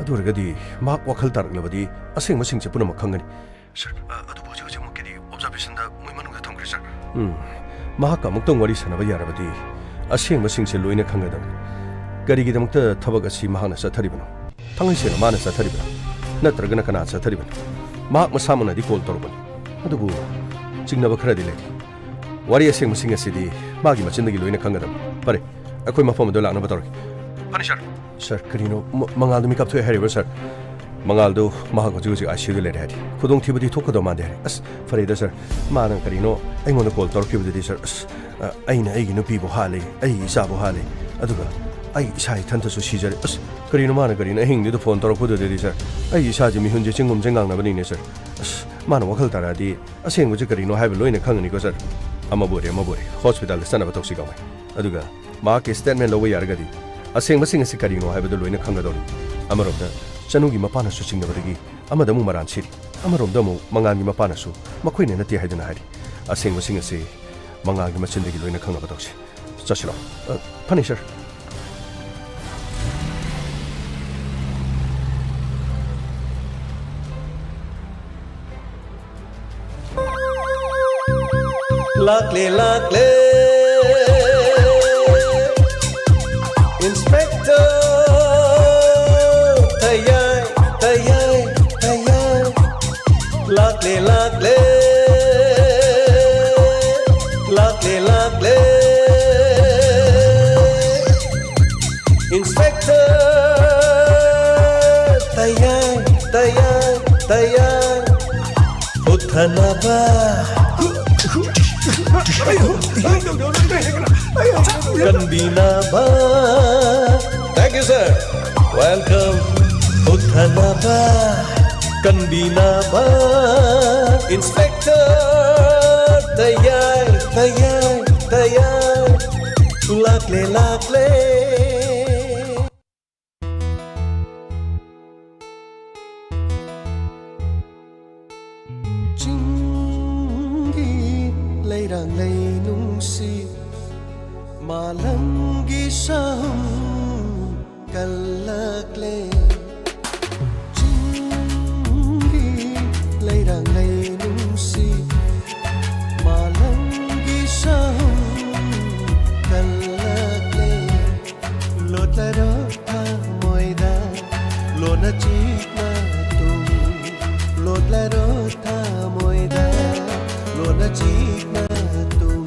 ꯑꯗꯨ ꯑꯣꯏꯔꯒꯗꯤ ꯃꯍꯥꯛ ꯋꯥꯈꯜ ꯇꯥꯔꯛꯂꯕꯗꯤ ꯑꯁꯦꯡꯕꯁꯤꯡꯁꯦ ꯄꯨꯝꯅꯃꯛ ꯈꯪꯒꯅꯤ꯫ ꯁꯥꯔ, ꯑ, ꯑꯗꯨꯕꯨ ꯍꯧꯖꯤꯛ ꯍꯧꯖꯤꯛꯃꯛꯀꯤꯗꯤ ꯑꯣꯕꯖꯥꯔꯕꯦꯁꯟꯗ ꯃꯣꯏ ꯃꯅꯨꯡꯗ ꯊꯝꯈ꯭ꯔꯦ, ꯁꯥꯔ꯫ ꯎꯝ, ꯃꯍꯥꯛꯀ ꯑꯃꯨꯛꯇꯪ ꯋꯥꯔꯤ ꯁꯥꯟꯅꯕ ꯌꯥꯔꯕꯗꯤ ꯑꯁꯦꯡꯕꯁꯤꯡꯁꯦ ꯂꯣꯏꯅ ꯈꯪꯒꯗꯕꯅꯤ꯫ ꯀꯔꯤꯒꯤꯗꯃꯛꯇ ꯊꯕꯛ ꯑꯁꯤ ꯃꯍꯥꯛꯅ ꯆꯠꯊꯔꯤꯕꯅꯣ? ꯊꯥꯡꯉꯩ ꯁꯦꯡꯅ ꯃꯥꯅ ꯆꯠꯊꯔꯤꯕ꯭ꯔꯥ? ꯅꯠꯇ꯭ꯔꯒꯅ ꯀꯅꯥ ꯆꯠꯊꯔꯤꯕꯅꯣ? ꯃꯍꯥꯛ ꯃꯁꯥꯃꯛꯅꯗꯤ ꯀꯣꯜ ꯇꯧꯔꯛꯄꯅꯤ꯫ ꯑꯗꯨꯕꯨ ꯆꯤꯡꯅꯕ ꯈꯔꯗꯤ ꯂꯩꯔꯤ꯫ ꯋꯥꯔꯤ ꯑꯁꯦꯡꯕꯁꯤꯡ ꯑꯁꯤꯗꯤ ꯃꯥꯒꯤ ꯃꯆꯤꯟꯗꯒꯤ ꯂꯣꯏꯅ ꯈꯪꯒꯗꯕꯅꯤ꯫ ꯐꯔꯦ, ꯑꯩꯈꯣꯏ ꯃꯐꯝ ꯑꯗꯨ ꯂꯥꯛꯅꯕ ꯇꯧꯔꯒꯦ꯫ ꯐꯅꯤ, ꯁꯥꯔ꯫ ꯁꯥꯔ, ꯀꯔꯤꯅꯣ? ꯃ-, ꯃꯉꯥꯜꯗꯨ ꯃꯤꯀꯞ ꯊꯣꯛꯑꯦ ꯍꯥꯏꯔꯤꯕ꯭ꯔꯥ, ꯁꯥꯔ? ꯃꯉꯥꯜꯗꯨ ꯃꯍꯥꯛ ꯍꯧꯖꯤꯛ ꯍꯧꯖꯤꯛ ꯑꯥꯏ ꯁꯤ ꯌꯨꯗ ꯂꯩꯔꯦ ꯍꯥꯏꯔꯤ꯫ ꯈꯨꯗꯣꯡꯊꯤꯕꯗꯤ ꯊꯣꯛꯀꯗꯧ ꯃꯥꯟꯗꯦ ꯍꯥꯏꯔꯤ꯫ ꯑꯁ, ꯐꯔꯦꯗ, ꯁꯥꯔ꯫ ꯃꯥꯅ ꯀꯔꯤꯅꯣ ꯑꯩꯉꯣꯟꯗ ꯀꯣꯜ ꯇꯧꯔꯛꯈꯤꯕꯗꯨꯗꯤ, ꯁꯥꯔ? ꯑꯁ, ꯑ, ꯑꯩꯅ ꯑꯩꯒꯤ ꯅꯨꯄꯤꯕꯨ ꯍꯥꯠꯂꯦ, ꯑꯩꯒꯤ ꯏꯆꯥꯕꯨ ꯍꯥꯠꯂꯦ, ꯑꯗꯨꯒ ꯑꯩ ꯏꯁꯥ ꯏꯊꯟꯇꯁꯨ ꯁꯤꯖꯔꯦ꯫ ꯑꯁ, ꯀꯔꯤꯅꯣ ꯃꯥꯅ ꯀꯔꯤꯅꯣ ꯑꯍꯤꯡꯗꯨꯗ ꯐꯣꯟ ꯇꯧꯔꯛꯄꯗꯨꯗꯗꯤ, ꯁꯥꯔ? ꯑꯩꯒꯤ ꯏꯁꯥꯁꯦ ꯃꯤꯍꯨꯟꯁꯦ ꯆꯤꯡꯒꯨꯝ ꯆꯤꯡꯉꯥꯡꯅꯕꯅꯤꯅꯦ, ꯁꯥꯔ꯫ ꯑꯁ, ꯃꯥꯅ ꯋꯥꯈꯜ ꯇꯥꯔꯛꯑꯗꯤ ꯑꯁꯦꯡꯕꯁꯦ ꯀꯔꯤꯅꯣ ꯍꯥꯏꯕ ꯂꯣꯏꯅ ꯈꯪꯒꯅꯤꯀꯣ, ꯁꯥꯔ? ꯑꯃꯕꯨ ꯑꯣꯏꯔꯦ, ꯑꯃꯕꯨ ꯑꯣꯏꯔꯦ, ꯍꯣꯁꯄꯤꯇꯥꯜꯗ ꯆꯠꯅꯕ ꯇꯧꯁꯤ, ꯀꯥꯎꯉꯩ꯫ ꯑꯗꯨꯒ ꯃꯍꯥꯛꯀꯤ ꯁ꯭ꯇꯦꯠꯃꯦꯟ ꯂꯧꯕ ꯌꯥꯔꯒꯗꯤ ꯑꯁꯦꯡꯕꯁꯤꯡ ꯑꯁꯤ ꯀꯔꯤꯅꯣ ꯍꯥꯏꯕꯗꯨ ꯂꯣꯏꯅ ꯈꯪꯒꯗꯧꯔꯤ꯫ ꯑꯃꯔꯣꯝꯗ ꯆꯅꯨꯒꯤ ꯃꯄꯥꯅꯁꯨ ꯆꯤꯡꯅꯕꯗꯒꯤ ꯑꯃꯗ ꯑꯃꯨꯛ ꯃꯔꯥꯟ ꯁꯤꯔꯤ, ꯑꯃꯔꯣꯝꯗ ꯑꯃꯨꯛ ꯃꯉꯥꯜꯒꯤ ꯃꯄꯥꯅꯁꯨ ꯃꯈꯣꯏꯅ ꯅꯠꯇꯦ ꯍꯥꯏꯗꯨꯅ ꯍꯥꯏꯔꯤ꯫ ꯑꯁꯦꯡꯕꯁꯤꯡ ꯑꯁꯤ ꯃꯉꯥꯜꯒꯤ ꯃꯆꯤꯟꯗꯒꯤ ꯂꯣꯏꯅ ꯈꯪꯅꯕ ꯇꯧꯁꯤ꯫ ꯆꯠꯁꯤꯔꯣ? ꯑ, ꯐꯅꯤ, ꯁꯥꯔ꯫ ꯂꯥꯛꯂꯦ, ꯂꯥꯛꯂꯦ, ꯏꯟꯁꯄꯦꯛꯇꯔ ꯇꯌꯥꯏ, ꯇꯌꯥꯏ, ꯇꯌꯥꯏ꯫ ꯂꯥꯛꯂꯦ, ꯂꯥꯛꯂꯦ, ꯂꯥꯛꯂꯦ, ꯂꯥꯛꯂꯦ, ꯏꯟꯁꯄꯦꯛꯇꯔ ꯇꯌꯥꯏ, ꯇꯌꯥꯏ, ꯇꯌꯥꯏ꯫ ꯍꯨꯠꯊꯅꯕ, ꯀꯟꯕꯤꯅꯕ꯫ Thank you, sir. Welcome. ꯍꯨꯠꯊꯅꯕ, ꯀꯟꯕꯤꯅꯕ ꯏꯟꯁꯄꯦꯛꯇꯔ ꯇꯌꯥꯏ, ꯇꯌꯥꯏ, ꯇꯌꯥꯏ꯫ ꯂꯥꯛꯂꯦ, ꯂꯥꯛꯂꯦ꯫ ꯆꯤꯡꯒꯤ ꯂꯩꯔꯥꯡ ꯂꯩ ꯅꯨꯡꯁꯤ, ꯃꯥꯂꯪꯒꯤ ꯁꯍꯨꯝ ꯀꯜꯂꯛꯂꯦ꯫ ꯆꯤꯡꯒꯤ ꯂꯩꯔꯥꯡ ꯂꯩ ꯅꯨꯡꯁꯤ, ꯃꯥꯂꯪꯒꯤ ꯁꯍꯨꯝ ꯀꯜꯂꯛꯂꯦ꯫ ꯂꯣꯠꯂꯔꯣ ꯊꯃꯣꯏꯗ, ꯂꯣꯟꯅ ꯆꯤꯛꯅ ꯇꯨꯝ꯫ ꯂꯣꯠꯂꯔꯣ ꯊꯃꯣꯏꯗ, ꯂꯣꯟꯅ ꯆꯤꯛꯅ ꯇꯨꯝ꯫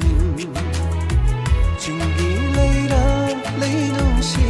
ꯆꯤꯡꯒꯤ ꯂꯩꯔꯥꯡ ꯂꯩ ꯅꯨꯡꯁꯤ꯫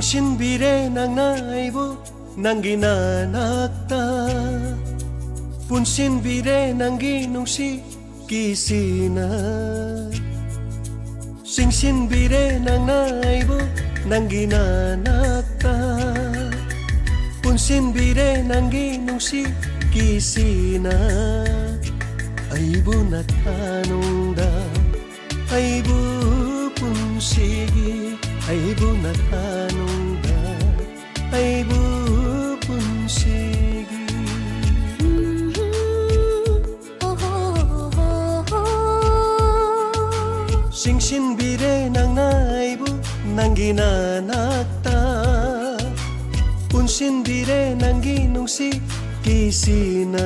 ꯁꯤꯟꯕꯤꯔꯦ ꯅꯪꯅ ꯑꯩꯕꯨ ꯅꯪꯒꯤ ꯅꯅꯥꯛꯇ, ꯄꯨꯟꯁꯤꯟꯕꯤꯔꯦ ꯅꯪꯒꯤ ꯅꯨꯡꯁꯤ ꯀꯤꯁꯤꯅ꯫ ꯆꯤꯡꯁꯤꯟꯕꯤꯔꯦ ꯅꯪꯅ ꯑꯩꯕꯨ ꯅꯪꯒꯤ ꯅꯅꯥꯛꯇ, ꯄꯨꯟꯁꯤꯟꯕꯤꯔꯦ ꯅꯪꯒꯤ ꯅꯨꯡꯁꯤ ꯀꯤꯁꯤꯅ꯫ ꯑꯩꯕꯨ ꯅꯊꯥꯅꯨꯡꯗ, ꯑꯩꯕꯨ ꯄꯨꯟꯁꯤꯒꯤ, ꯑꯩꯕꯨ ꯅꯊꯥꯅꯨꯡꯗ, ꯑꯩꯕꯨ ꯄꯨꯟꯁꯤꯒꯤ꯫ ꯆꯤꯡꯁꯤꯟꯕꯤꯔꯦ ꯅꯪꯅ ꯑꯩꯕꯨ ꯅꯪꯒꯤ ꯅꯅꯥꯛꯇ, ꯄꯨꯟꯁꯤꯟꯕꯤꯔꯦ ꯅꯪꯒꯤ ꯅꯨꯡꯁꯤ ꯀꯤꯁꯤꯅ꯫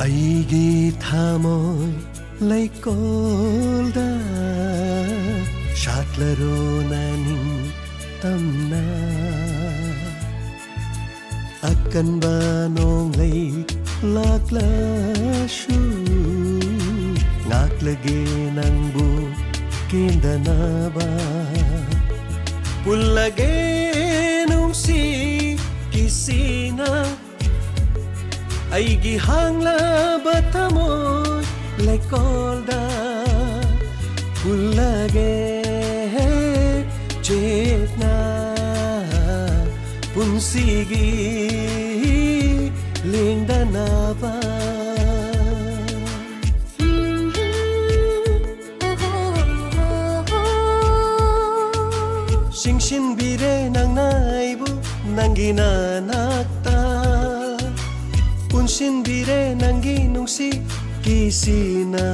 ꯑꯩꯒꯤ ꯊꯃꯣꯏ ꯂꯩꯀꯣꯜꯗ ꯁꯥꯠꯂꯔꯣ ꯅꯅꯤꯡ ꯇꯝꯅ꯫ ꯑꯀꯟꯕ ꯅꯣꯡꯂꯩ ꯂꯥꯛꯂꯁꯨ ꯉꯥꯛꯂꯒꯦ ꯅꯪꯕꯨ ꯀꯦꯟꯗꯅꯕ꯫ ꯄꯨꯜꯂꯒꯦ ꯅꯨꯡꯁꯤ ꯀꯤꯁꯤꯅ ꯑꯩꯒꯤ ꯍꯥꯡꯂꯕ ꯊꯃꯣꯏ ꯂꯩꯀꯣꯜꯗ ꯄꯨꯜꯂꯒꯦ ꯆꯦꯠꯅ ꯄꯨꯟꯁꯤꯒꯤ ꯂꯦꯡꯗꯅꯕ꯫ ꯆꯤꯡꯁꯤꯟꯕꯤꯔꯦ ꯅꯪꯅ ꯑꯩꯕꯨ ꯅꯪꯒꯤ ꯅꯅꯥꯛꯇ, ꯄꯨꯟꯁꯤꯟꯕꯤꯔꯦ ꯅꯪꯒꯤ ꯅꯨꯡꯁꯤ ꯀꯤꯁꯤꯅ꯫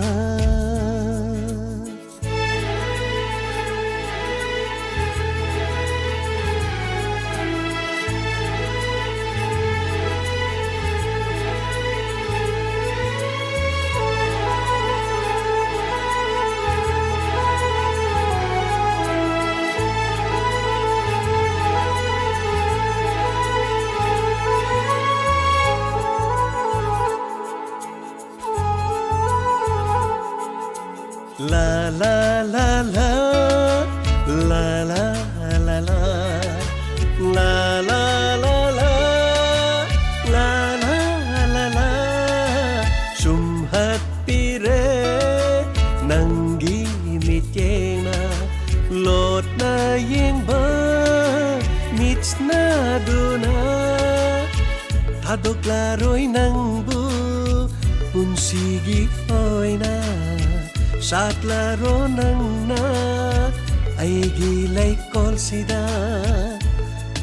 ꯊꯥꯗꯣꯛꯂꯔꯣꯏ ꯅꯪꯕꯨ ꯄꯨꯟꯁꯤꯒꯤ ꯑꯣꯏꯅ꯫ ꯁꯥꯠꯂꯔꯣ ꯅꯪꯅ ꯑꯩꯒꯤ ꯂꯩꯀꯣꯜꯁꯤꯗ꯫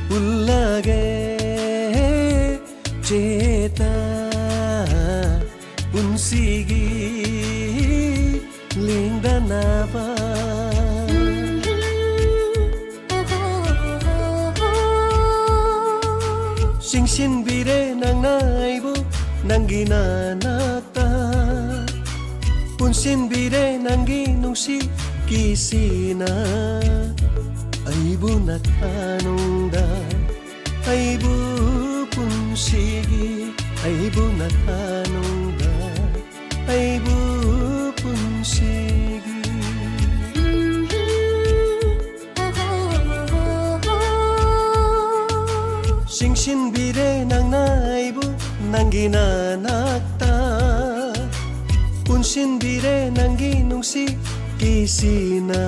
ꯄꯨꯜꯂꯒꯦ ꯆꯦꯠꯅ ꯄꯨꯟꯁꯤꯒꯤ ꯂꯦꯡꯗꯅꯕ꯫ ꯆꯤꯡꯁꯤꯟꯕꯤꯔꯦ ꯅꯪꯅ ꯑꯩꯕꯨ ꯅꯪꯒꯤ ꯅꯅꯥꯛꯇ꯫ ꯄꯨꯟꯁꯤꯟꯕꯤꯔꯦ ꯅꯪꯒꯤ ꯅꯨꯡꯁꯤ ꯀꯤꯁꯤꯅ꯫ ꯑꯩꯕꯨ ꯅꯊꯥꯅꯨꯡꯗ, ꯑꯩꯕꯨ ꯄꯨꯟꯁꯤꯒꯤ, ꯑꯩꯕꯨ ꯅꯊꯥꯅꯨꯡꯗ, ꯑꯩꯕꯨ ꯄꯨꯟꯁꯤꯒꯤ꯫ ꯆꯤꯡꯁꯤꯟꯕꯤꯔꯦ ꯅꯪꯅ ꯑꯩꯕꯨ ꯅꯪꯒꯤ ꯅꯅꯥꯛꯇ꯫ ꯄꯨꯟꯁꯤꯟꯕꯤꯔꯦ ꯅꯪꯒꯤ ꯅꯨꯡꯁꯤ ꯀꯤꯁꯤꯅ꯫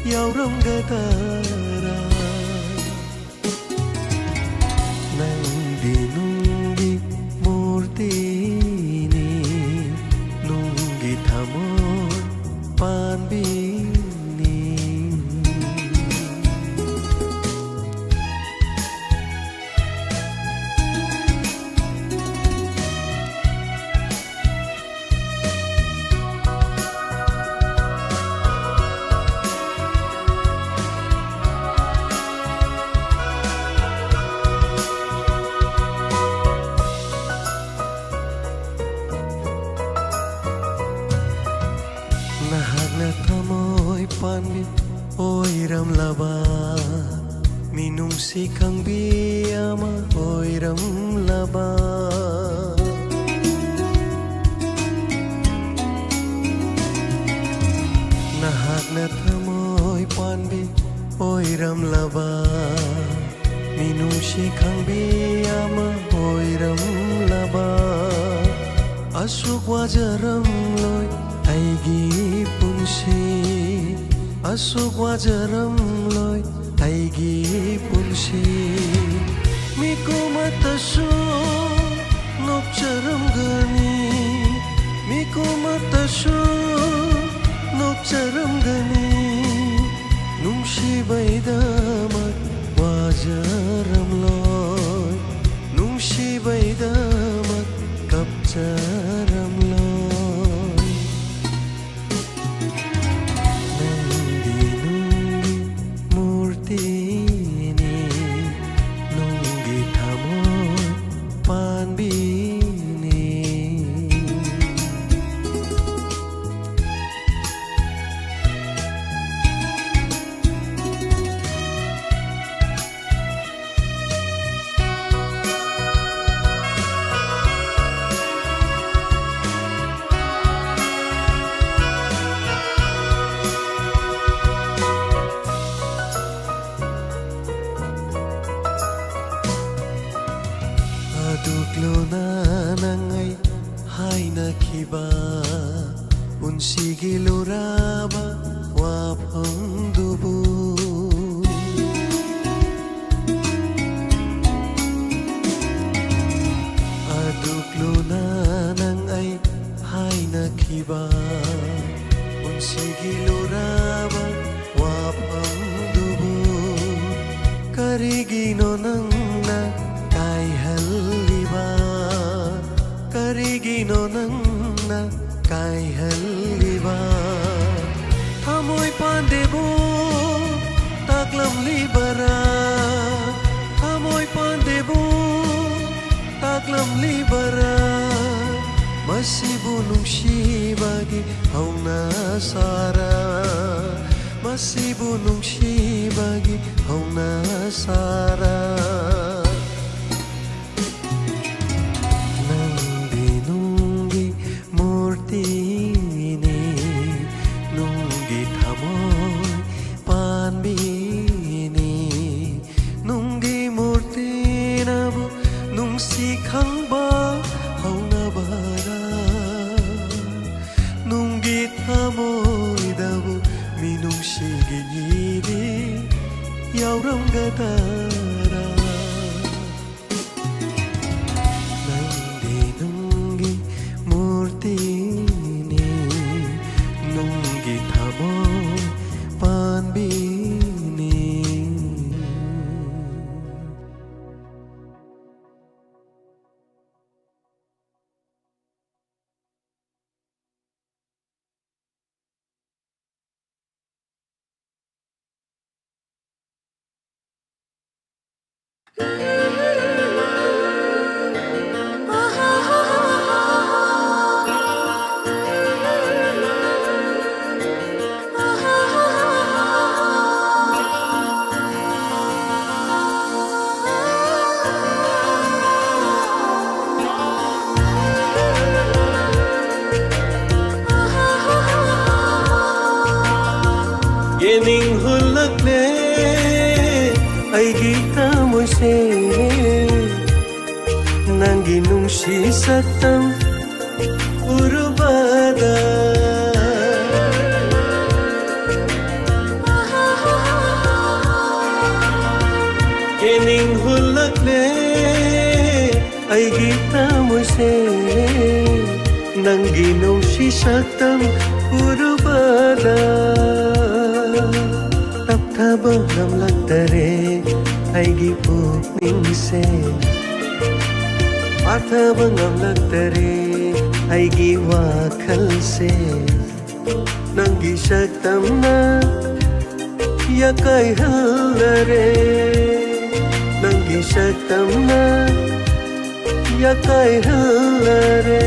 ꯌꯥꯎꯔꯝꯒꯗꯔꯥ? ꯅꯪꯗꯤ ꯅꯨꯡꯒꯤ ꯃꯨꯔꯇꯤꯅꯤ, ꯅꯨꯡꯒꯤ ꯊꯃꯣꯏ ꯄꯥꯟꯕꯤꯅꯤ꯫ ꯅꯍꯥꯛꯅ ꯊꯃꯣꯏ ꯄꯥꯟꯕꯤ ꯑꯣꯏꯔꯝꯂꯕ, ꯃꯤꯅꯨꯡꯁꯤ ꯈꯪꯕꯤ ꯑꯃ ꯑꯣꯏꯔꯝꯂꯕ꯫ ꯅꯍꯥꯛꯅ ꯊꯃꯣꯏ ꯄꯥꯟꯕꯤ ꯑꯣꯏꯔꯝꯂꯕ, ꯃꯤꯅꯨꯡꯁꯤ ꯈꯪꯕꯤ ꯑꯃ ꯑꯣꯏꯔꯝꯂꯕ꯫ ꯑꯁꯨꯛ ꯋꯥꯖꯔꯝꯂꯣꯏ ꯑꯩꯒꯤ ꯄꯨꯟꯁꯤ, ꯑꯁꯨꯛ ꯋꯥꯖꯔꯝꯂꯣꯏ ꯑꯩꯒꯤ ꯄꯨꯟꯁꯤ꯫ ꯃꯤꯀꯨꯝ ꯑꯃꯠꯇꯁꯨ ꯅꯣꯛꯆꯔꯝꯒꯅꯤ, ꯃꯤꯀꯨꯝ ꯑꯃꯠꯇꯁꯨ ꯅꯣꯛꯆꯔꯝꯒꯅꯤ꯫ ꯅꯨꯡꯁꯤꯕꯩꯗꯃꯛ ꯋꯥꯖꯔꯝꯂꯣꯏ, ꯅꯨꯡꯁꯤꯕꯩꯗꯃꯛ ꯀꯞꯆꯔꯝꯂꯣꯏ꯫ ꯅꯪꯗꯤ ꯅꯨꯡꯒꯤ ꯃꯨꯔꯇꯤꯅꯤ, ꯅꯨꯡꯒꯤ ꯊꯃꯣꯏ ꯄꯥꯟꯕꯤꯅꯤ꯫ ꯑꯗꯨꯛ ꯂꯨꯅ ꯅꯪ ꯑꯩ ꯍꯥꯏꯅꯈꯤꯕ, ꯄꯨꯟꯁꯤꯒꯤ ꯂꯨꯔꯕ ꯋꯥꯐꯝꯗꯨ ꯂꯨꯔꯕ ꯋꯥꯐꯝꯗꯨꯕꯨ ꯀꯔꯤꯒꯤꯅꯣ ꯅꯪꯅ ꯀꯥꯏꯍꯜꯂꯤꯕ? ꯀꯔꯤꯒꯤꯅꯣ ꯅꯪꯅ ꯀꯥꯏꯍꯜꯂꯤꯕ? ꯊꯃꯣꯏ ꯄꯥꯟꯗꯦꯕꯨ ꯇꯥꯛꯂꯝꯂꯤꯕꯔꯥ? ꯊꯃꯣꯏ ꯄꯥꯟꯗꯦꯕꯨ ꯇꯥꯛꯂꯝꯂꯤꯕꯔꯥ? ꯃꯁꯤꯕꯨ ꯅꯨꯡꯁꯤꯕꯒꯤ ꯍꯧꯅꯁꯥꯔꯥ? ꯃꯁꯤꯕꯨ ꯅꯨꯡꯁꯤꯕꯒꯤ ꯍꯧꯅꯁꯥꯔꯥ? ꯅꯪꯗꯤ ꯅꯨꯡꯒꯤ ꯃꯨꯔꯇꯤꯅꯤ, ꯅꯨꯡꯒꯤ ꯊꯃꯣꯏ ꯄꯥꯟꯕꯤꯅꯤ꯫ ꯅꯨꯡꯒꯤ ꯃꯨꯔꯇꯤꯅꯕꯨ ꯅꯨꯡꯁꯤ ꯈꯪꯕ ꯍꯧꯅꯕꯔꯥ? ꯅꯨꯡꯒꯤ ꯊꯃꯣꯏꯗꯕꯨ ꯃꯤꯅꯨꯡꯁꯤꯒꯤ ꯏꯗꯤ ꯌꯥꯎꯔꯝꯒꯗꯔꯥ? ꯅꯪꯗꯤ ꯅꯨꯡꯒꯤ ꯃꯨꯔꯇꯤꯅꯤ, ꯅꯨꯡꯒꯤ ꯊꯃꯣꯏ ꯄꯥꯟꯕꯤꯅꯤ꯫ ꯌꯦꯡꯅꯤꯡ ꯍꯨꯜꯂꯛꯂꯦ ꯑꯩꯒꯤ ꯊꯃꯣꯏꯁꯦ, ꯅꯪꯒꯤ ꯅꯨꯡꯁꯤ ꯁꯛꯇꯝ ꯎꯔꯨꯕꯗ꯫ ꯌꯦꯡꯅꯤꯡ ꯍꯨꯜꯂꯛꯂꯦ ꯑꯩꯒꯤ ꯊꯃꯣꯏꯁꯦ, ꯅꯪꯒꯤ ꯅꯨꯡꯁꯤ ꯁꯛꯇꯝ ꯎꯔꯨꯕ꯫ ꯇꯞꯊꯕ ꯉꯝꯂꯛꯇꯔꯦ ꯑꯩꯒꯤ ꯄꯨꯛꯅꯤꯡꯁꯦ꯫ ꯄꯥꯊꯕ ꯉꯝꯂꯛꯇꯔꯦ ꯑꯩꯒꯤ ꯋꯥꯈꯜꯁꯦ꯫ ꯅꯪꯒꯤ ꯁꯛꯇꯝꯅ ꯌꯥꯀꯥꯏꯍꯜꯂꯔꯦ꯫ ꯅꯪꯒꯤ ꯁꯛꯇꯝꯅ ꯌꯥꯀꯥꯏꯍꯜꯂꯔꯦ꯫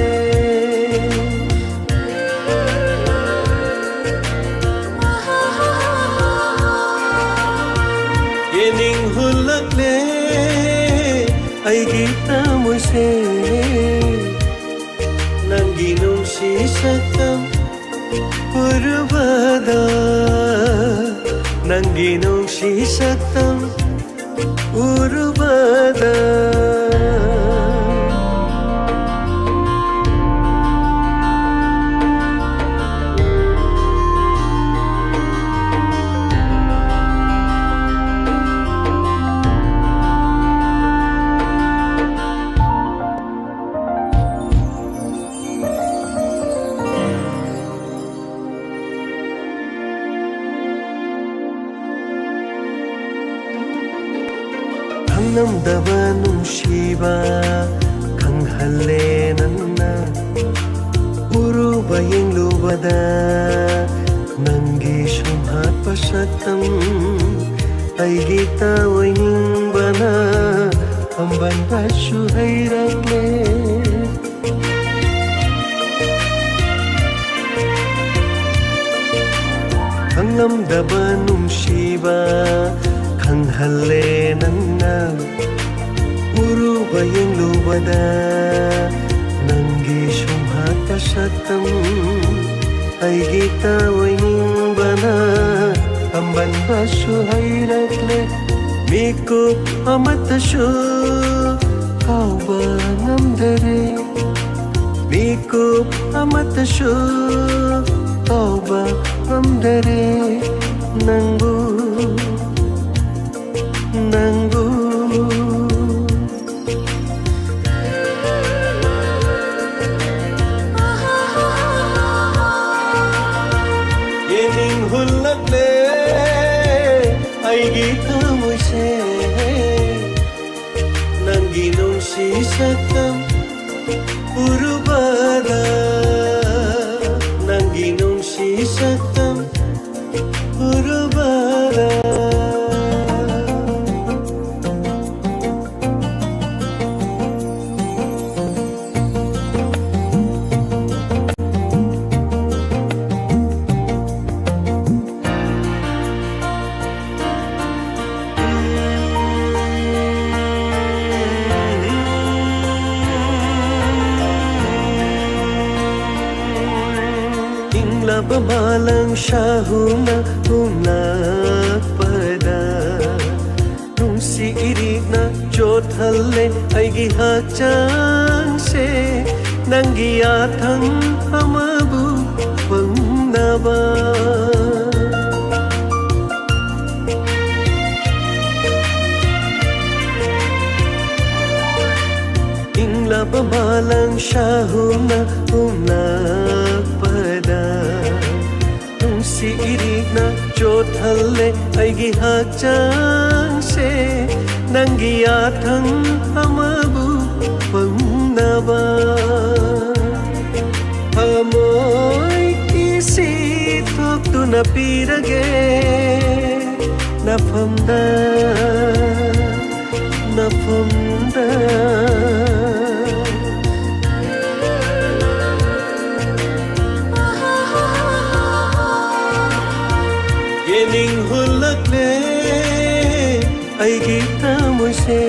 ꯌꯦꯡꯅꯤꯡꯍꯜꯂꯛꯂꯦ ꯑꯩꯒꯤ ꯊꯃꯣꯏꯁꯦ꯫ ꯅꯪꯒꯤ ꯅꯨꯡꯁꯤ ꯁꯛꯇꯝ ꯎꯔꯨꯕꯗ, ꯅꯪꯒꯤ ꯅꯨꯡꯁꯤ ꯁꯛꯇꯝ ꯎꯔꯨꯕꯗ꯫ ꯈꯪꯂꯝꯗꯕ ꯅꯨꯡꯁꯤꯕ ꯈꯪꯍꯜꯂꯦ ꯅꯪꯅ꯫ ꯎꯔꯨꯕ ꯌꯦꯡꯂꯨꯕꯗ ꯅꯪꯒꯤ ꯁꯨꯝꯍꯠꯄ ꯁꯛꯇꯝ ꯑꯩꯒꯤ ꯇꯥꯑꯣꯏꯅꯤꯡꯕꯅ ꯑꯝꯕꯟꯕꯁꯨ ꯍꯩꯔꯛꯂꯦ꯫ ꯈꯪꯂꯝꯗꯕ ꯅꯨꯡꯁꯤꯕ ꯈꯪꯍꯜꯂꯦ ꯅꯪꯅ꯫ ꯎꯔꯨꯕ ꯌꯦꯡꯂꯨꯕꯗ ꯅꯪꯒꯤ ꯁꯨꯝꯍꯠꯄ ꯁꯛꯇꯝ ꯑꯩꯒꯤ ꯇꯥꯑꯣꯏꯅꯤꯡꯕꯅ ꯑꯝꯕꯟꯕꯁꯨ ꯍꯩꯔꯛꯂꯦ꯫ ꯃꯤꯀꯨꯞ ꯑꯃꯠꯇꯁꯨ ꯀꯥꯎꯕ ꯉꯝꯗꯔꯦ꯫ ꯃꯤꯀꯨꯞ ꯑꯃꯠꯇꯁꯨ ꯀꯥꯎꯕ ꯉꯝꯗꯔꯦ ꯅꯪꯕꯨ, ꯅꯪꯕꯨ꯫ ꯑꯩꯒꯤ ꯊꯃꯣꯏꯁꯦ ꯅꯪꯒꯤ ꯅꯨꯡꯁꯤ ꯁꯛꯇꯝ ꯎꯔꯨꯕꯗ, ꯅꯪꯒꯤ ꯅꯨꯡꯁꯤ ꯁꯛꯇꯝ ꯎꯔꯨꯕꯗ꯫ ꯏꯪꯂꯕ ꯃꯥꯂꯪ ꯁꯥꯍꯨꯅ ꯍꯨꯝꯂꯛꯄꯗ, ꯅꯨꯡꯁꯤ ꯏꯔꯤꯛꯅ ꯆꯣꯠꯍꯜꯂꯦ ꯑꯩꯒꯤ ꯍꯛꯆꯥꯡꯁꯦ, ꯅꯪꯒꯤ ꯌꯥꯊꯪ ꯑꯃꯕꯨ ꯐꯪꯅꯕ꯫ ꯏꯪꯂꯕ ꯃꯥꯂꯪ ꯁꯥꯍꯨꯝꯅ ꯍꯨꯝꯂꯛꯄꯗ, ꯅꯨꯡꯁꯤ ꯏꯔꯤꯛꯅ ꯆꯣꯠꯍꯜꯂꯦ ꯑꯩꯒꯤ ꯍꯛꯆꯥꯡꯁꯦ, ꯅꯪꯒꯤ ꯌꯥꯊꯪ ꯑꯃꯕꯨ ꯐꯪꯅꯕ꯫ ꯊꯃꯣꯏ ꯏꯁꯤ ꯊꯣꯛꯇꯨꯅ ꯄꯤꯔꯒꯦ ꯅꯐꯝꯗ, ꯅꯐꯝꯗ꯫ ꯌꯦꯅꯤꯡ ꯍꯨꯜꯂꯛꯂꯦ ꯑꯩꯒꯤ ꯊꯃꯣꯏꯁꯦ,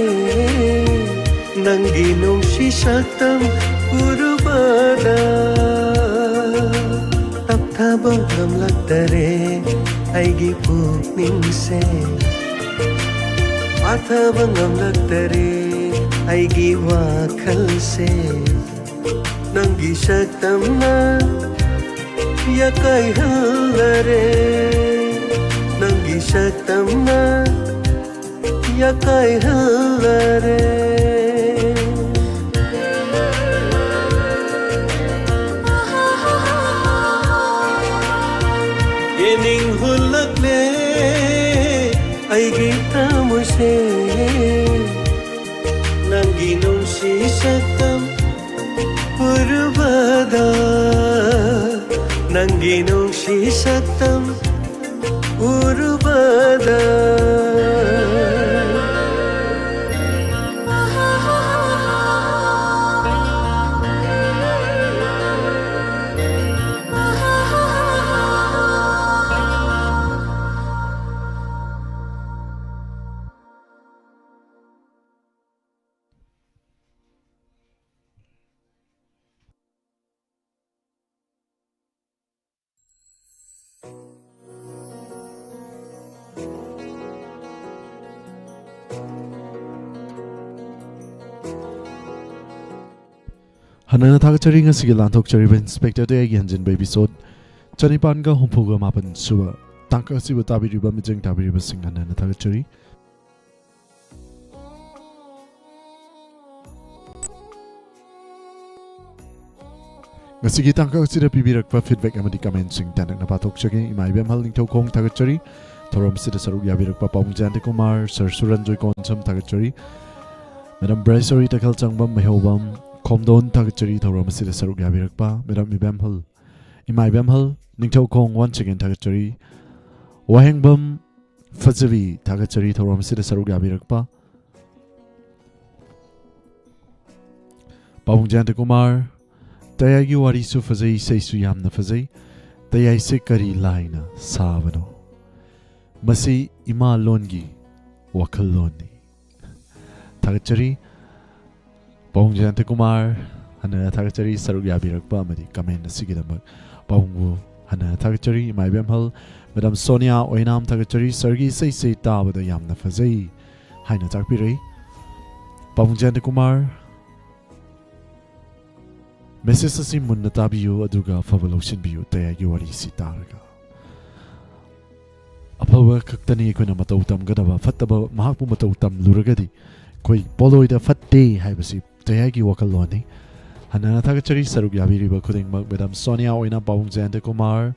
ꯅꯪꯒꯤ ꯅꯨꯡꯁꯤ ꯁꯛꯇꯝ ꯎꯔꯨꯕꯗ꯫ ꯇꯞꯊꯕ ꯉꯝꯂꯛꯇꯔꯦ ꯑꯩꯒꯤ ꯄꯨꯛꯅꯤꯡꯁꯦ, ꯄꯥꯊꯕ ꯉꯝꯂꯛꯇꯔꯦ ꯑꯩꯒꯤ ꯋꯥꯈꯜꯁꯦ, ꯅꯪꯒꯤ ꯁꯛꯇꯝꯅ ꯌꯥꯀꯥꯏꯍꯜꯂꯔꯦ, ꯅꯪꯒꯤ ꯁꯛꯇꯝꯅ ꯌꯥꯀꯥꯏꯍꯜꯂꯔꯦ꯫ ꯌꯦꯅꯤꯡ ꯍꯨꯜ ꯂꯛꯂꯦ ꯑꯩꯒꯤ ꯊꯃꯣꯏꯁꯦ, ꯅꯪꯒꯤ ꯅꯨꯡꯁꯤ ꯁꯛꯇꯝ ꯎꯔꯨꯕꯗ, ꯅꯪꯒꯤ ꯅꯨꯡꯁꯤ ꯁꯛꯇꯝ ꯎꯔꯨꯕꯗ꯫ ꯍꯟꯅꯅ ꯊꯥꯒꯠꯆꯔꯤ꯫ ꯉꯁꯤꯒꯤ ꯂꯥꯟꯊꯣꯛꯆꯔꯤꯕ ꯏꯟꯁꯄꯦꯛꯇꯔ ꯇꯌꯥꯏꯒꯤ ꯍꯟꯖꯤꯟꯕ ꯏꯄꯤꯁꯣꯠ ꯆꯅꯤꯄꯥꯟꯒ ꯍꯨꯝꯐꯨꯒ ꯃꯥꯄꯟ ꯁꯨꯕ ꯇꯥꯡꯀꯛ ꯑꯁꯤꯕꯨ ꯇꯥꯕꯤꯔꯤꯕ ꯃꯤꯠꯌꯦꯡ ꯇꯥꯕꯤꯔꯤꯕꯁꯤꯡ ꯍꯟꯅꯅ ꯊꯥꯒꯠꯆꯔꯤ꯫ ꯉꯁꯤꯒꯤ ꯇꯥꯡꯀꯛ ꯑꯁꯤꯗ ꯄꯤꯕꯤꯔꯛꯄ ꯐꯤꯗꯕꯦꯛ ꯑꯃꯗꯤ ꯀꯃꯦꯟꯁꯤꯡ ꯇꯦꯟꯇꯛꯅ ꯄꯥꯊꯣꯛꯆꯒꯦ꯫ ꯏꯃꯥ ꯏꯕꯦꯝꯍꯜ ꯅꯤꯡꯊꯧꯈꯣꯡ ꯊꯥꯒꯠꯆꯔꯤ꯫ ꯊꯧꯔꯝ ꯑꯁꯤꯗ ꯁꯔꯨꯛ ꯌꯥꯕꯤꯔꯛꯄ ꯄꯥꯕꯨꯡ ꯖꯌꯟꯇ ꯀꯨꯃꯥꯔ, ꯁꯔ ꯁꯨꯔꯟꯖꯣꯏ ꯀꯣꯟꯁꯝ ꯊꯥꯒꯠꯆꯔꯤ꯫ ꯃꯦꯗꯥꯝ ꯕ꯭ꯔꯦꯁꯣꯔꯤ ꯇꯈꯦꯜ ꯆꯪꯕꯝ ꯃꯩꯍꯧꯕꯝ ꯈꯣꯝꯗꯣꯟ ꯊꯥꯒꯠꯆꯔꯤ꯫ ꯊꯧꯔꯝ ꯑꯁꯤꯗ ꯁꯔꯨꯛ ꯌꯥꯕꯤꯔꯛꯄ ꯃꯦꯗꯥꯝ ꯏꯕꯦꯝꯍꯜ, ꯏꯃꯥ ꯏꯕꯦꯝꯍꯜ ꯅꯤꯡꯊꯧꯈꯣꯡ once again ꯊꯥꯒꯠꯆꯔꯤ꯫ ꯋꯥꯍꯦꯡꯕꯝ ꯐꯖꯕꯤ ꯊꯥꯒꯠꯆꯔꯤ꯫ ꯊꯧꯔꯝ ꯑꯁꯤꯗ ꯁꯔꯨꯛ ꯌꯥꯕꯤꯔꯛꯄ ꯄꯥꯕꯨꯡ ꯖꯌꯟꯇ ꯀꯨꯃꯥꯔ, ꯇꯌꯥꯏꯒꯤ ꯋꯥꯔꯤꯁꯨ ꯐꯖꯩ, ꯏꯁꯩꯁꯨ ꯌꯥꯝꯅ ꯐꯖꯩ꯫ ꯇꯌꯥꯏꯁꯦ ꯀꯔꯤ ꯂꯥꯏꯅ ꯁꯥꯕꯅꯣ? ꯃꯁꯤ ꯏꯃꯥ ꯂꯣꯟꯒꯤ ꯋꯥꯈꯜꯂꯣꯟꯅꯤ꯫ ꯊꯥꯒꯠꯆꯔꯤ ꯄꯥꯕꯨꯡ ꯖꯌꯟꯇ ꯀꯨꯃꯥꯔ, ꯍꯟꯅ ꯊꯥꯒꯠꯆꯔꯤ ꯁꯔꯨꯛ ꯌꯥꯕꯤꯔꯛꯄ ꯑꯃꯗꯤ ꯀꯃꯦꯟ ꯑꯁꯤꯒꯤꯗꯃꯛ ꯄꯥꯕꯨꯡꯕꯨ ꯍꯟꯅ ꯊꯥꯒꯠꯆꯔꯤ꯫ ꯏꯃꯥ ꯏꯕꯦꯝꯍꯜ ꯃꯦꯗꯥꯝ ꯁꯣꯅꯤꯌꯥ ꯑꯣꯏꯅꯥꯝ ꯊꯥꯒꯠꯆꯔꯤ꯫ ꯁꯔꯒꯤ ꯏꯁꯩꯁꯦ ꯇꯥꯕꯗ ꯌꯥꯝꯅ ꯐꯖꯩ ꯍꯥꯏꯅ ꯇꯥꯛꯄꯤꯔꯛꯏ꯫ ꯄꯥꯕꯨꯡ ꯖꯌꯟꯇ ꯀꯨꯃꯥꯔ, ꯃꯦꯁꯦꯖ ꯑꯁꯤ ꯃꯨꯟꯅ ꯇꯥꯕꯤꯌꯨ, ꯑꯗꯨꯒ ꯑꯐꯕ ꯂꯧꯁꯤꯟꯕꯤꯌꯨ꯫ ꯇꯌꯥꯏꯒꯤ ꯋꯥꯔꯤꯁꯤ ꯇꯥꯔꯒ ꯑꯐꯕ ꯈꯛꯇꯅꯤ ꯑꯩꯈꯣꯏꯅ ꯃꯇꯧ ꯇꯝꯒꯗꯕ꯫ ꯐꯠꯇꯕ ꯃꯍꯥꯛꯄꯨ ꯃꯇꯧ ꯇꯝꯂꯨꯔꯒꯗꯤ ꯑꯩꯈꯣꯏ ꯄꯣꯂꯣꯏꯗ ꯐꯠꯇꯦ ꯍꯥꯏꯕꯁꯤ ꯇꯌꯥꯏꯒꯤ ꯋꯥꯈꯜꯂꯣꯟꯅꯤ꯫ ꯍꯟꯅꯅ ꯊꯥꯒꯠꯆꯔꯤ ꯁꯔꯨꯛ ꯌꯥꯕꯤꯔꯤꯕ ꯈꯨꯗꯤꯡꯃꯛ꯫ ꯃꯦꯗꯥꯝ ꯁꯣꯅꯤꯌꯥ ꯑꯣꯏꯅꯥꯝ, ꯄꯥꯕꯨꯡ ꯖꯌꯟꯇ ꯀꯨꯃꯥꯔ,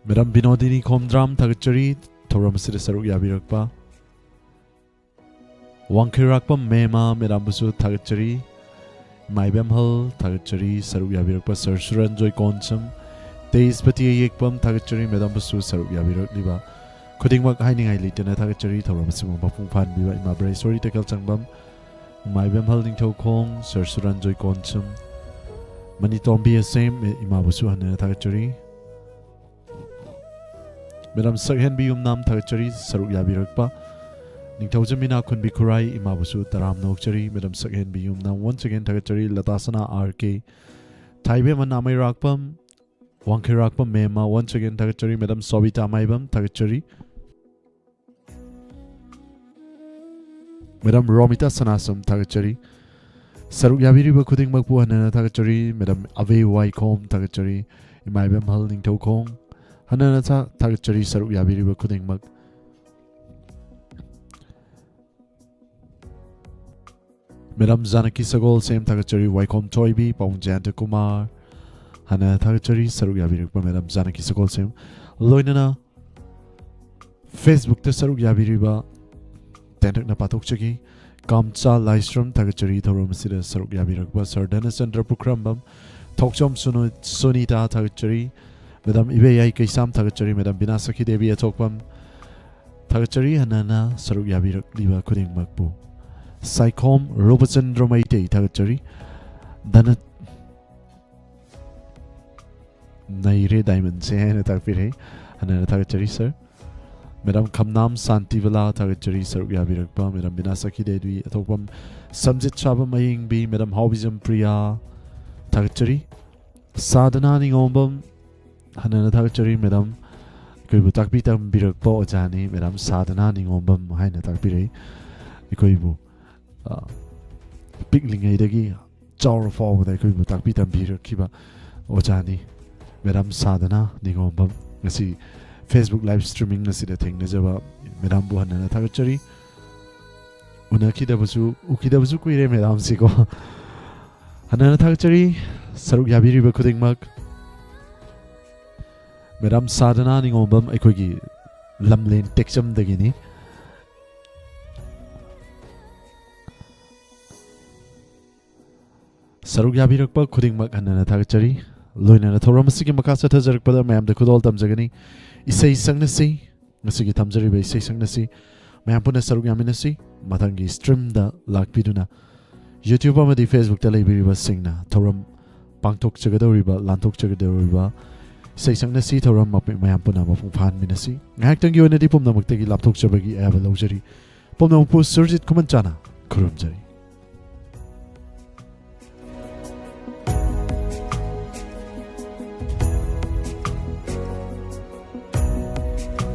ꯃꯦꯗꯥꯝ ꯕꯤꯅꯣꯗꯤꯅꯤ ꯈꯣꯝꯗ꯭ꯔꯥꯝ, ꯊꯥꯒꯠꯆꯔꯤ ꯊꯧꯔꯝ ꯑꯁꯤꯗ ꯁꯔꯨꯛ ꯌꯥꯕꯤꯔꯛꯄ꯫ ꯋꯥꯡꯈꯩꯔꯥꯛꯄꯝ ꯃꯦꯃ, ꯃꯦꯗꯥꯝꯕꯨꯁꯨ ꯊꯥꯒꯠꯆꯔꯤ꯫ ꯏꯃꯥ ꯏꯕꯦꯝꯍꯜ, ꯊꯥꯒꯠꯆꯔꯤ ꯁꯔꯨꯛ ꯌꯥꯕꯤꯔꯛꯄ꯫ ꯁꯔ ꯁꯨꯔꯟꯖꯣꯏ ꯀꯣꯟꯁꯝ, ꯇꯦꯖꯄꯇꯤ ꯑꯌꯦꯛꯄꯝ, ꯊꯥꯒꯠꯆꯔꯤ ꯃꯦꯗꯥꯝꯕꯨꯁꯨ ꯁꯔꯨꯛ ꯌꯥꯕꯤꯔꯛꯂꯤꯕ ꯈꯨꯗꯤꯡꯃꯛ꯫ ꯍꯥꯏꯅꯤꯡꯉꯥꯏ ꯂꯩꯇꯅ ꯊꯥꯒꯠꯆꯔꯤ ꯊꯧꯔꯝ ꯑꯁꯤꯕꯨ ꯃꯄꯨꯡ ꯐꯥꯍꯟꯕꯤꯕ ꯏꯃꯥ ꯕ꯭ꯔꯦꯁꯣꯔꯤ ꯇꯦꯀꯦꯜꯆꯪꯕꯝ, ꯏꯃꯥ ꯏꯕꯦꯝꯍꯜ ꯅꯤꯡꯊꯧꯈꯣꯡ, ꯁꯔ ꯁꯨꯔꯟꯖꯣꯏ ꯀꯣꯟꯁꯝ, ꯃꯅꯤꯇꯣꯝꯕꯤ ꯑꯁꯦꯝ, ꯏꯃꯥꯕꯨꯁꯨ ꯍꯟꯅꯅ ꯊꯥꯒꯠꯆꯔꯤ꯫ ꯃꯦꯗꯥꯝ ꯁꯛꯍꯦꯟꯕꯤ ꯌꯨꯝꯅꯥꯝ, ꯊꯥꯒꯠꯆꯔꯤ ꯁꯔꯨꯛ ꯌꯥꯕꯤꯔꯛꯄ꯫ ꯅꯤꯡꯊꯧꯖꯝ ꯃꯤꯅꯥ ꯈꯨꯟꯕꯤ ꯈꯨꯔꯥꯏ, ꯏꯃꯥꯕꯨꯁꯨ ꯇꯔꯥꯝꯅ ꯑꯣꯛꯆꯔꯤ꯫ ꯃꯦꯗꯥꯝ ꯁꯛꯍꯦꯟꯕꯤ ꯌꯨꯝꯅꯥꯝ, once again ꯊꯥꯒꯠꯆꯔꯤ꯫ ꯂꯇꯥꯁꯅꯥ ꯑꯥꯔ ꯀꯦ, ꯊꯥꯏꯕꯦꯝꯃ ꯅꯥꯃꯩꯔꯥꯛꯄꯝ, ꯋꯥꯡꯈꯩꯔꯥꯛꯄꯝ ꯃꯦꯝꯃ, once again ꯊꯥꯒꯠꯆꯔꯤ꯫ ꯃꯦꯗꯥꯝ ꯁꯣꯕꯤꯇꯥ ꯃꯥꯏꯕꯝ, ꯊꯥꯒꯠꯆꯔꯤ꯫ ꯃꯦꯗꯥꯝ ꯔꯣꯃꯤꯇꯥ ꯁꯅꯥꯁꯝ, ꯊꯥꯒꯠꯆꯔꯤ꯫ ꯁꯔꯨꯛ ꯌꯥꯕꯤꯔꯤꯕ ꯈꯨꯗꯤꯡꯃꯛꯄꯨ ꯍꯟꯅꯅ ꯊꯥꯒꯠꯆꯔꯤ꯫ ꯃꯦꯗꯥꯝ ꯑꯕꯦ ꯋꯥꯏꯈꯣꯝ, ꯊꯥꯒꯠꯆꯔꯤ꯫ ꯏꯃꯥ ꯏꯕꯦꯝꯍꯜ ꯅꯤꯡꯊꯧꯈꯣꯡ, ꯍꯟꯅꯅ ꯊꯥ-, ꯊꯥꯒꯠꯆꯔꯤ ꯁꯔꯨꯛ ꯌꯥꯕꯤꯔꯤꯕ ꯈꯨꯗꯤꯡꯃꯛ꯫ ꯃꯦꯗꯥꯝ ꯖꯥꯅꯀꯤ ꯁꯒꯣꯜꯁꯦꯝ, ꯊꯥꯒꯠꯆꯔꯤ꯫ ꯋꯥꯏꯈꯣꯝ ꯊꯣꯏꯕꯤ, ꯄꯥꯎꯡ ꯖꯌꯟꯇ ꯀꯨꯃꯥꯔ, ꯍꯟꯅ ꯊꯥꯒꯠꯆꯔꯤ ꯁꯔꯨꯛ ꯌꯥꯕꯤꯔꯛꯄ ꯃꯦꯗꯥꯝ ꯖꯥꯅꯀꯤ ꯁꯒꯣꯜꯁꯦꯝ꯫ ꯂꯣꯏꯅꯅ Facebook ꯇ ꯁꯔꯨꯛ ꯌꯥꯕꯤꯔꯤꯕ ꯇꯦꯟꯇꯛꯅ ꯄꯥꯊꯣꯛꯆꯈꯤ꯫ ꯀꯥꯝꯆꯥ ꯂꯥꯏꯁ꯭ꯔꯝ, ꯊꯥꯒꯠꯆꯔꯤ ꯊꯧꯔꯝ ꯑꯁꯤꯗ ꯁꯔꯨꯛ ꯌꯥꯕꯤꯔꯛꯄ꯫ ꯁꯔ ꯙꯅꯆꯟꯗ꯭ꯔ ꯄꯨꯈ꯭ꯔꯝꯕꯝ, ꯊꯣꯛꯆꯣꯝ ꯁꯨꯅꯨ-, ꯁꯨꯅꯤꯇꯥ, ꯊꯥꯒꯠꯆꯔꯤ꯫ ꯃꯦꯗꯥꯝ ꯏꯕꯦꯌꯥꯏ ꯀꯩꯁꯥꯝ, ꯊꯥꯒꯠꯆꯔꯤ꯫ ꯃꯦꯗꯥꯝ ꯕꯤꯅꯥ ꯁꯈꯤ ꯗꯦꯕꯤ ꯑꯊꯣꯛꯄꯝ, ꯊꯥꯒꯠꯆꯔꯤ ꯍꯟꯅꯅ ꯁꯔꯨꯛ ꯌꯥꯕꯤꯔꯛꯂꯤꯕ ꯈꯨꯗꯤꯡꯃꯛꯄꯨ꯫ ꯁꯥꯏꯈꯣꯝ ꯔꯨꯄꯆꯟꯗ꯭ꯔ ꯃꯩꯇꯩ, ꯊꯥꯒꯠꯆꯔꯤ꯫ ꯙꯅ-, ꯅꯩꯔꯦ ꯗꯥꯏꯃꯟꯁꯦ ꯍꯥꯏꯅ ꯇꯥꯛꯄꯤꯔꯦ꯫ ꯍꯟꯅꯅ ꯊꯥꯒꯠꯆꯔꯤ ꯁꯔ꯫ ꯃꯦꯗꯥꯝ ꯈꯝꯅꯥꯝ ꯁꯥꯟꯇꯤꯕꯂꯥ, ꯊꯥꯒꯠꯆꯔꯤ ꯁꯔꯨꯛ ꯌꯥꯕꯤꯔꯛꯄ꯫ ꯃꯦꯗꯥꯝ ꯕꯤꯅꯥ ꯁꯈꯤ ꯗꯦꯕꯤ ꯑꯊꯣꯛꯄꯝ, ꯁꯝꯖꯤꯠ ꯁꯥꯕꯝ ꯑꯌꯤꯡꯕꯤ, ꯃꯦꯗꯥꯝ ꯍꯥꯎꯕꯤꯖꯝ ꯄ꯭ꯔꯤꯌꯥ, ꯊꯥꯒꯠꯆꯔꯤ꯫ ꯁꯥꯗꯅꯥ ꯅꯤꯉꯣꯝꯕꯝ, ꯍꯟꯅꯅ ꯊꯥꯒꯠꯆꯔꯤ ꯃꯦꯗꯥꯝ꯫ ꯑꯩꯈꯣꯏꯕꯨ ꯇꯥꯛꯄꯤ ꯇꯝꯕꯤꯔꯛꯄ ꯑꯣꯖꯥꯅꯤ ꯃꯦꯗꯥꯝ ꯁꯥꯗꯅꯥ ꯅꯤꯉꯣꯝꯕꯝ ꯍꯥꯏꯅ ꯇꯥꯛꯄꯤꯔꯛꯏ꯫ ꯑꯩꯈꯣꯏꯕꯨ, ꯑ, ꯄꯤꯛꯂꯤꯉꯩꯗꯒꯤ ꯆꯥꯎꯔ ꯐꯥꯎꯕꯗ ꯑꯩꯈꯣꯏꯕꯨ ꯇꯥꯛꯄꯤ ꯇꯝꯕꯤꯔꯛꯈꯤꯕ ꯑꯣꯖꯥꯅꯤ ꯃꯦꯗꯥꯝ ꯁꯥꯗꯅꯥ ꯅꯤꯉꯣꯝꯕꯝ꯫ ꯉꯁꯤ Facebook live streaming ꯑꯁꯤꯗ ꯊꯦꯡꯅꯖꯕ ꯃꯦꯗꯥꯝꯕꯨ ꯍꯟꯅꯅ ꯊꯥꯒꯠꯆꯔꯤ꯫ ꯎꯅꯈꯤꯗꯕꯁꯨ, ꯎꯈꯤꯗꯕꯁꯨ ꯀꯨꯏꯔꯦ ꯃꯦꯗꯥꯝꯁꯤꯀꯣ꯫ ꯍꯟꯅꯅ ꯊꯥꯒꯠꯆꯔꯤ ꯁꯔꯨꯛ ꯌꯥꯕꯤꯔꯤꯕ ꯈꯨꯗꯤꯡꯃꯛ꯫ ꯃꯦꯗꯥꯝ ꯁꯥꯗꯅꯥ ꯅꯤꯉꯣꯝꯕꯝ ꯑꯩꯈꯣꯏꯒꯤ ꯂꯝꯂꯦꯟ ꯇꯦꯛꯆꯝꯗꯒꯤꯅꯤ꯫ ꯁꯔꯨꯛ ꯌꯥꯕꯤꯔꯛꯄ ꯈꯨꯗꯤꯡꯃꯛ ꯍꯟꯅ ꯍꯟꯅ ꯊꯥꯒꯠꯆꯔꯤ꯫ ꯂꯣꯏꯅꯅ ꯊꯧꯔꯝ ꯑꯁꯤꯒꯤ ꯃꯈꯥ ꯆꯠꯊꯖꯔꯛꯄꯗ ꯃꯌꯥꯝꯗ ꯈꯨꯗꯣꯜ ꯇꯝꯖꯒꯅꯤ꯫ ꯏꯁꯩ ꯁꯛꯅꯁꯤ, ꯉꯁꯤꯒꯤ ꯊꯝꯖꯔꯤꯕ ꯏꯁꯩ ꯁꯛꯅꯁꯤ ꯃꯌꯥꯝ ꯄꯨꯟꯅ ꯁꯔꯨꯛ ꯌꯥꯃꯤꯟꯅꯁꯤ꯫ ꯃꯊꯪꯒꯤ ꯁ꯭ꯇ꯭ꯔꯤꯝꯗ ꯂꯥꯛꯄꯤꯗꯨꯅ YouTube ꯑꯃꯗꯤ Facebook ꯇ ꯂꯩꯕꯤꯔꯤꯕꯁꯤꯡꯅ ꯊꯧꯔꯝ ꯄꯥꯡꯊꯣꯛꯆꯒꯗꯧꯔꯤꯕ, ꯂꯥꯟꯊꯣꯛꯆꯒꯗꯧꯔꯤꯕ ꯏꯁꯩ ꯁꯛꯅꯁꯤ ꯊꯧꯔꯝ ꯃꯄꯨ-, ꯃꯌꯥꯝ ꯄꯨꯟꯅ ꯃꯄꯨꯡ ꯐꯥꯍꯟꯃꯤꯟꯅꯁꯤ꯫ ꯉꯥꯏꯍꯥꯛꯇꯪꯒꯤ ꯑꯣꯏꯅꯗꯤ ꯄꯨꯝꯅꯃꯛꯇꯒꯤ ꯂꯥꯞꯊꯣꯛꯆꯕꯒꯤ ꯑꯌꯥꯕ ꯂꯧꯖꯔꯤ꯫ ꯄꯨꯝꯅꯃꯛꯄꯨ Surjit ꯈꯨꯃꯟꯆꯥꯅ ꯈꯨꯔꯨꯝꯖꯔꯤ꯫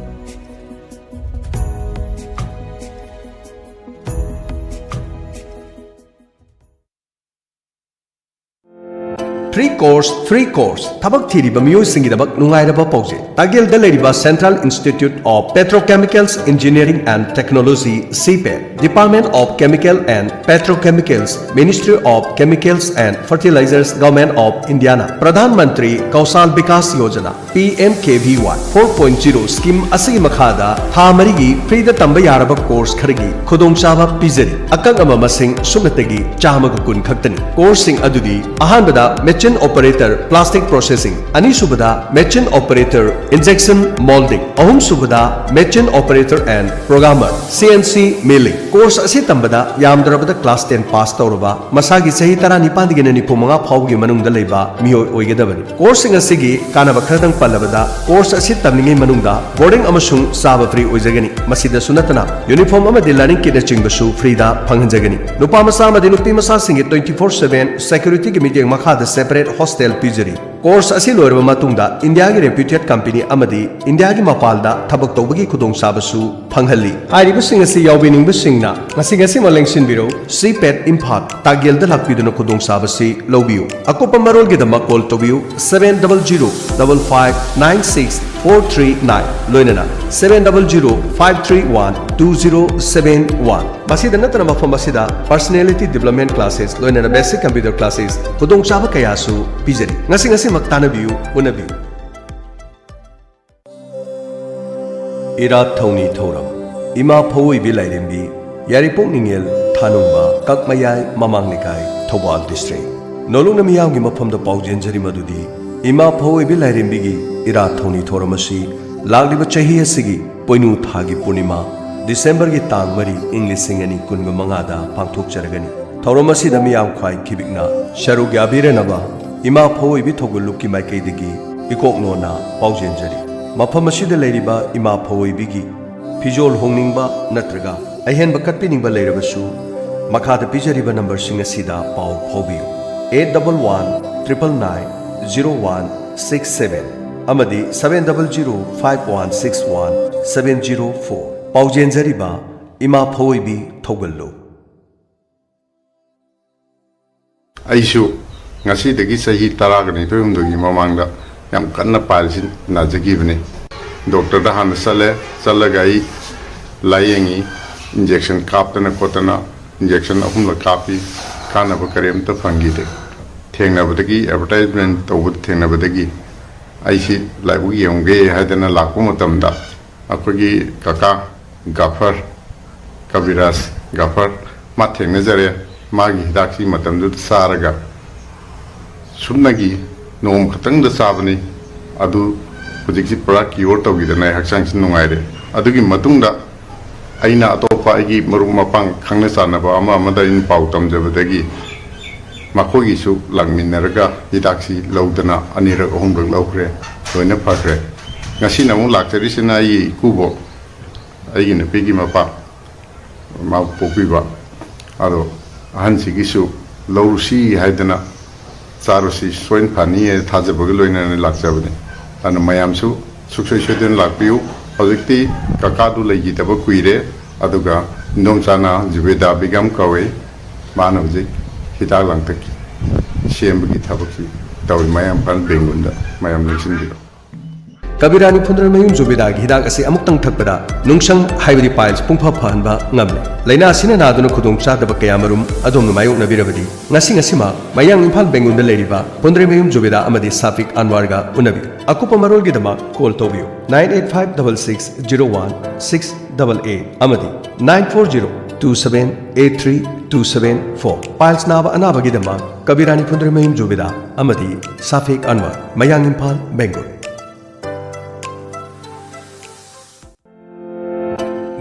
Free course, free course. ꯊꯕꯛ ꯊꯤꯔꯤꯕ ꯃꯤꯑꯣꯏꯁꯤꯡꯒꯤꯗꯃꯛ ꯅꯨꯡꯉꯥꯏꯔꯕ ꯄꯥꯎꯖꯦꯜ꯫ ꯇꯥꯒꯦꯜꯗ ꯂꯩꯔꯤꯕ Central Institute of Petrochemicals Engineering and Technology, CPET, Department of Chemical and Petrochemicals, Ministry of Chemicals and Fertilizers, Government of Indiaꯅ Pradhan Mantri ꯀꯧꯁꯥꯜ Vikas Yojana, PMKVY four point zero scheme ꯑꯁꯤꯒꯤ ꯃꯈꯥꯗ ꯊꯥ ꯃꯔꯤꯒꯤ free ꯗ ꯇꯝꯕ ꯌꯥꯔꯕ course ꯈꯔꯒꯤ ꯈꯨꯗꯣꯡꯆꯥꯕ ꯄꯤꯖꯔꯤ꯫ ꯑꯀꯛꯅꯕ ꯃꯁꯤꯡ ꯁꯨꯞꯅꯇꯒꯤ ꯆꯥꯝꯃꯒ ꯀꯨꯟ ꯈꯛꯇꯅꯤ꯫ Course ꯁꯤꯡ ꯑꯗꯨꯗꯤ: ꯑꯍꯥꯟꯕꯗ Machine Operator Plastic Processing, ꯑꯅꯤꯁꯨꯕꯗ Machine Operator Injection Molding, ꯑꯍꯨꯝꯁꯨꯕꯗ Machine Operator and Programmer, CNC Milling꯫ Course ꯑꯁꯤ ꯇꯝꯕꯗ ꯌꯥꯝꯗ꯭ꯔꯕꯗ class ten pass ꯇꯧꯔꯕ, ꯃꯁꯥꯒꯤ ꯆꯍꯤ ꯇꯔꯥꯅꯤꯄꯥꯟꯗꯒꯤꯅ ꯅꯤꯐꯨ ꯃꯉꯥ ꯐꯥꯎꯕꯒꯤ ꯃꯅꯨꯡꯗ ꯂꯩꯕ ꯃꯤꯑꯣꯏ ꯑꯣꯏꯒꯗꯕꯅꯤ꯫ Course ꯁꯤꯡ ꯑꯁꯤꯒꯤ ꯀꯥꯟꯅꯕ ꯈꯔꯗꯪ ꯄꯜꯂꯕꯗ, course ꯑꯁꯤ ꯇꯝꯂꯤꯉꯩ ꯃꯅꯨꯡꯗ boarding ꯑꯃꯁꯨꯡ ꯆꯥꯕ free ꯑꯣꯏꯖꯒꯅꯤ꯫ ꯃꯁꯤꯗꯁꯨ ꯅꯠꯇꯅ, uniform ꯑꯃꯗꯤ learning kitꯅꯆꯤꯡꯕꯁꯨ free ꯗ ꯐꯪꯍꯟꯖꯒꯅꯤ꯫ ꯅꯨꯄꯥ ꯃꯆꯥ ꯑꯃꯗꯤ ꯅꯨꯄꯤ ꯃꯆꯥꯁꯤꯡꯒꯤ twenty four seven security ꯒꯤ ꯃꯤꯠꯌꯦꯡ ꯃꯈꯥꯗ separate hostel ꯄꯤꯖꯔꯤ꯫ Course ꯑꯁꯤ ꯂꯣꯏꯔꯕ ꯃꯇꯨꯡꯗ India ꯒꯤ reputed company ꯑꯃꯗꯤ India ꯒꯤ ꯃꯄꯥꯟꯗ ꯊꯕꯛ ꯇꯧꯕꯒꯤ ꯈꯨꯗꯣꯡꯆꯥꯕꯁꯨ ꯐꯪꯍꯜꯂꯤ꯫ ꯍꯥꯏꯔꯤꯕꯁꯤꯡ ꯑꯁꯤ ꯌꯥꯎꯕꯤꯅꯤꯡꯕꯁꯤꯡꯅ ꯉꯁꯤ ꯉꯁꯤꯃꯛ ꯂꯦꯡꯁꯤꯟꯕꯤꯔꯧ꯫ CPET ꯏꯝꯐꯥꯜ, ꯇꯥꯒꯦꯜꯗ ꯂꯥꯛꯄꯤꯗꯨꯅ ꯈꯨꯗꯣꯡꯆꯥꯕꯁꯤ ꯂꯧꯕꯤꯌꯨ꯫ ꯑꯀꯨꯞꯄ ꯃꯔꯣꯜꯒꯤꯗꯃꯛ call ꯇꯧꯕꯤꯌꯨ seven double zero double five nine six four three nine, ꯂꯣꯏꯅꯅ seven double zero five three one two zero seven one꯫ ꯃꯁꯤꯗ ꯅꯠꯇꯅ ꯃꯐꯝ ꯑꯁꯤꯗ personality development classes, ꯂꯣꯏꯅꯅ basic computer classes, ꯈꯨꯗꯣꯡꯆꯥꯕ ꯀꯌꯥꯁꯨ ꯄꯤꯖꯔꯤ꯫ ꯉꯁꯤ ꯉꯁꯤꯃꯛ ꯇꯥꯟꯅꯕꯤꯌꯨ, ꯎꯅꯕꯤꯌꯨ꯫ ꯏꯔꯥꯠ ꯊꯧꯅꯤ ꯊꯧꯔꯝ꯫ ꯏꯃꯥ ꯐꯧꯑꯣꯏꯕꯤ ꯂꯥꯏꯔꯦꯝꯕꯤ, ꯌꯥꯏꯔꯤꯄꯣꯛ ꯅꯤꯡꯉꯦꯜ ꯊꯥꯅꯨꯡꯕ, ꯀꯛꯃꯌꯥꯏ ꯃꯃꯥꯡ ꯂꯩꯀꯥꯏ, ꯊꯧꯕꯥꯜ district꯫ ꯅꯣꯂꯨꯛꯅ ꯃꯤꯌꯥꯝꯒꯤ ꯃꯐꯝꯗ ꯄꯥꯎꯖꯦꯟꯖꯔꯤ ꯃꯗꯨꯗꯤ, ꯏꯃꯥ ꯐꯧꯑꯣꯏꯕꯤ ꯂꯥꯏꯔꯦꯝꯕꯤꯒꯤ ꯏꯔꯥꯠ ꯊꯧꯅꯤ ꯊꯧꯔꯝ ꯑꯁꯤ ꯂꯥꯛꯂꯤꯕ ꯆꯍꯤ ꯑꯁꯤꯒꯤ ꯄꯣꯏꯅꯨ ꯊꯥꯒꯤ ꯄꯨꯔꯅꯤꯃꯥ, ꯗꯤꯁꯦꯝꯕꯔꯒꯤ ꯇꯥꯡ ꯃꯔꯤ, ꯏꯪ ꯂꯤꯁꯤꯡ ꯑꯅꯤ ꯀꯨꯟꯒ ꯃꯉꯥꯗ ꯄꯥꯡꯊꯣꯛꯆꯔꯒꯅꯤ꯫ ꯊꯧꯔꯝ ꯑꯁꯤꯗ ꯃꯤꯌꯥꯝ ꯈ꯭ꯋꯥꯏ ꯈꯤꯕꯤꯛꯅ ꯁꯔꯨꯛ ꯌꯥꯕꯤꯔꯅꯕ ꯏꯃꯥ ꯐꯧꯑꯣꯏꯕꯤ ꯊꯧꯒꯜ ꯂꯨꯞꯀꯤ ꯃꯥꯏꯀꯩꯗꯒꯤ ꯏꯀꯣꯛꯅꯣꯅ ꯄꯥꯎꯖꯦꯟꯖꯔꯤ꯫ ꯃꯐꯝ ꯑꯁꯤꯗ ꯂꯩꯔꯤꯕ ꯏꯃꯥ ꯐꯧꯑꯣꯏꯕꯤꯒꯤ ꯐꯤꯖꯣꯜ ꯍꯣꯡꯅꯤꯡꯕ ꯅꯠꯇ꯭ꯔꯒ ꯑꯍꯦꯟꯕ ꯀꯠꯄꯤꯅꯤꯡꯕ ꯂꯩꯔꯕꯁꯨ, ꯃꯈꯥꯗ ꯄꯤꯖꯔꯤꯕ ꯅꯝꯕꯔꯁꯤꯡ ꯑꯁꯤꯗ ꯄꯥꯎ ꯐꯥꯎꯕꯤꯌꯨ: eight double one triple nine zero one six seven ꯑꯃꯗꯤ seven double zero five one six one seven zero four꯫ ꯄꯥꯎꯖꯦꯟꯖꯔꯤꯕ ꯏꯃꯥ ꯐꯧꯑꯣꯏꯕꯤ ꯊꯧꯒꯜꯂꯨ꯫ ꯑꯩꯁꯨ ꯉꯁꯤꯗꯒꯤ ꯆꯍꯤ ꯇꯔꯥꯒ ꯅꯤꯊꯣꯏ ꯍꯨꯝꯗꯣꯏꯒꯤ ꯃꯃꯥꯡꯗ ꯌꯥꯝ ꯀꯟꯅ piles ꯁꯤ ꯅꯥꯖꯈꯤꯕꯅꯤ꯫ ꯗꯣꯛꯇꯔꯗ ꯍꯥꯟꯅ ꯆꯠꯂꯦ, ꯆꯠꯂꯒ ꯑꯩ ꯂꯥꯏꯌꯦꯡꯉꯤ, injection ꯀꯥꯞꯇꯅ ꯈꯣꯠꯇꯅ injection ꯑꯍꯨꯝꯂꯛ ꯀꯥꯞꯄꯤ, ꯀꯥꯟꯅꯕ ꯀꯔꯤꯝꯇ ꯐꯪꯈꯤꯗꯦ꯫ ꯊꯦꯡꯅꯕꯗꯒꯤ, advertisement ꯇꯧꯕꯗ ꯊꯦꯡꯅꯕꯗꯒꯤ ꯑꯩꯁꯤ ꯂꯥꯏꯕꯛ ꯌꯦꯡꯉꯨꯒꯦ ꯍꯥꯏꯗꯅ ꯂꯥꯛꯄ ꯃꯇꯝꯗ, ꯑꯩꯈꯣꯏꯒꯤ ꯀꯀꯥ ꯒꯥꯐꯔ, ꯀꯕꯤꯔꯥꯖ ꯒꯥꯐꯔ, ꯃꯥ ꯊꯦꯡꯅꯖꯔꯦ꯫ ꯃꯥꯒꯤ ꯍꯤꯗꯥꯛꯁꯤ ꯃꯇꯝꯗꯨꯗ ꯆꯥꯔꯒ ꯁꯨꯞꯅꯒꯤ ꯅꯣꯡꯃ ꯈꯛꯇꯪꯗ ꯆꯥꯕꯅꯤ, ꯑꯗꯨ ꯍꯧꯖꯤꯛꯁꯤ ꯄꯨꯔꯥ cure ꯇꯧꯈꯤꯗꯅ ꯑꯩ ꯍꯛꯆꯥꯡꯁꯤ ꯅꯨꯡꯉꯥꯏꯔꯦ꯫ ꯑꯗꯨꯒꯤ ꯃꯇꯨꯡꯗ ꯑꯩꯅ ꯑꯇꯣꯞꯄ ꯑꯩꯒꯤ ꯃꯔꯨꯞ ꯃꯄꯥꯡ, ꯈꯪꯅ ꯆꯥꯟꯅꯕ ꯑꯃ ꯑꯃꯗ ꯑꯩꯅ ꯄꯥꯎ ꯇꯝꯖꯕꯗꯒꯤ ꯃꯈꯣꯏꯒꯤꯁꯨ ꯂꯥꯛꯃꯤꯟꯅꯔꯒ ꯍꯤꯗꯥꯛꯁꯤ ꯂꯧꯗꯅ ꯑꯅꯤꯔꯛ ꯑꯍꯨꯝꯂꯛ ꯂꯧꯈ꯭ꯔꯦ, ꯂꯣꯏꯅ ꯐꯈ꯭ꯔꯦ꯫ ꯉꯁꯤꯅ ꯑꯃꯨꯛ ꯂꯥꯛꯆꯔꯤꯁꯤꯅ ꯑꯩꯒꯤ ꯏꯀꯨꯕꯣꯛ, ꯑꯩꯒꯤ ꯅꯨꯄꯤꯒꯤ ꯃꯄꯥ, ꯃꯥ ꯄꯣꯛꯄꯤꯕ꯫ ꯑꯗꯣ ꯑꯍꯟꯁꯤꯒꯤꯁꯨ ꯂꯧꯔꯨꯁꯤ ꯍꯥꯏꯗꯅ, ꯆꯥꯔꯨꯁꯤ, ꯁꯣꯏꯅ ꯐꯅꯤ ꯍꯥꯏꯅ ꯊꯥꯖꯕꯒ ꯂꯣꯏꯅꯅ ꯂꯥꯛꯆꯕꯅꯤ꯫ ꯑꯗꯨꯅ ꯃꯌꯥꯝꯁꯨ ꯁꯨꯡꯁꯣꯏ ꯁꯣꯏꯗꯅ ꯂꯥꯛꯄꯤꯌꯨ꯫ ꯍꯧꯖꯤꯛꯇꯤ ꯀꯀꯥꯗꯨ ꯂꯩꯈꯤꯗꯕ ꯀꯨꯏꯔꯦ, ꯑꯗꯨꯒ ꯏꯟꯗꯣꯝꯆꯥꯅ ꯖꯨꯕꯦꯗꯥ ꯕꯤꯒꯝ ꯀꯧꯏ, ꯃꯥꯅ ꯍꯧꯖꯤꯛ ꯍꯤꯗꯥꯛ ꯂꯥꯡꯊꯛ ꯁꯦꯝꯕꯒꯤ ꯊꯕꯛꯁꯤ ꯇꯧꯔꯤ꯫ ꯃꯌꯥꯝ ꯏꯝꯐꯥꯜ ꯕꯦꯡꯒꯨꯟꯗ꯫ ꯃꯌꯥꯝ ꯅꯤꯡꯁꯤꯡꯕꯤꯔꯣ꯫ ꯀꯕꯤꯔꯥꯅꯤ ꯐꯨꯟꯗ꯭ꯔꯩꯃꯌꯨꯝ ꯖꯨꯕꯤꯗꯥꯒꯤ ꯍꯤꯗꯥꯛ ꯑꯁꯤ ꯑꯃꯨꯛꯇꯪ ꯊꯛꯄꯗ ꯅꯨꯡꯁꯪ ꯍꯥꯏꯕꯗꯤ piles ꯄꯨꯡꯐ ꯐꯍꯟꯕ ꯉꯝꯂꯦ꯫ ꯂꯥꯏꯅꯥ ꯑꯁꯤꯅ ꯅꯥꯗꯨꯅ ꯈꯨꯗꯣꯡ ꯆꯥꯗꯕ ꯀꯌꯥꯃꯔꯨꯝ ꯑꯗꯣꯝꯅ ꯃꯥꯌꯣꯛꯅꯕꯤꯔꯕꯗꯤ, ꯉꯁꯤ ꯉꯁꯤꯃꯛ ꯃꯌꯥꯡ ꯏꯝꯐꯥꯜ ꯕꯦꯡꯒꯨꯟꯗ ꯂꯩꯔꯤꯕ ꯐꯨꯟꯗ꯭ꯔꯩꯃꯌꯨꯝ ꯖꯨꯕꯤꯗꯥ ꯑꯃꯗꯤ ꯁꯥꯐꯤꯛ ꯑꯟꯋꯥꯔꯒ ꯎꯅꯕꯤꯌꯨ꯫ ꯑꯀꯨꯞꯄ ꯃꯔꯣꯜꯒꯤꯗꯃꯛ call ꯇꯧꯕꯤꯌꯨ nine eight five double six zero one six double eight ꯑꯃꯗꯤ nine four zero two seven eight three two seven four꯫ Piles ꯅꯥꯕ ꯑꯅꯥꯕꯒꯤꯗꯃꯛ ꯀꯕꯤꯔꯥꯅꯤ ꯐꯨꯟꯗ꯭ꯔꯩꯃꯌꯨꯝ ꯖꯨꯕꯤꯗꯥ ꯑꯃꯗꯤ ꯁꯥꯐꯤꯛ ꯑꯟꯋꯥꯔ, ꯃꯌꯥꯡ Imphal, ꯕꯦꯡꯒꯨꯟ꯫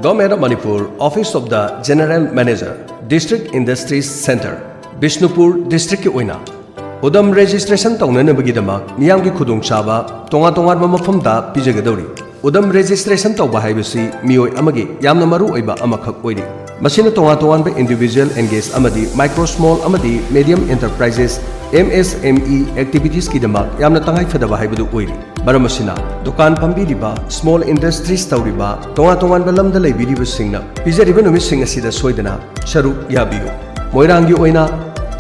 Government of Manipur, Office of the General Manager, District Industries Center, Bishnupur ꯗꯤꯁꯇ꯭ꯔꯤꯛꯀꯤ ꯑꯣꯏꯅ ꯎꯗꯝ registration ꯇꯧꯅꯅꯕꯒꯤꯗꯃꯛ ꯃꯤꯌꯥꯝꯒꯤ ꯈꯨꯗꯣꯡꯆꯥꯕ ꯇꯣꯉꯥꯟ ꯇꯣꯉꯥꯟꯕ ꯃꯐꯝꯗ ꯄꯤꯖꯒꯗꯧꯔꯤ꯫ ꯎꯗꯝ ꯔꯦꯖꯤꯁꯇ꯭ꯔꯦꯁꯟ ꯇꯧꯕ ꯍꯥꯏꯕꯁꯤ ꯃꯤꯑꯣꯏ ꯑꯃꯒꯤ ꯌꯥꯝꯅ ꯃꯔꯨ ꯑꯣꯏꯕ ꯑꯃꯈꯛ ꯑꯣꯏꯔꯤ꯫ ꯃꯁꯤꯅ ꯇꯣꯉꯥꯟ ꯇꯣꯉꯥꯟꯕ individual engage ꯑꯃꯗꯤ micro, small ꯑꯃꯗꯤ medium enterprises, M S M E, activitiesꯀꯤꯗꯃꯛ ꯌꯥꯝꯅ ꯇꯉꯥꯏ ꯐꯗꯕ ꯍꯥꯏꯕꯗꯨ ꯑꯣꯏꯔꯤ꯫ ꯃꯔꯝ ꯑꯁꯤꯅ, ꯗꯨꯀꯥꯟ ꯐꯝꯕꯤꯔꯤꯕ, small industries ꯇꯧꯔꯤꯕ, ꯇꯣꯉꯥꯟ ꯇꯣꯉꯥꯟꯕ ꯂꯝꯗ ꯂꯩꯕꯤꯔꯤꯕꯁꯤꯡꯅ ꯄꯤꯖꯔꯤꯕ ꯅꯨꯃꯤꯠꯁꯤꯡ ꯑꯁꯤꯗ ꯁꯣꯏꯗꯅ ꯁꯔꯨꯛ ꯌꯥꯕꯤꯌꯨ꯫ ꯃꯣꯏꯔꯥꯡꯒꯤ ꯑꯣꯏꯅ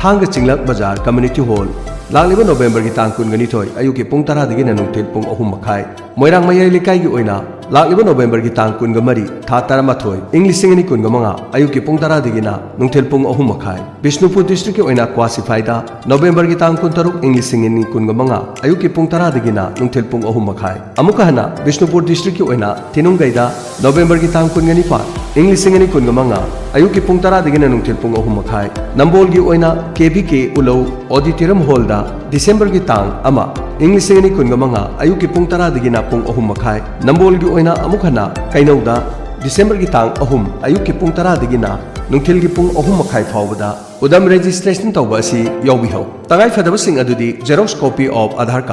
ꯊꯥꯡꯒ ꯆꯤꯡꯂꯛ ꯕꯖꯥꯔ community hall, ꯂꯥꯛꯂꯤꯕ ꯅꯣꯕꯦꯝꯕꯔꯒꯤ ꯇꯥꯡ ꯀꯨꯟꯒ ꯅꯤꯊꯣꯏ, ꯑꯌꯨꯛꯀꯤ ꯄꯨꯡ ꯇꯔꯥꯗꯒꯤꯅ ꯅꯨꯡꯊꯤꯜ ꯄꯨꯡ ꯑꯍꯨꯝ ꯃꯈꯥꯏ꯫ ꯃꯣꯏꯔꯥꯡ ꯃꯌꯥꯏ ꯂꯩꯀꯥꯏꯒꯤ ꯑꯣꯏꯅ ꯂꯥꯛꯂꯤꯕ ꯅꯣꯕꯦꯝꯕꯔꯒꯤ ꯇꯥꯡ ꯀꯨꯟꯒ ꯃꯔꯤ, ꯊꯥ ꯇꯔꯥꯃꯥꯊꯣꯏ, ꯏꯪ ꯂꯤꯁꯤꯡ ꯑꯅꯤ ꯀꯨꯟꯒ ꯃꯉꯥ, ꯑꯌꯨꯛꯀꯤ ꯄꯨꯡ ꯇꯔꯥꯗꯒꯤꯅ ꯅꯨꯡꯊꯤꯜ ꯄꯨꯡ ꯑꯍꯨꯝ ꯃꯈꯥꯏ꯫ ꯕꯤꯁꯅꯨꯄꯨꯔ ꯗꯤꯁꯇ꯭ꯔꯤꯛꯀꯤ ꯑꯣꯏꯅ ꯀ꯭ꯋꯥꯁꯤꯐꯥꯏꯗ ꯅꯣꯕꯦꯝꯕꯔꯒꯤ ꯇꯥꯡ ꯀꯨꯟꯇꯔꯨꯛ, ꯏꯪ ꯂꯤꯁꯤꯡ ꯑꯅꯤ ꯀꯨꯟꯒ ꯃꯉꯥ, ꯑꯌꯨꯛꯀꯤ ꯄꯨꯡ ꯇꯔꯥꯗꯒꯤꯅ ꯅꯨꯡꯊꯤꯜ ꯄꯨꯡ ꯑꯍꯨꯝ ꯃꯈꯥꯏ꯫ ꯑꯃꯨꯛꯀ ꯍꯟꯅ ꯕꯤꯁꯅꯨꯄꯨꯔ ꯗꯤꯁꯇ꯭ꯔꯤꯛꯀꯤ ꯑꯣꯏꯅ ꯊꯤꯅꯨꯡꯒꯩꯗ ꯅꯣꯕꯦꯝꯕꯔꯒꯤ ꯇꯥꯡ ꯀꯨꯟꯒ ꯅꯤꯄꯥꯟ, ꯏꯪ ꯂꯤꯁꯤꯡ ꯑꯅꯤ ꯀꯨꯟꯒ ꯃꯉꯥ, ꯑꯌꯨꯛꯀꯤ ꯄꯨꯡ ꯇꯔꯥꯗꯒꯤꯅ ꯅꯨꯡꯊꯤꯜ ꯄꯨꯡ ꯑꯍꯨꯝ ꯃꯈꯥꯏ꯫ ꯅꯝꯕꯣꯜꯒꯤ ꯑꯣꯏꯅ ꯀꯦ ꯚꯤ ꯀꯦ ꯎꯂꯧ ꯑꯣꯗꯤꯇꯣꯔꯤꯌꯝ ꯍꯣꯜꯗ ꯗꯤꯁꯦꯝꯕꯔꯒꯤ ꯇꯥꯡ ꯑꯃ, ꯏꯪ ꯂꯤꯁꯤꯡ ꯑꯅꯤ ꯀꯨꯟꯒ ꯃꯉꯥ, ꯑꯌꯨꯛꯀꯤ ꯄꯨꯡ ꯇꯔꯥꯗꯒꯤꯅ ꯄꯨꯡ ꯑꯍꯨꯝ ꯃꯈꯥꯏ꯫ ꯅꯝꯕꯣꯜꯒꯤ ꯑꯣꯏꯅ ꯑꯃꯨꯛ ꯍꯟꯅ ꯀꯩꯅꯧꯗ ꯗꯤꯁꯦꯝꯕꯔꯒꯤ ꯇꯥꯡ ꯑꯍꯨꯝ, ꯑꯌꯨꯛꯀꯤ ꯄꯨꯡ ꯇꯔꯥꯗꯒꯤꯅ ꯅꯨꯡꯊꯤꯜꯒꯤ ꯄꯨꯡ ꯑꯍꯨꯝ ꯃꯈꯥꯏ ꯐꯥꯎꯕꯗ ꯎꯗꯝ ꯔꯦꯖꯤꯁꯇ꯭ꯔꯦꯁꯟ ꯇꯧꯕ ꯑꯁꯤ ꯌꯥꯎꯕꯤꯍꯧ꯫ ꯇꯉꯥꯏ ꯐꯗꯕꯁꯤꯡ ꯑꯗꯨꯗꯤ xerox copy of Aadhaar card,